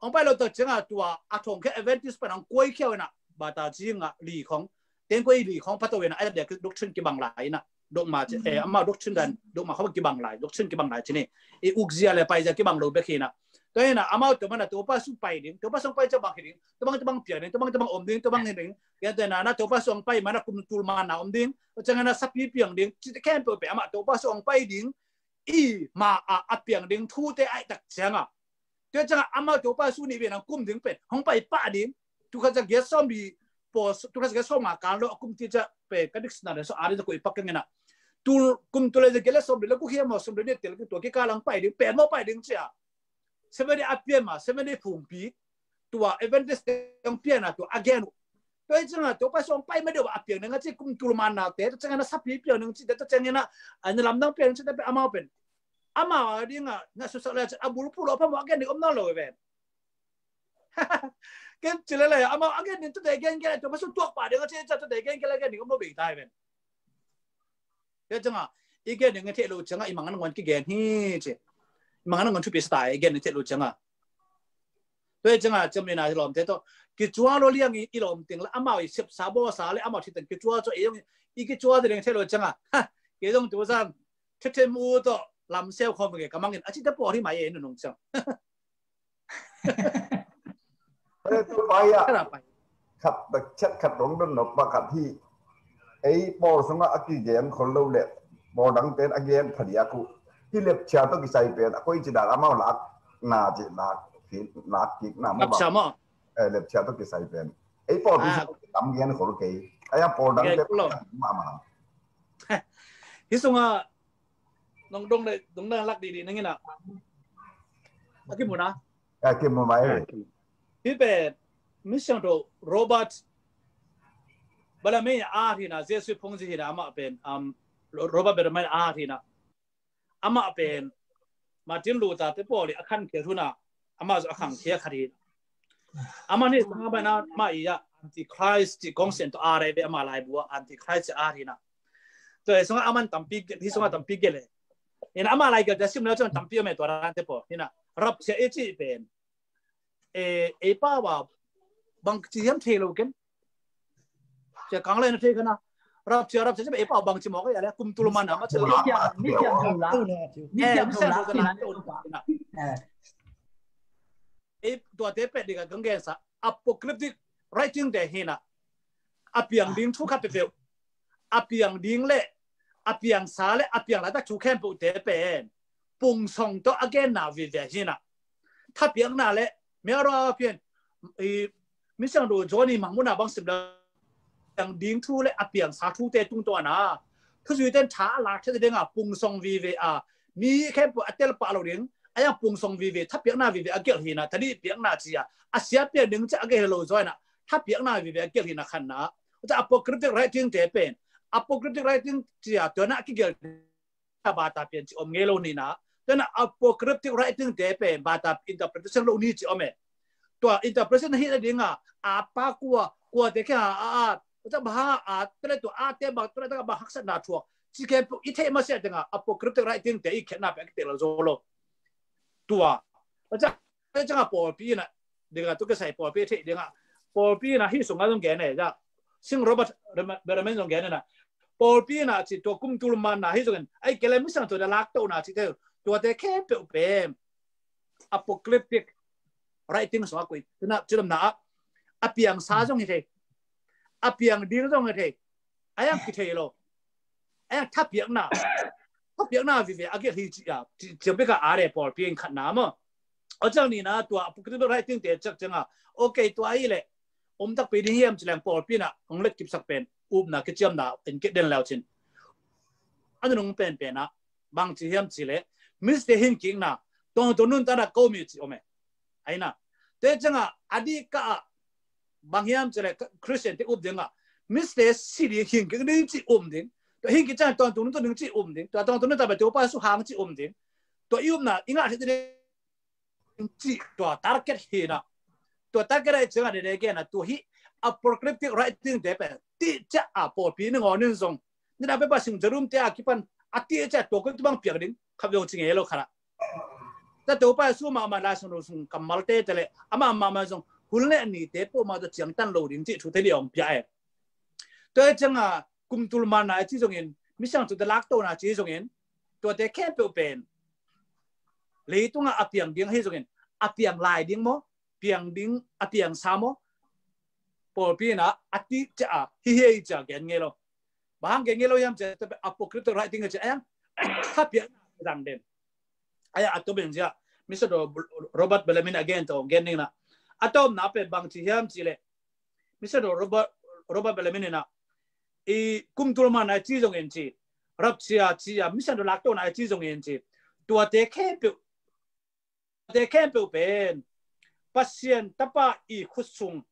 hong pai lo tak ciang a tua a thong khia Adventist pan hong kuai khia na ba ta ci nga li khong teng kuai li khong pa to ve na ai dia doctrine kibang lai na dogma ci e amau doctrine dan dogma khong kibang lai doctrine kibang lai ci ni i ukzia le paizia kibang lo bek hi na tua hi na amau tua mana tua pa su pai ding tua pa su pai ciang bang hi ding tua bang tua bang piang ding tua bang tua bang om ding tua bang hi ding ya te na na tua pa su ong pai mana kum tul mana om ding tua ciang na sapi piang ding ci te ken pe pe amau tua pa su ong pai ding i ma a a piang ding thu te ai tak ciang a tua ciang a amau tua pa su ni ve nang kum ding pen hong pai pa ding tu kha ciang giat sawm bi po tu kha ciang giat sawm nga kan lo a kum ti ciang pe ka dictionary so a ri ta ko i pak ka ngen a tu kum tu le giat le sawm bi le ku hiam maw sawm bi ne tel tua ki ka lang pai ding pen maw pai ding cia Seven Day a pian ma Seven Day phungpi tua Adventist ang pian a tua a gen uh tua i ciang a tua pa song pai ma deuh a piang ding a ci kum tul man na te tua ciang a na sapi piang ding ci te tua ciang a na lamdang piang ci te pe amau pen amau a ding a na susak le a bulphu lo pa maw a gen ding om na lo ven ken ci le le amau a gen ding tua te gen gen tua pa song tuak pa ding a ci tua te gen gen le gen ding om lo bei tai ven Tua ciang a i gen ding thei lo ciang a i mangan ngon kigen hi ci. I mangan ngon thupi sa ta i gen ding thei lo ciang a. Tua ciang a ciam ina lawmte tawh kicual lo liang i lawm ting le amau i sepsa bawsa le amau thiteng kicual cu i kicual ding thei lo ciang a. Kei zong tu zan thithem u tawh lam seu khawm ke ka mangin a ci te pawl hi mai e nunung ciang. Tua pai ah khat tak chat khat dong don nop pa khat hi. Ei pawl sungah a kigen khol lo le pawl dang ten a gen phadiak uh hi lepchia tawh kisai pen a koi ci dan amau lak na ci lak lak kik na mu ba. Lepchia tawh kisai pen ei pawl tu sungah tam gen khol kei. Ai a pawl dang ten ma ma. Hi sungah nong dong le dong dang lak di di nang ina. Aki muna. Aki muna. Hi pen mi siangtho Robert Bellarmine a at hi na, Jesuit phungzi hi na, amah pen, um, Robert Bellarmine a at hi na. Amah pen Martin Luther te pawl i a khankhia hun a, amah zong a khangkhia khat hi. Amah ni sanga bana amah i a Antichrist ci kong sen to a rei ve, amah laibu a Antichrist ci a at hi na. Tua hi sanga aman tampi, hi sanga tampi gel e. Ina amah lai gel te sim le cun tampi om e, tua dan te pawl hi na. Rapture i ci pen, e, ei pau a bangci hiam thei lo ken. Cia kang lai na thei kana. Rapture, rapture ci ei pau bangci mawk a le, kum tul man a ma ci. Ni siam, ni siam tho la. Ni siam tho la. Ei, tuate pet ding a kang gensa apocalyptic writing te hi na. A piang ding thu khat peuhpeuh, a piang ding le a piangsa le a piang laitak thu khempeuhte pen pungsong tawh a genna vive hi na. Thapiakna le miarua pian i misiangtho Johnny Mangmuna bang sim le piang ding thu le a piangsa thute tungtawn a thuzui ten tha a lak thei ding a pungsong vive a mi khempeuh a tel pah lo ding a yang pungsong vive thapiakna vive a gelh hi na. Thanih piakna ci a a sia pian ding ci a gelh lo zaw hi na. Thapiakna vive a gelh hi na khan na. Apocalyptic writing te pen apocalyptic writing ci a tua na a kigelh bata pian ci om ngei lo ni na. Tua na apocalyptic writing te pen bata interpretation lo ni ci om e. Tua interpretation hi na ding a a pa kua, kua te kia a a a ta ba a te le tua a te ba tua ta ba haksa na thuak ci ken i thei ma sia ding a apocalyptic writing te i khen na pe a kite lo zo lo. Tua a ta canga pawlpi ina ding a tu kisai pawlpi thei ding a pawlpi ina hi sunga zong gen e ja. Sing Robert Bellarmine zong gen ina pawlpi ina ci tua kum tul man na hi zongin ai kele misiangtho te lak to na ci te tuate khempeuh pen apocalyptic writing sunga kui. Tuna ci lam na a a piangsa zong hi thei, a piang ding zong hi thei. A yang kithei lo. A yang thapiakna, thapiakna vive a gelh hi ci a ci bek a a le pawlpi in khat na maw. A cang ni na tua apocalyptic writing te cak canga okay tua i le om takpi ding hiam ci leng pawlpi na hong let kipsak pen upna kiciamna in kit den leu cin. A nunung penpen a bangci hiam ci le miste hinkikna tongtong nun tana ko mi ci om e. Aina te canga a dih ka a bang hiam ci le Christian te up ding a miste si ding hinkik ding ci um ding. Tua hinkik canga tongtong nun tong ding ci um ding. Tua tongtong nun tana Topa Jesu hang ci um ding. Tua i upna i ngah thei ding ci tua target hi na. Tua target a i ciang a dede gen a tua hi apocalyptic writing te pen ti cia a pawlpi ni ngawn in zong ni na pepa sing Jerusalem te a kipan a ti cia tua ko tu bang piak ding khat zong ci ngei lo khat a. Ta Topa Jesu mahmah Lai Siangtho sung kammal te te le amah mahmah zong hun le ni te pawh mah tua ciangtan lo ding ci thu te li ong pia e. Tua i ciang a kum tul man na i ci zongin misiangtho te lak to na ci zongin tuate khempeuh pen leitungah a piang ding ahi zongin a piang lai ding maw, piang ding a piangsa maw? Pawlpi in a ti cia a hi hi cia gen ngei lo. Bang hang gen ngei lo hiam cia apocalyptic writing a cia a yang thapiak zang den. A ya a tawpin cia Mister Robert Bellarmine a gen to gen ning na a tawpna pen bang ci hiam ci le Mister Robert, Robert Bellarmine in a i kum tul man na i ci zongin ci rapture ci a misiangtho lak to na i ci zongin ci tuate khempeuh te khempeuh pen Pasian Tapa i khut sung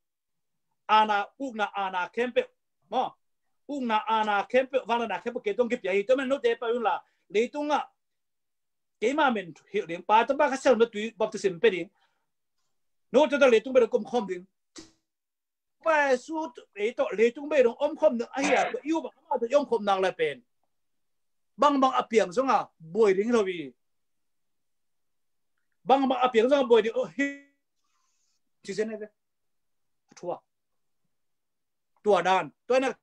aana ukna aana khempeuh maw, ukna aana khempeuh vangliatna khempeuh kei tong kipia hi. Tua men note pai un la leitungah keima min hilh ding Pa Tapa Kha Siangtho tui baptisim pe ding. Note ta leitung bek dong om khawm ding. Pa Jesu ei tawh leitung bek dong om khawm ding ahi a tua i up a amah tawh i om khawm nak le pen bangbang a piang zonga buai ding hi lo hi. Bangbang a piang zonga buai ding hi. Ci zen e ve. Tua dan tua ina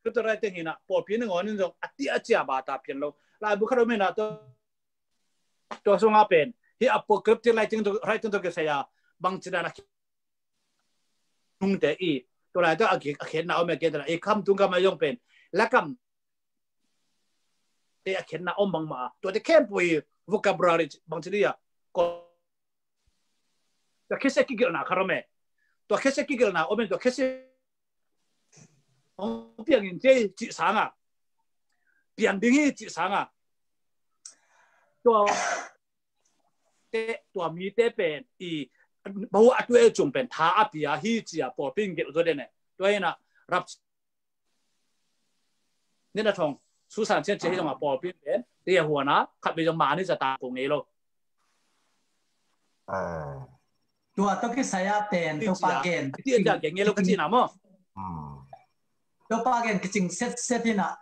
Scripture writing hi na pawlpi na ngawn in zong a ti a cia bata pian lo. Laibu khat om hi na tua sunga pen hi apocalyptic writing tawh kisai a bang ci dan a nungte i tua lai tawh a khenna om e kei tala i kham tung kham a zong pen lakam te a khenna om bangmah a tuate khempeuh i vocabulary bang ci dia ko tua khese kigelhna khat om e. Tua khese kigelhna om e tua khese hong piang in te cih sanga piang ding hi cih sanga tua te tua mite pen i bahu a tu e cung pen tha a pia hi cia pawlpi in gelh zo den e. Tua ina Rap ni na thong Susan Chin ci hi zong a pawlpi pen ti a huan a khat vei zong mah ni za ta ko ngei lo. Tua tawh kisai a pen Topa gen, ti a gen ngei lo ka ci na maw. Topa gen kicing set set hi na.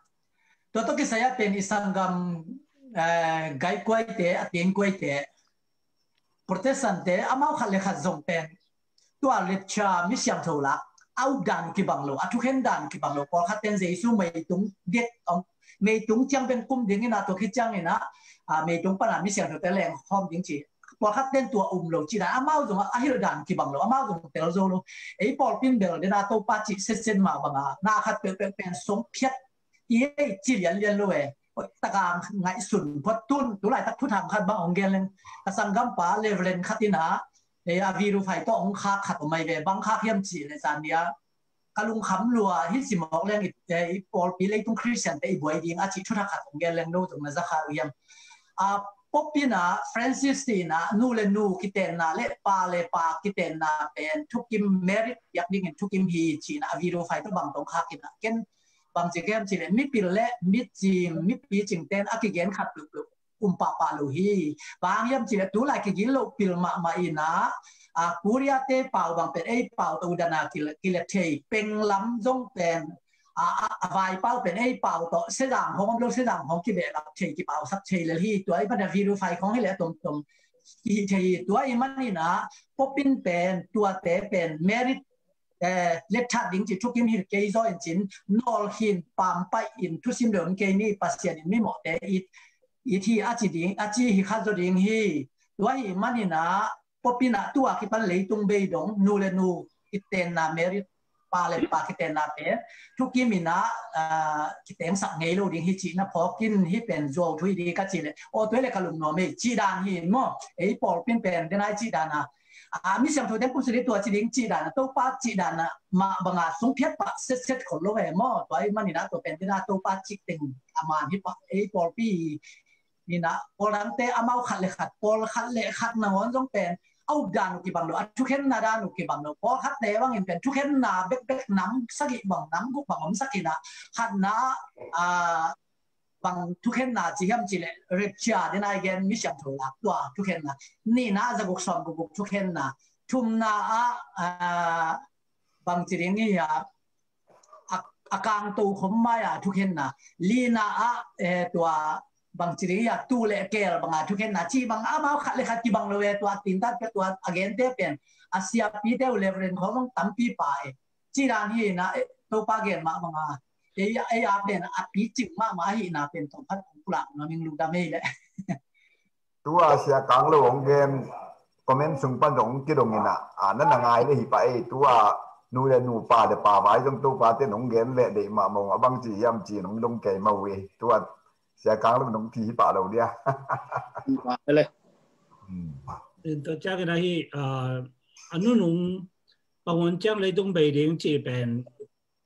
Tua tawh kisai a pen i sanggam gai kuaite, a tieng kuaite, Protestant te amau khat le khat zong pen tua lecture mi siangtho lak a updan uh kibang lo, a thukhen dan uh kibang lo. Pawlkhat ten Jesu meitung dek, meitung ciang pen kum ding ina, tua khit ciang ina meitung pana mi siangtho te leng khawm ding ci. Pawlkhat ten tua um lo ci dan, amau zong a hilh dan uh kibang lo, amau zong tel zo lo. Ei pawlpin bel dena Topa cih setset mah banga na khat peuhpeuh pen song phiat i ei ci lianlian lo e. Taka ngaihsun phot tun, tulaitak thuthang khat bang hong gen leng, ka sanggampa Reverend khat ina a video file tawh hong khak khat om mai ve, bang khak hiam cih le zan nia ka lungkham lua hi, simawk leng i pawlpi leitung Christian te i buai ding a cih thuthak khat hong gen leng no zong na za kha uh hiam. A Pope ina Francis tina nu le nu kitenna le pa le pa kitenna pen thukim merit piak dingin thukim hi cina a video file tawh bang tong khak ina ken bang ci kem ci le mipil le micim mipi cingten a kigen khat peuhpeuh um pahpah lo hi. Bang hiam ci le tulai kigin lo pil mahmah ina a Korea te pau bang pen ei pau tawh udana kile thei peng lam zong pen a vai pau pen ei pau tawh sezang hong om lo, sezang hong kibehlap thei kipausak thei lel hi. Tua i mana video file hong hi le tomtom kihi thei hi. Tua i manina Popin pen tuate pen merit lethat ding ci thukim hi kei zaw in cin nawl hin pampai in thusim lo in kei ni Pasian in mimawhte it hi a ci ding, a ci hi khat zaw ding hi. Tua hi manina Popina tua kipan leitung bei dong nu le nu kitenna merit, pa le pa kitenna pen thukim ina kitengsak ngei lo ding hi cihna phawkin hi pen zuau thui ding ka ci le aw tua le ka lungnuam ei cih dan hi maw. Ei pawlpin pen denai cih dana a mi siangtho ten kum sili tua ci ding cih dana Topa cih dana mah banga sung phiat pah setset khol lo ve maw. Tua i manina tua pen dena Topa cih teng a man hi pah ei pawlpi nina pawl dangte amau khat le khat, pawl khat le khat nangawn zong pen a updan uh kibang lo, a thukhenna dan uh kibang lo. Pawl khatte bangin pen thukhenna bekbek nam sagih bang nam guk bang om sakina khatna a bang thukhenna ci hiam ci le rapture dena i gen mi siangtho lak tua thukhenna, nihna a zaguk sawm guk guk thukhenna, thumna a bang ci ding hi a a kangto khom mai a thukhenna, lina a tua bang ci ding hi a tu le kel banga thukhenna ci bang amau khat le khat kibang lo e. Tua tintat pe tua a gente pen a siapite u Reverend khawng zong tampi pa e. Ci dan hi na Topa gen mah banga ei a pen a picing mahmah ahina pen tawm khat kong pulak na ming lungdam ei le. Tua Sia Kang Lo hong gen comment sung pan zong kidong ina a na na ngai le hi pah ei. Tua nu le nu pa le pa vai zong Topa ten hong gen le deih mahmah a bang ci hiam ci nong dong kei mah uh ei. Tua Sia Kang Lo nong thi hi pah lo dia. Tua ciang ina hi a nunung pangun ciang leitung bei ding ci pen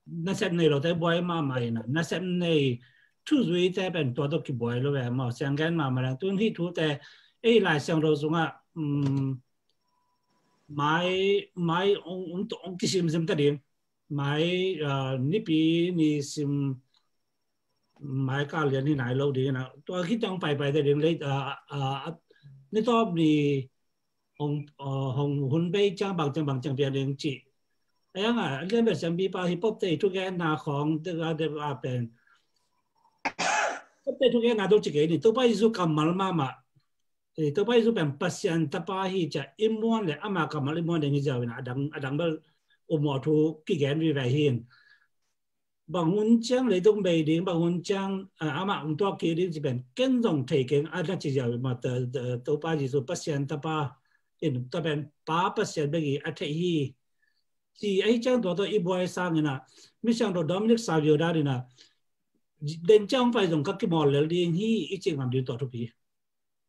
nasep nei lote buai mahmah ina, nasep nei thuzuite pen tua tawh kibuai lo ve maw. Siang gen mahmah leng tun hih thute ei Lai Siangtho sungah mai mai ong kisimsim ta ding, mai nipi ni sim mai ka lian hi nai lo ding ina, tua khit tang paipai ta ding lei ni tawp ni hong hun bei ciang bang ciang bang ciang piang ding ci. Ayang a lian bel siampi pa hi Pope te thugenna khawng te ga de a pen Pope te thugenna dong ci kei ni. Topa Jesu kammal mahmah, Topa Jesu pen Pasian tapa hi cia i muan le ama kammal i muan ding hi ziau ina, a dang bel umawh thu kigen vive hi in. Bang hun ciang leitung bei ding, bang hun ciang amah hong tuak kik ding ci pen ken zong thei keng a na ci ziau i mah. Topa Jesu Pasian tapa in tua pen Pa Pasian bek hi a theih hi ci ahi ciang tua tawh i buai sang ina mi siangtho Dominic Savio dan ina den ciang hong pai zong ka kimawl lel ding hi i ci ngam ding tua thupi.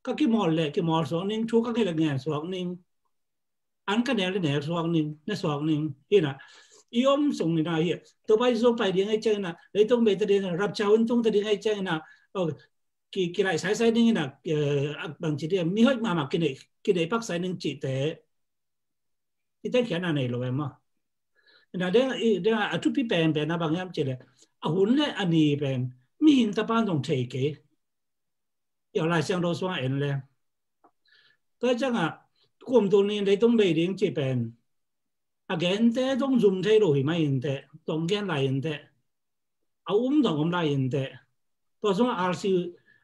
Ka kimawl le kimawl suak ning, thu ka ngen le ngen suak ning, an ka nek le nek suak ning, ne suak ning hina. I om sung ina hi Topa Jesu pai ding ahi ciang ina, leitung bei ta ding, rapture hun tung ta ding ahi ciang ina, kilaih saisai ning ina, bang ci ding mi hoih mahmah kineih pak sai ning cihte i tenkhiatna nei lo em maw. Na deng i deng a thupi pen pen a bang hiam cih leh, a hun le a ni pen mihing tapa zong thei kei. Tua Lai Siangtho sungah en le, tua ciangah kum tul nih leitung bei ding cih pen a gente zong zum thei lo hi mah inteh, zong gen lai inteh, a um zong om lai inteh. Tua sungah R C,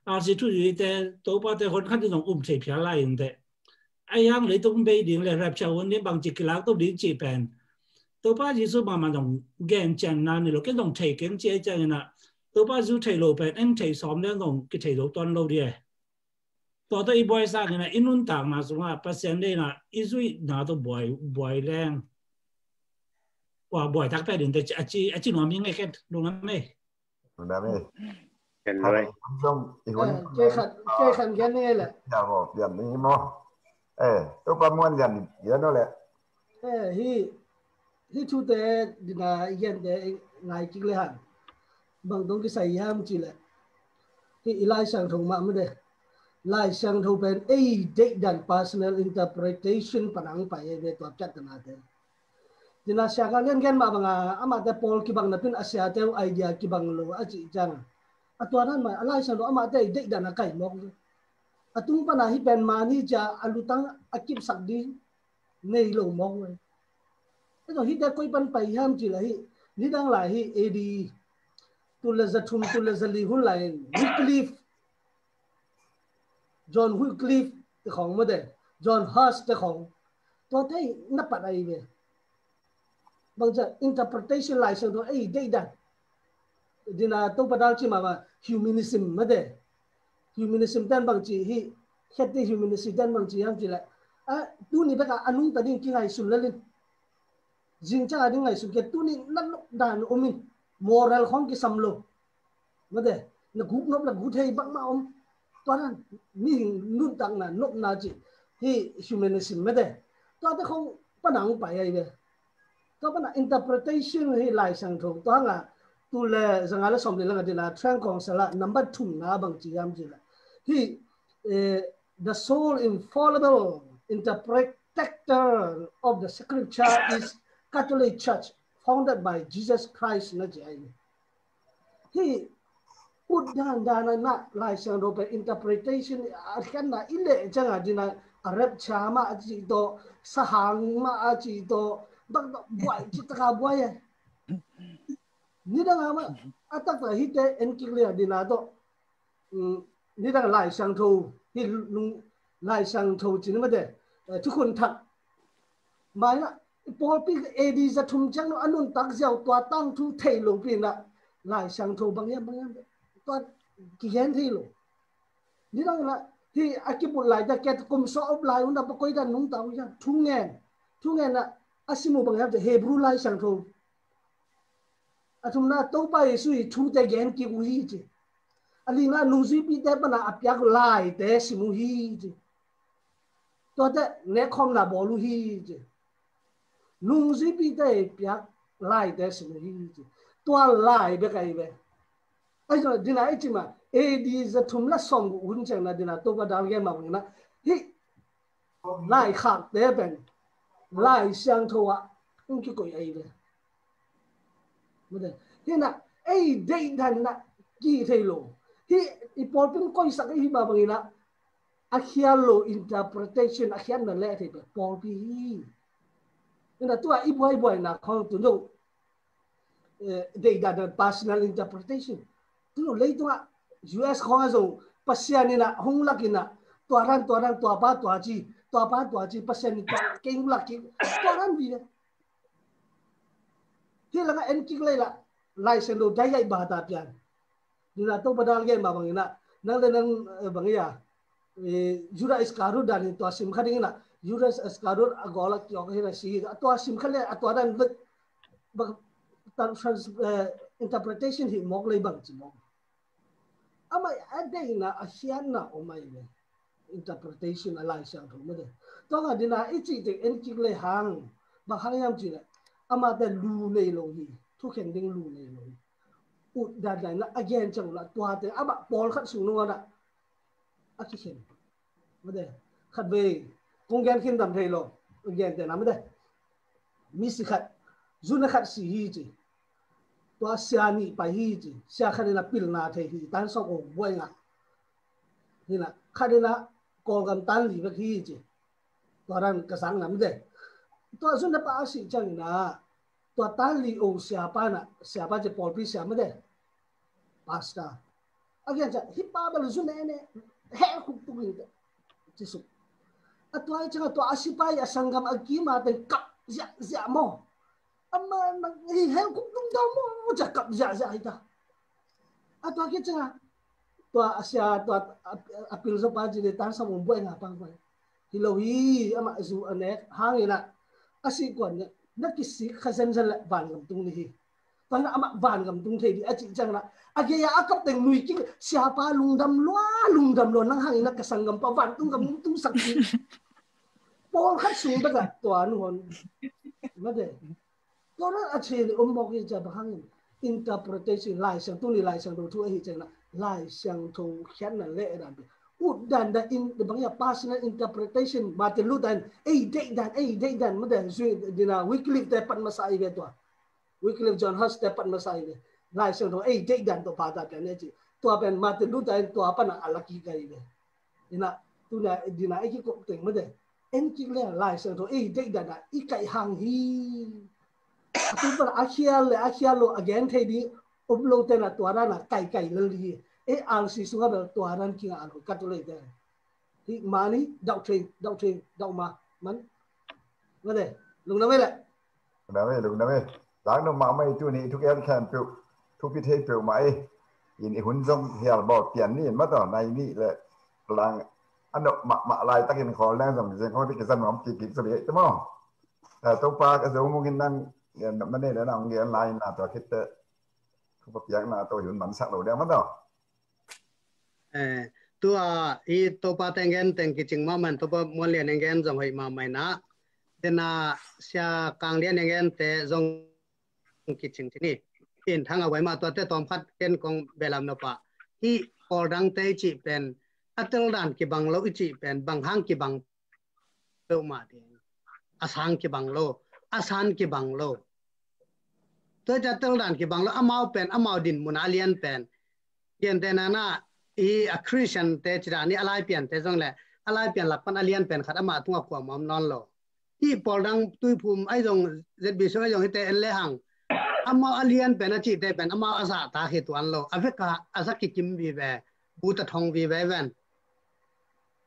R C two te, Topa te hon khat zong um thei phial lai inteh. A hiang leitung bei ding le rapture hun ding bangci kilak to ding cih pen Topa Jesu mahmah zong gen cian na ni lo, ken zong thei keng ci a ciangin ah Topa Jesu thei lo pen en thei sawm le zong kithei zo tuan lo ding e. Tua tawh i buai sangin ah i nuntakna sungah Pasian deihna i zuihna tawh buai, buai leng. Ua buai tak pia ding te a ci, a ci nuam hi ngei ken, lungdam e. Lungdam e. Ken loi. Kei khan, kei khan gen ni ngei le. Ya ko pian ni mo. Eh, Topa muan yan yan no le. Eh, hi, hi thute dina i gente ngai kik le hang. Bang dong kisai hiam cih leh, hi i Lai Siangtho mah mah de. Lai Siangtho pen ei deihdan personal interpretation pan a hong pai ei ve tua piattana te. Dina sia ka lian gen mah banga amahte pawl kibang napin a siate uh idea kibang lo a cih ciang a tua dan mah a Lai Siangtho amahte ei deihdan a kai mawk ve. A tung pana hi pen mani cia a lutang a kipsak ding nei lo mawk ve. Eto hite koi pan pai hiam cih leh hi, nidang lai hi A D tul le za thum tul le za li hun lai in Wycliffe, John Wycliffe te khong mah de, John Huss te khong. Tua te na pat ai ve. Bang cia interpretation Lai Siangtho ei deihdan. Dina Topa dal ci mah mah humanism mah de. Humanism ten bang ci hi, khete humanism ten bang ci hiam cih leh, a, tuni bek a a nungta ding kingaihsun lel in. Zing ciang a ding ngaihsun kei, tuni na nop dan om in, moral khong kisam lo. Mate, na guk nop le guk thei bangmah om. Tua dan mihing nuntakna nopna cih hi humanism mate. Tuate khong pan a hong pai ai ve. Tua pana interpretation hi Lai Siangtho. Tua hanga tul le zanga le sawm le langa dina Trang Kong Sala number thumna bang ci hiam cih leh, hi, eh, the sole infallible interpretator of the scripture is Catholic Church, founded by Jesus Christ na ci ai. Hi ut dan dan a na Lai Siangtho pen interpretation a khiatna i leh cianga dina a rapture mah a ci tawh, sahang mah a ci tawh, bak tawh buai ci taka buai e. Nidang a mah a taktak hite en kik leh dina tawh. Nidang Lai Siangtho hi lung Lai Siangtho ci ni mate, eh, thukhun thak. Mai na pawlpi A D za thum ciang lo a nuntak ziau tua tangthu thei lo pi na Lai Siangtho bang hiam bang hiam tua kigen thei lo. Nidang la hi a kibut lai ta ket kum sawm op lai un a pakoi dan nungta uh hiam thu ngen, thu ngen a a sim uh bang hiam te Hebrew Lai Siangtho. A thumna Topa Jesu i thute gen kik uh hi ci. A lina nungzuipite pana a piak laite sim uh hi ci. Tuate nekkhawmna bawl uh hi ci. Nungzuipite i piak laite sim uh hi ci. Tua lai bek ai ve. Ai zong dina i cima A D za thum la sawm gu hun ciangna dina Topa dal gen ma bangina hi Lai khakte pen Lai Siangtho ah hong kikoih ahi ve. Mate, hina ei deihdan na ki thei lo. Hi i pawlpi in koisak i hi ma bangina a khial lo interpretation a khiatna leh thei pen pawlpi hi. Hina tua i buaibuaina khong tu no, eh, deihdan personal interpretation. Tu leitungah U S khawng a zong Pasian inah hong lak inah tua ran tua ran tua pa tua ci tua pa tua ci Pasian in tua kei hong lak kik tua ran vi le. Hi langa en kik lei lah Lai Siangtho dai ai ba ta pian. Dina Topa dal gen ma bang inah nang le nang, eh, bang ia, eh, Judas Iskariot dan in tua sim kha ding inah Judas Iskariot a gol a kiok hi na si hi tua sim kha le a tua dan bang, trans-, eh, interpretation hi mawk lei bang ci mawk. Amah a deihna a khiatna om ai ve. Interpretation a Lai Siangtho mah de. Tua nga dina i cih teng en kik lei hang bang hang hiam cih leh amahte lu nei lo hi. Thukhen ding lu nei lo hi. Ut dan lai na a gen ciang uh lah tuate amah pawlkhat sung nung a na a kikhen. Mate, khat vei kong gen khin dam thei lo. Gen te na mate. Misi khat Zun a khat si hi ci. Tua sia nih pai hi ci. Sia khat in a pilna thei hi. Tan sawm ong buai ngah. Hi na khat in a Kawlgam tan li bek hi ci. Tua dan ka sang nam de. Tua zun a pa a si ciang in a tua tan li ong siapa na, siapa ci pawlpi sia mah de. Pastor. A gen ciang hi pa bel zun ne ne hel khuk tuk in ci suk. A tua hi ciang a tua a sipai a sanggam a kima teng kap ziah ziah maw. Ama nang hi hel khuk tung tau maw, ca kap ziahziah hi ta. A tua khit ciang a tua a sia tua a pil zo pa ci le tan sawm ong buai ngah pang buai. Hi lo hi, amah zu a nek hang in a, a sih kuan na kisik kha zenzen le vangam tung ni hi. Tua na amah vangam tung thei di a cih ciang na a gei a a kap teng nui kik siapa lungdam lua, lungdam lua nang hang in a ka sanggam pa vantung gam tung sak hi. Pawl khat sung bek a tua nu hon. Mate. Tua na a chin om bawk hi cia bang hangin interpretation Lai Siangtho ni Lai Siangtho thu ahi ciang na Lai Siangtho khiatna le dan pi. Ut dan da in bang ya personal interpretation Martin Luther in ei deih dan ei deih dan mate zui dina Wycliffe te pat masa i ve tua. Wycliffe John Huss te pat masa i ve. Lai Siangtho ei deih dan to pa ta pian ne ci. Tua pen Martin Luther in tua pan a laki kai ve. Ina tuna dina ei ki kop teng mate. En kik le Lai Siangtho ei deih dan a i kaih hang hi. A tu pan a khial le a khial lo a gen thei di om lo te na tua dan a kai kai lel hi. Ei R C sunga bel tua dan kinga a lo ka tu le te. Hi mani dau thei dau thei dau ma man. Mate lung na mai le. Lungdam e, lungdam e. Lungdam mahmah e, tuni thu gen khempeuh, thupi thei peuhmah e. In i hun zong hial bawl pian ni in mataw, nai nih le lang a nop mahmah laitakin khawl leng zong zeng khawng te kizan nuam kik kik zaw dih e, te maw? Eh, Topa ka Zo Mung in nang, eh, nopna nei le nang gen lai in na tua khit teh thupi piakna tawh i hun mansak lo ding mataw. Eh, tua i Topa teng gen teng kicing mahmah in Topa Muan Lian in gen zong hoih mahmah in ah. Tena Sia Kang Lian in gen te zong kicing cini. In thang a wai mah tua te tawm khat ken kong belam no pa. Hi pawl dang te i cih pen a tel dan kibang lo i cih pen bang hang kibang peuhmah ding. A sang kibang lo, a san kibang lo. Tua ca tel dan kibang lo, amau pen, amau din mun a lian pen. Gentehna na, i a Christian te cida ni a lai pian te zong le, a lai pian lak pan a lian pen khat amah tungah kuamah om nawn lo. Hi pawl dang tuiphum ai zong Z B C ai zong hi te en le hang. Amau a lian pen a cih te pen, amau a zah ta hi tuan lo. A vek a, a zak kikim vive, bu ta thong vive ven.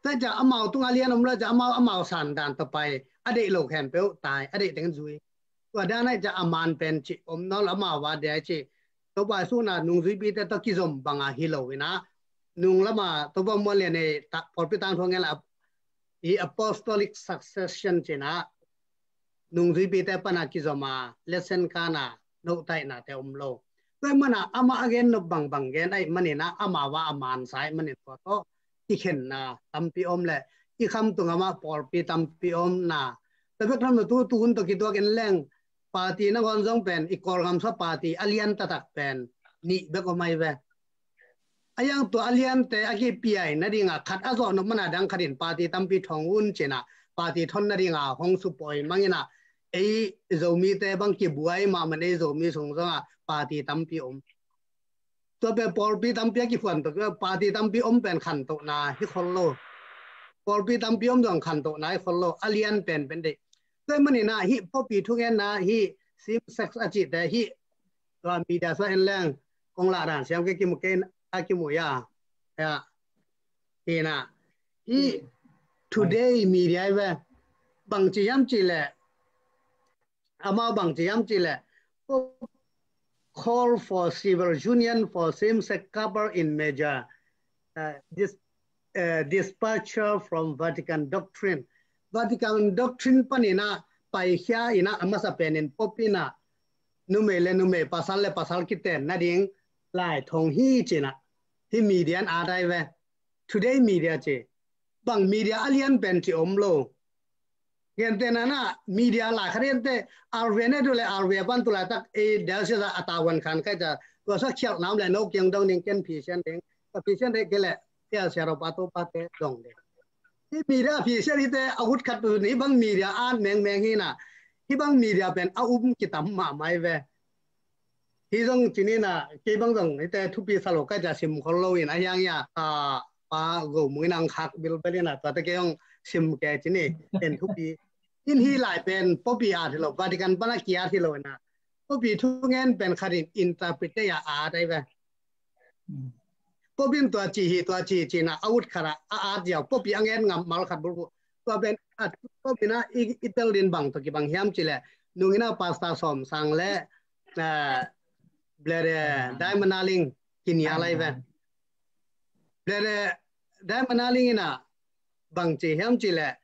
Tua ca amau tung a lian om lo ca amau amau san dan tawh pai a deih lo khempeuh tai a deih teng zui. Tua dan ai ca a man pen ci om nawn lo amau va dia ci. Tua pai suna nungzuipite tawh kizom banga hi lo ina nung lama tua va muan lian ei pawlpi tangthu ngen la i apostolic succession cina nungzuipite pana kizoma lesen kana notaihna te om lo. Tua mana ama a gen nop bangbang gen aih manina ama va a mansa aih manin tua tawh kikhenna tampi om le i khamtung ama pawlpi tampi omna. Tua bek tham na tu tuhun tawh kituak in leng party nangawn zong pen i Kawlgam sua party a lian taktak pen nih bek om aih ve. A yang tua a liante a kipiai nadinga khat a zawh nop mana dang khatin party tampi thong un cina party thon nadinga hong supawi mangina ei Zomite bang kibuai mahman ei Zomi sung zonga party tampi om. Tua pe pawlpi tampi a kikhuan tuk party tampi om pen khantohna hi khol lo. Pawlpi tampi om zong khantohna hi khol lo a lian pen pen dei. Tua manina hi pawlpi thungenna hi same sex a cihte hi tua media sua en leng kong lah dan siam ke kimu ke a kimu ya. Ya. Ina hi today media ve bang ci yam ci le amau bang ci yam ci le call for civil union for same sex couple in major uh, dis, uh, departure from Vatican doctrine. Vatican doctrine panina paikhia ina amasa penin popina numei le numei pasal le pasal kiten nading lai thong hi cina hi media an adai ve. Today media ci bang media a lian pen ci om lo. Gentehna na media lai kha riante R V ne du le R V a pan tu laitak e diocese a tawan khan kai ta tua sa khial nam le no kiang dong ning ken phisian ding ka phisian ding ke le tia sia ro pa to pa te dong ding. Hi media phisian hi te a hut khat tu ni bang media an meng meng hi na Hih bang media pen a um kitam mahmah hi ve. Hih zong ci ni na, kei bang zong hihte thupi sa lo ka ci a, sim khol lo in a hiang hi a, a, pa Go Mung in ang khak bilbel in a, tuate kei zong sim kei ci ni, en thupi. In hih lai pen popi at hi lo, Vatican pan a ki-at hi lo in a, popi thungen pen khat in interpret a at ahi ve. Popi in tua ci hi, tua ci ci na, a ut khat a, a at ziau, popi a ngen ngam mal khat bulphuh. Tua pen, a, popi na i, i tel din bang tawh kibang hiam ci leh, nung in a Pastor Sawm Sang le, eh, Brother Dai Mana Ling kinial ahi ve. Brother Dai Mana Ling in a bang ci hiam ci leh,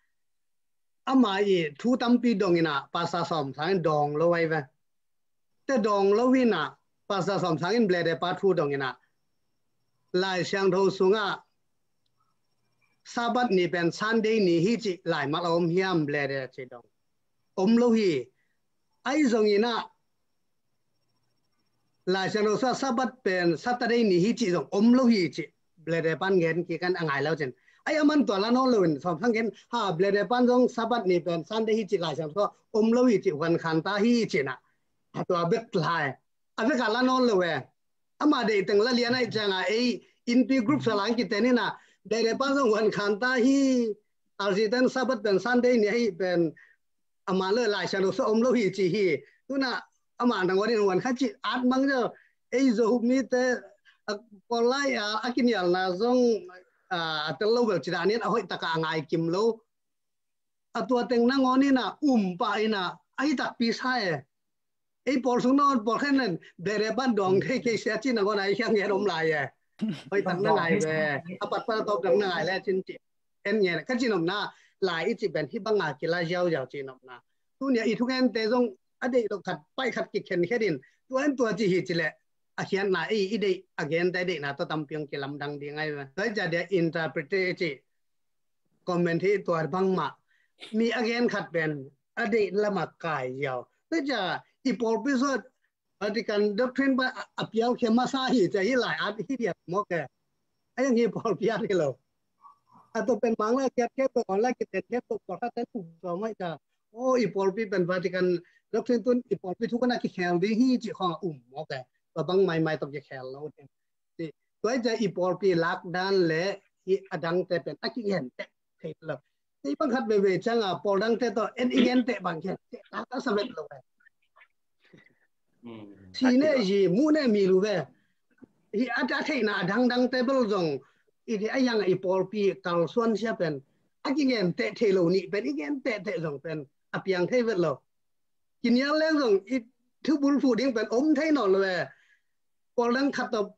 ama i thu tampi dong in a Pastor Sawm Sang in dawng lo ahi ve. Te dawng lo in a Pastor Sawm Sang in Brother pa thu dong in a, Lai Siangtho sungah Sabbath ni pen Sunday ni hi cih laimal a om hiam Brother ci dong. Om lo hi. Ahi zong in a Lai Siangtho sungah Sabbath pen Saturday ni hi cih zong om lo hi cih Brother pan ngen kik in a, ngai lo cin. Ahi a man tua la nawn lo in Sawm Sang gen ha, Brother pan zong Sabbath ni pen Sunday hi cih Lai Siangtho om lo hi cih huan khan ta hi cih na. A tua bek lai. A bek a la nawn lo e. Ama deih teng la lian ahi ciang a, ei innpi group sa lang kiten in a, Brother pan zong huan khan ta hi, a zi ten Sabbath pen Sunday ni ahi pen, ama le Lai Siangtho sungah om lo hi ci hi. Tu in a ama nang huan in huan kha ci at mang zo. Ei Zo mite, a, Paul lai a, a kinialna zong, a, a tel lo bel ci dan in a hoih tak a ngai kim lo. A tua teng nangawn in a um pah in a, ahi takpi sa e. Ei pawl sung nangawn pawl khen len Brother pan dawng thei kei sia ci nangawn a i khiang ngen om lai e. Hoih tak na ngai ve. A pat pan a tawp dang na ngai le cin ci. En ngen ka ci nopna, lai i ci pen hih bang a kila ziauziau ci nopna. Tuni a i thungente zong a deih lo khat, paih khat kikhen khet in, tua in tua ci hi ci leh, a khiatna ei i deih, a gente deihna tawh tampi hong kilamdang ding ahi ve. Tua hi ciang dia interpret i ci, comment hi tua bangmah, mi a gen khat pen a deih lamah kai ziau. Tua hi ciang i pawlpi sung Vatican doctrine pa a, a piau khia masa hi ciang hih lai at hi diam mawk e. A yang hi pawlpi at hi lo. A tua pen mang lai kiat khempeuh, online kiten khempeuh, pawlkhat ten uh tua mai ta. O, i pawlpi pen Vatican doctrine tun i pawlpi thu kan a kikhel ding hi cih khawng a um mawk e. Tua bang maimai tawh kikhel lo ding. Ci, tua hi ciang i pawlpi lakdan le i a dangte pen a kingen teh thei lo. Kei bang khat veivei ciang a pawl dangte tawh en i gen teh bang gen teh tak a sa vet lo e. Si ne zi mu ne mi lu ve. Hi a, a theihna a dangdangte bel zong i thei a yang a i pawlpi kalsuan sia pen a kingen teh thei lo nih pen i gen teh teh zong pen a piang thei vet lo. Kinial leng zong i thubul fuh ding pen om thei nawn lo e. Pawl dang khat tawh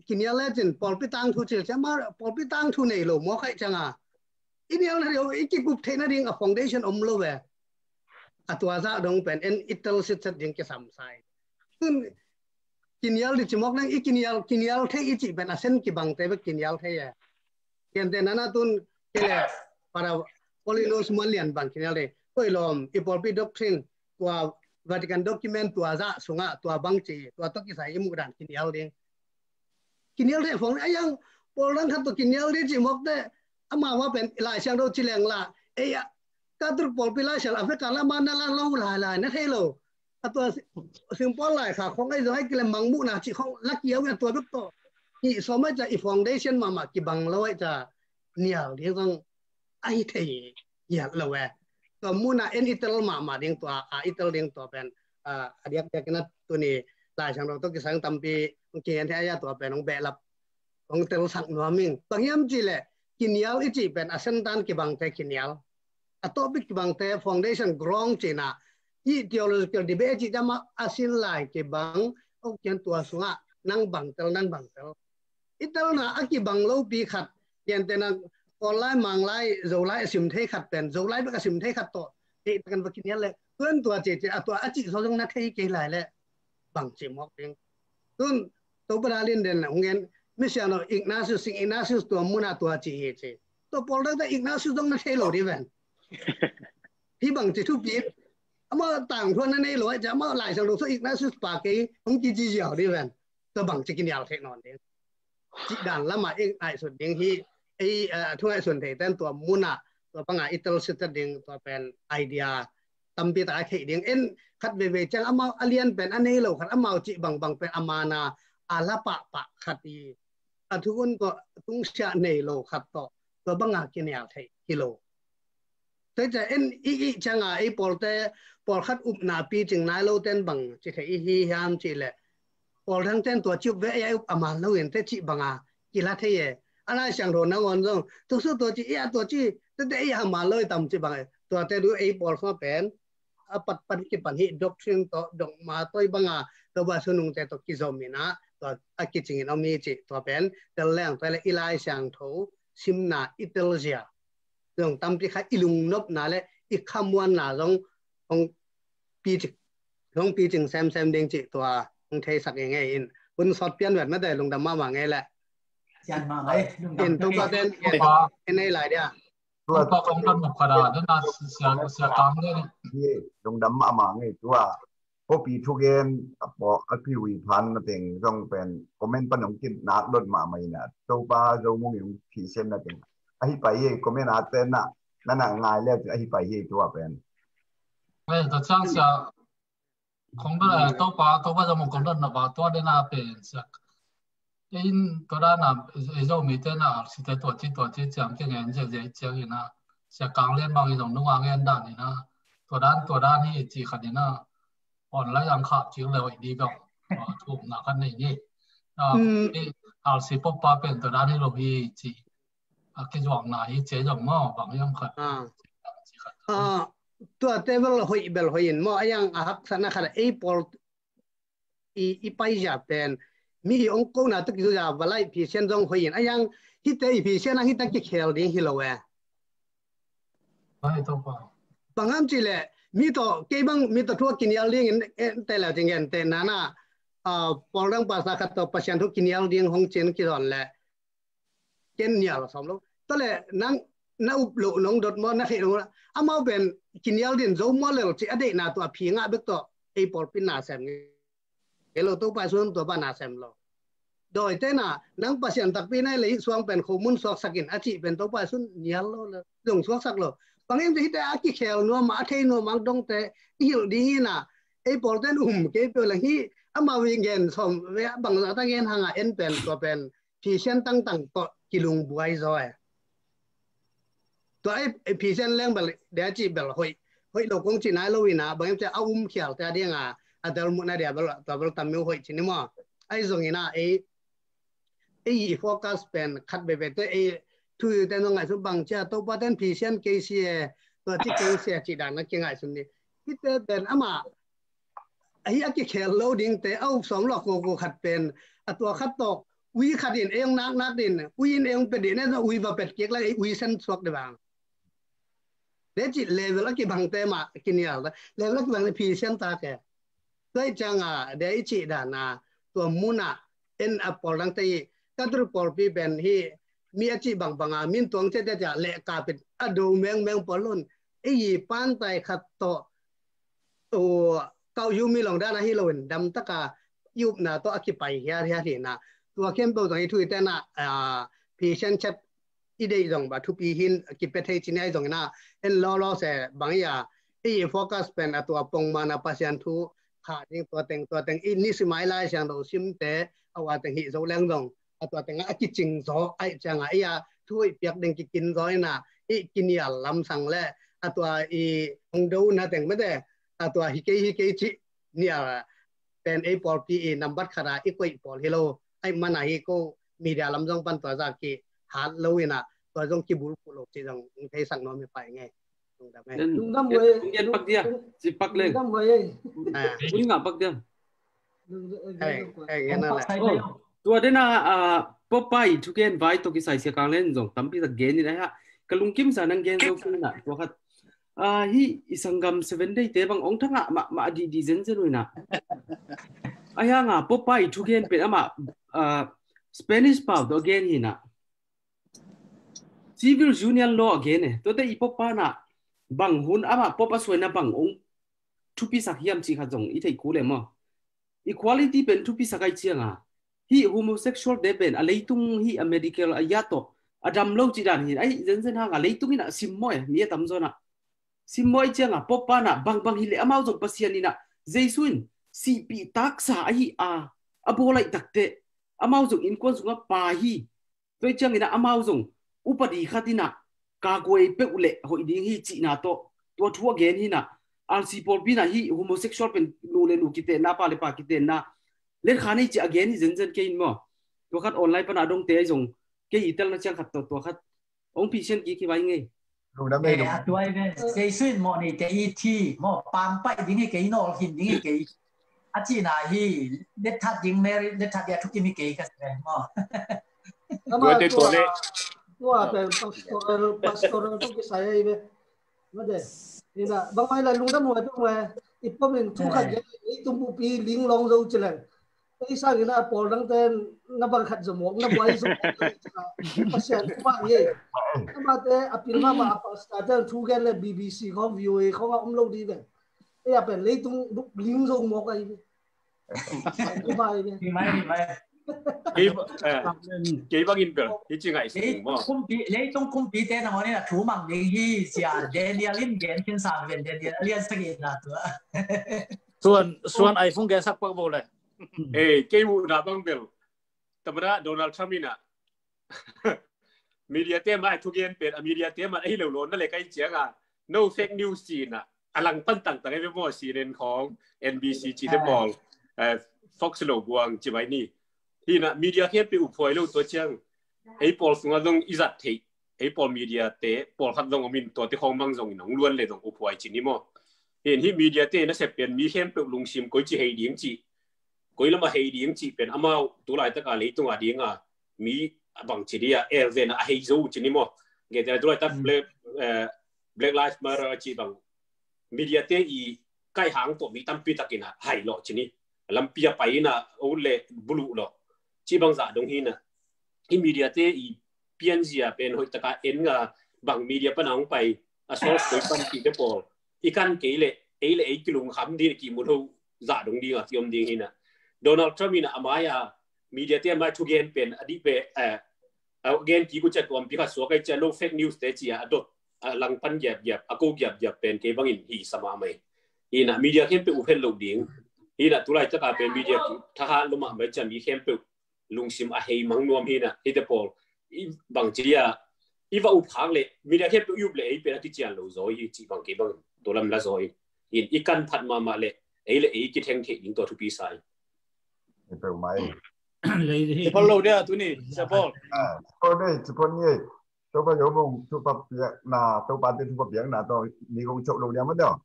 kinial le cin pawlpi tangthu cil ciang ma pawlpi tangthu nei lo mawk ahi ciang a i nial na ding, i kikup theih nading a foundation om lo ve. A tua zah dong pen en i tel sitset ding kisam sa hi. Tun kinial ding ci mawk nang i kinial, kinial thei i cih pen a sen kibangte bek kinial thei e. Kente nana tun kile para Paulinus Muan Lian bang kinial ding. Koi lawm i pawlpi doctrine tua Vatican document tua zah sungah tua bang ci, tua tawh kisai i muh dan kinial ding. Kinial thei fong a yang pawl dang khat tawh kinial ding ci mawk teh ama va pen Lai Siangtho ci leng la ei a Catholic pawlpi Lai Siangtho a vek a la ma na la lo lai lai na thei lo. A tua singpawl lai kha khong ei zong ei kile mangmuhna ci khong la kiau in a tua bek tawh. Hi sawm ai ca i foundation mahmah kibang lo ai ca nial ding zong ahi thei hiat lo e. Tua muna en i tel mahmah ding tua a i tel ding tua pen a diakdiak in a tuni Lai Siangtho tawh kisang tampi hong kihen thei a tua pen hong behlap hong telsak nuam ing. Bang hiam cih leh kinial i cih pen a sentan kibangte kinial, a topic kibangte foundation ground cihna i theological debate cih dama a sin lai kibang. Hong kihen tua sungah nang bang tel, nang bang tel. I telna a kibang lopi khat, piantenak Kawl lai, Mang lai, Zo lai a sim thei khat pen Zo lai bek a sim thei khat tawh deih takin va kinial le tuan tua ci ci a tua a cih saw zong na thei kei lai le bang ci mawk ding. Tun Topa Dalin den hong gen misiano Ignatius, Sing Ignatius tua muna tua ci hi ci. Tua pawl dang ta Ignatius zong na thei lo di ven. Hi bang ci thupi ama tangthuan na nei lo ai ci ama Lai Siangtho saw Ignatius pa kei hong kici ziau di ven. Tua bang ci kinial thei nawn ding. Cih dan lama i ngaihsut ding hi, ei, eh, thu ngaihsun thei ten tua muna tua banga i tel sita ding tua pen idea tampi tak a theih ding. En khat veivei ciang amau a lian pen a nei lo khat, amau cih bangbang pen a mana a la pahpah khat i a thukhun tawh tungsiah nei lo khat tawh tua banga kinial theih hi lo. Tua ciah en i ih cianga ei pawlte pawlkhat upna picing nai lo ten bang ci theih i hi hiam cih leh pawl dang ten tua ci up ve ei a up a man lo in te cih banga kila thei e. A Lai Siangtho nangawn zong tusu tua ci i a tua ci tete ei a man lo i tam cih bang e. Tuate du ei pawl sua pen a patpat kipan hi doctrine tawh dogma tawh i banga Topa sunungte tawh kizom in ah tua a kicingin om hi cih tua pen tel leng tua le i Lai Siangtho simna i telzia zong tampi kha i lungnopna le i khamuanna zong hong picing hong picing semsem ding cih tua hong theisak i ngei in hun sawt pian vet mate lungdam mahmah ngei le. Sian mahmah ei, lungdam. In Topa ten en ei lai dia. Tua pa kong kan muk kada dena sia sia kang le. Ye, lungdam mahmah ngei tua. Kopi thugen a paw a kiwi phan na teng zong pen comment pan ong kin nak dot mahmah ina. Topa Zo Mung ong phisen na teng. Ahi pai ye comment a ten na na na ngai le ahi pai ye tua pen. Ei, ta chang sia kong dot Topa Topa Zo Mung kong dot na ba tua dena pen sia. In tua dan a ei Zomite na arsite tua ci tua ci ciang ci ngen ziahziah i ciang ina sia kang lian bang i zong nunga ngen dan ina tua dan tua dan hi ci khat ina online ang khap ci le hoih di bang thumna khat nei ni. Arsi pop pa pen tua dan hi lo hi ci a kizuakna hi ci zong maw bang i om khat. Tua te bel hoih bel hoih in maw a yang a haksatna khat a ei pawl i, i paizia pen mi i ong kona tuk i zuza valai phisian zong hoihin a yang hite i phisian a hita kikhel ding hi lo e. Bang ham ci le mi to kei bang mi to thua kinial ding in te la jing en te nana a pawl dang pasa khat to Pasian thu kinial ding hong cin kizon le ken nial a sawm lo. Tawle nang na up lo nong dot maw na theih nong amau pen kinial din zo maw lel ci a deihna tua phi ngah bek tawh ei pawlpi na sem ngei lo Topa sun tua ba na sem lo. Dawi tena nang Pasian takpi nai le hih suang pen khomun suaksak in a cih pen Topa sun nial lo le zong suaksak lo. Bang em hite a kikhel nuam a thei nuam ang dongte i hilh ding ina ei pawlten um kei peuh le hih amau i gen sawm ve bang zata gen hanga en pen tua pen phisian tangtang tawh kilungbuai zaw e. Tua ei phisian leng bel dia cih bel hoih hoih lo kong cih nai lo ina bang em cia a um khial cia dinga a delmutna dia bel tua bel tam meu hoih cih ni maw. Ai zong ina ei ei i focus pen khat bebe te ei thu te nong ngaihsun bang cia Topa ten phisian kei si e tua ci kei si e cih dan na kingaihsun ni. Hite pen ama ahi a kikhel lo dingte a uk sawm lo koko khat pen a tua khat tawk ui khat in eng nak nak din ui in eng pet din e ui va pet kik la ui sen suak de bang. De cih level a kibangte mah kinial ta level a kibangte phisian ta ke. Tua i cianga de i cih dana tua muna en a pawl dangte i Catholic pawlpi pen hi mi a cih bangbanga min tuang ciate cia leh kapit a do mengmeng pawl lon ei i pantai khat tawh kauh yu mi long dan ahi loin damtaka i upna tawh a kipai hiathiat hina tua khempeuh tawh i thuitena phisian chat i deih zong ba thupi hin kipia thei cini ai zongina en lawlaw se bang ia ei i focus pen a tua pongmana Pasian thu kha ding tua teng tua teng i nisimai lai siang do simte a ua teng hi zo leng zong a tua tengah a kicing zaw aih ciangah ei a thu hoih piak ding kikin zaw ina i kinial lamsang le a tua i hong do na teng mete a tua hi kei hi kei cih nial pen ei pawlpi i nambat khata i koih pawl hi lo aih mana hi ko media lam zong pan tua za ki hat lo ina tua zong kibulphuh lo cih zong theisak nuam hi pai ngei. Lungdam e. Lungdam huai. Lungdam huai. Lungdam huai. Lungdam huai. Tua dena Popa i thugen vai tawh kisai sia kang len zong tampi tak gen in ahi ha. Ka lungkim sa nang gen zo kei na tua khat. Hi i sanggam Seven Day te bang ong thangah mahmah a dihdi zenzen uh ina. Ahi hanga Popa i thugen pen amah Spanish pau tawh a gen hi na. Civil Union Law a gen e. Tuate i Popa na bang hun amah Popa suaina bang ong thupisak hiam cih khat zong i theih kul e maw? Equality pen thupisak ai cianga hih homosexual te pen a leitung hih a medical a yat tawh a dam lo cih dan hin ahi zenzen hanga leitung in a sim maw e mi a tamzaw na. simmawh ahih ciangah Pope pa in ah bangbang hileh amau zong Pasian in ah Jesu in sihpih taksa ahi a, a bawl ahih takteh amau zong innkuan sungah pa hi. Tua ahih ciangin ah amau zong upadi khat in ah kaguai peuh leh hoih ding hi cihna tawh tua thu a gen hi in ah, R C pawlpi in ah hih homosexual pen nu le nu kitenna, pa le pa kitenna, letkhan ei cih a gen hi zenzen kei in maw. Tua khat online pan a dongte ahi zong kei i telna ciang khat tawh tua khat hong pisian kik hi vai ngei. Lungdam ei, eh, lungdam. A tuai ve, Jesu in mawh nei kei, i thi maw, pam paih ding hi kei, nawl hin ding hi kei. A cihna hi, letthat ding Mary, letthat dia thukim hi kei ka si ve maw. Ama tua, tua pen pastoral, pastoral tu kisai ahi ve. Mate. Ina, bang mai la lungdam huai tu mai. I pom in thu khat gen, i tum bupi ling long zo ci leng. Ei sangin a pawl dangte na bang khat zomawk, na buai zomawk. Pasian thu mah nge. Amate a pil mahmah a pastor te thu gen le B B C khawng, V O A khawng a om lo ding ve. Ei a pen leitung ling zomawk ahi ve. Hi mai, hi mai. Kei, eh, kei bangin bel hi ci ngaihsun maw. Leitung kumpi, leitung kumpite nangawn in a thu mang ding hi cia Daniel in gen khin sam ven, Daniel a lian sagihna tua. Suan, suan iPhone gen sak pak bo le. Eh, kei muhna bang bel, tamada Donald Trump in ah media te mah a thugen pen, a media te mah ahi lo lo na le kai cianga, no fake news ci in ah a langpan tangtang ei ve maw, C N N khawng, N B C cite pawl, eh, Fox lo buang ci mai ni. Hi in ah media khempeuh uphuai lo tua ciang ei pawl sungah zong i zat theih, ei pawl media te pawlkhat zong om in, tuate khawng bang zong in hong luan le zong uphuai ci ni maw. Hi in hih media te nasep pen mi khempeuh lungsim koici hei ding cih, koi lamah hei ding cih pen amau tu laitaka leitunga dinga mi a bangci dia elven a hei zo ci ni maw. Nge te tu laitak Black, eh, Black Lives Matter a cih bang media te i kaihang tawh mi tampi takin a hai lawh ci ni. Lampi a pai in a ut le buluh lawh cih bang zah dong hi in ah, i media te i pianzia pen hoihtaka en nga, bang media pana hong pai, a source koi pan cihte pawl i kan kei leh ei le ei kilungkham ding, kimu lo zah dong ding a kiom ding hi in ah. Donald Trump in ah a mai a media te a mai thugen pen a dih pen, eh, a gen kik uh ciah tuampi khat suak ahi ciah no fake news te ci a a dot a langpan giapgiap, a ko giapgiap pen kei bangin hi sa mahmah hi. Hi in ah media khempeuh up het lo ding. Hi in ah tu laitaka pen media thahat lo mahmah ciah mi khempeuh lungsim a hei mang nuam hi in ah, hite pawl i bangci a i va up khak leh media khempeuh i up leh ei pen a kician lo zaw hi cih bang kei bang tua lam la zaw hi. Hi in i kan phat mahmah leh ei le ei kitheng theih ding tua thupi sa hi. Hi peuhmah hi. Ci phot lo dia tuni, ci phot. Ah, ci phot ni, ci phot ni. Topa Jehovah thupha piakna, Topa te thupha piakna tawh mi kong cok lo dia mah tawh.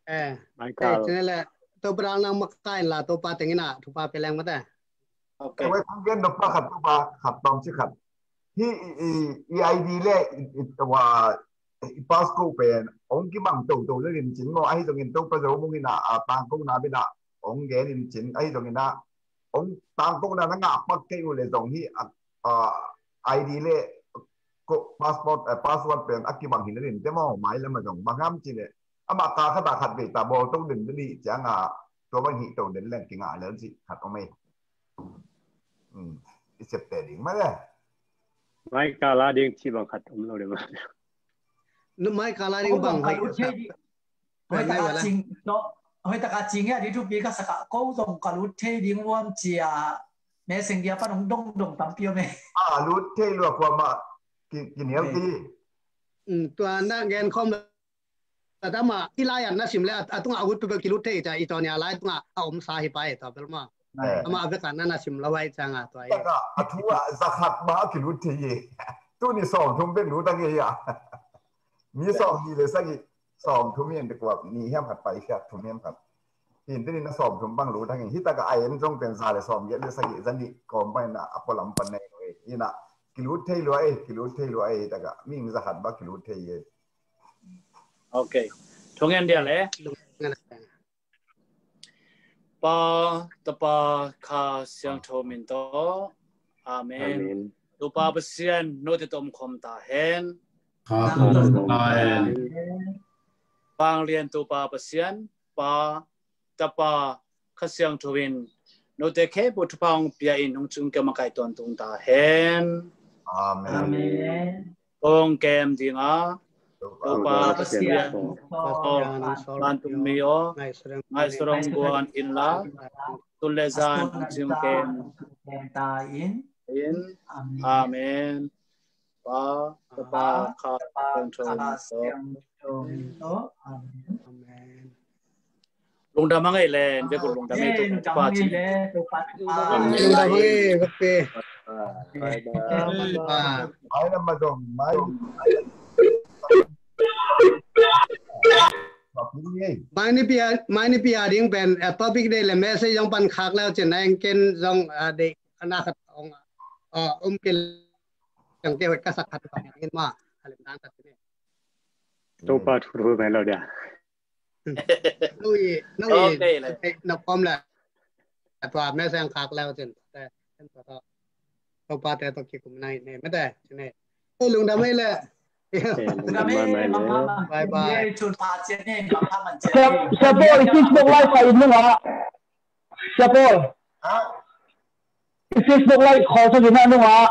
Eh, Michael. Eh, cine le, Topa dang nang makaih inla, Topa teng in ah thupha pia leng mate. Okay. Tua i kong gen nop pa khat, Topa khat tawmcik khat. Hih i, i, i I D le i, i, wa, i passcode pen hong kimang toto le lim cin maw, ahi zongin Topa Jehovah in ah, a tangkona bek ah hong gen in cin, ahi zongin ah hong tangkona na ngah pak kei uh leh zong hih a, a, I D le ko, passport, eh, password pen a kibang hi na ding te maw, mailam a zong bang hiam cih leh amah ka khat a khat vei ta bawl to den ding cianga tua bang hih to den leng kingah lel cih khat om ei. Hmm. I sep te ding mah le. Mai kala ding ci bang khat om lo le mah. Nu mai kala ding bang hai. Hoih taka cing, no, hoih taka cing ya, di thupi ka sak a, ko zong ka lut thei ding uam cia, Messenger pan hong dongdong tampi om e. A, lut thei lua kuamah ki, kinial ti. Mm, tua na gen khawm la tama, i lai an na sim le, a, a tunga a ut peuhpeuh kilut thei cia, i tawnia lai tunga a om sa hi pai tua bel ma. Eh. Ama a vek a na na sim lo ai cianga tua ai. Taka, a thu a zakhat mah kilut thei e. Tuni sawmthum bek lut a ngei a. Mi sawmnih le sagih, sawmthum in te kuap, nih hiam khat pai khat, thum hiam khat. Hi in tuni na sawmthum bang lut a ngei. Hi taka a en zong pen za le sawmgiat le sagih, za nih kawm pai na a pualam pan nei lo e. Hi na kilut thei lua e, kilut thei lua e, hi taka. Mi zakhat mah kilut thei e. Okay. Thungen dia le. Pa, Tapa, Kha Siangtho min tawh. Amen. Amen. Topa Pasian, note tawh omkhawm ta hen. Kha tawh omkhawm ta hen. Vanglian Topa Pasian, Pa, Tapa, Kha Siangtho in note khempeuh thupha hong pia in hong cingkeu makaih tawntung ta hen. Amen. Amen. Kong kem dinga, Topa Pasian, vantung mi aw, ngaihsutdawh guan inla, tu le zan cimken in. Amen. Pa, Topa, Kha Siangtho min tawh. Amen. Lungdam a ngei le, ve kul lungdam a ngei, Topa ci. Lungdam a ngei, ve kul. Bye bye. Mai nipi a, mai nipi a ding pen, eh, topic dei le message zong pan khak leu cin na eng ken zong, ah, dei ana khat ong, ah, um kil yang te hoi ka sak khat pa in ma, a lem dan khat ne. Topa thu thu mai lo dia. Nui, nui, okay le. Eh, na pom le. Tua message khak leu cin te, en tua. Topa te to kikum nai ne, mete, ne. Ei, lungdam ei le. Lungdam ei le. Bye bye. Sia, Sia Paul, i Facebook live kha in nung ah. Sia Paul. I Facebook live khol sa gina nung ah.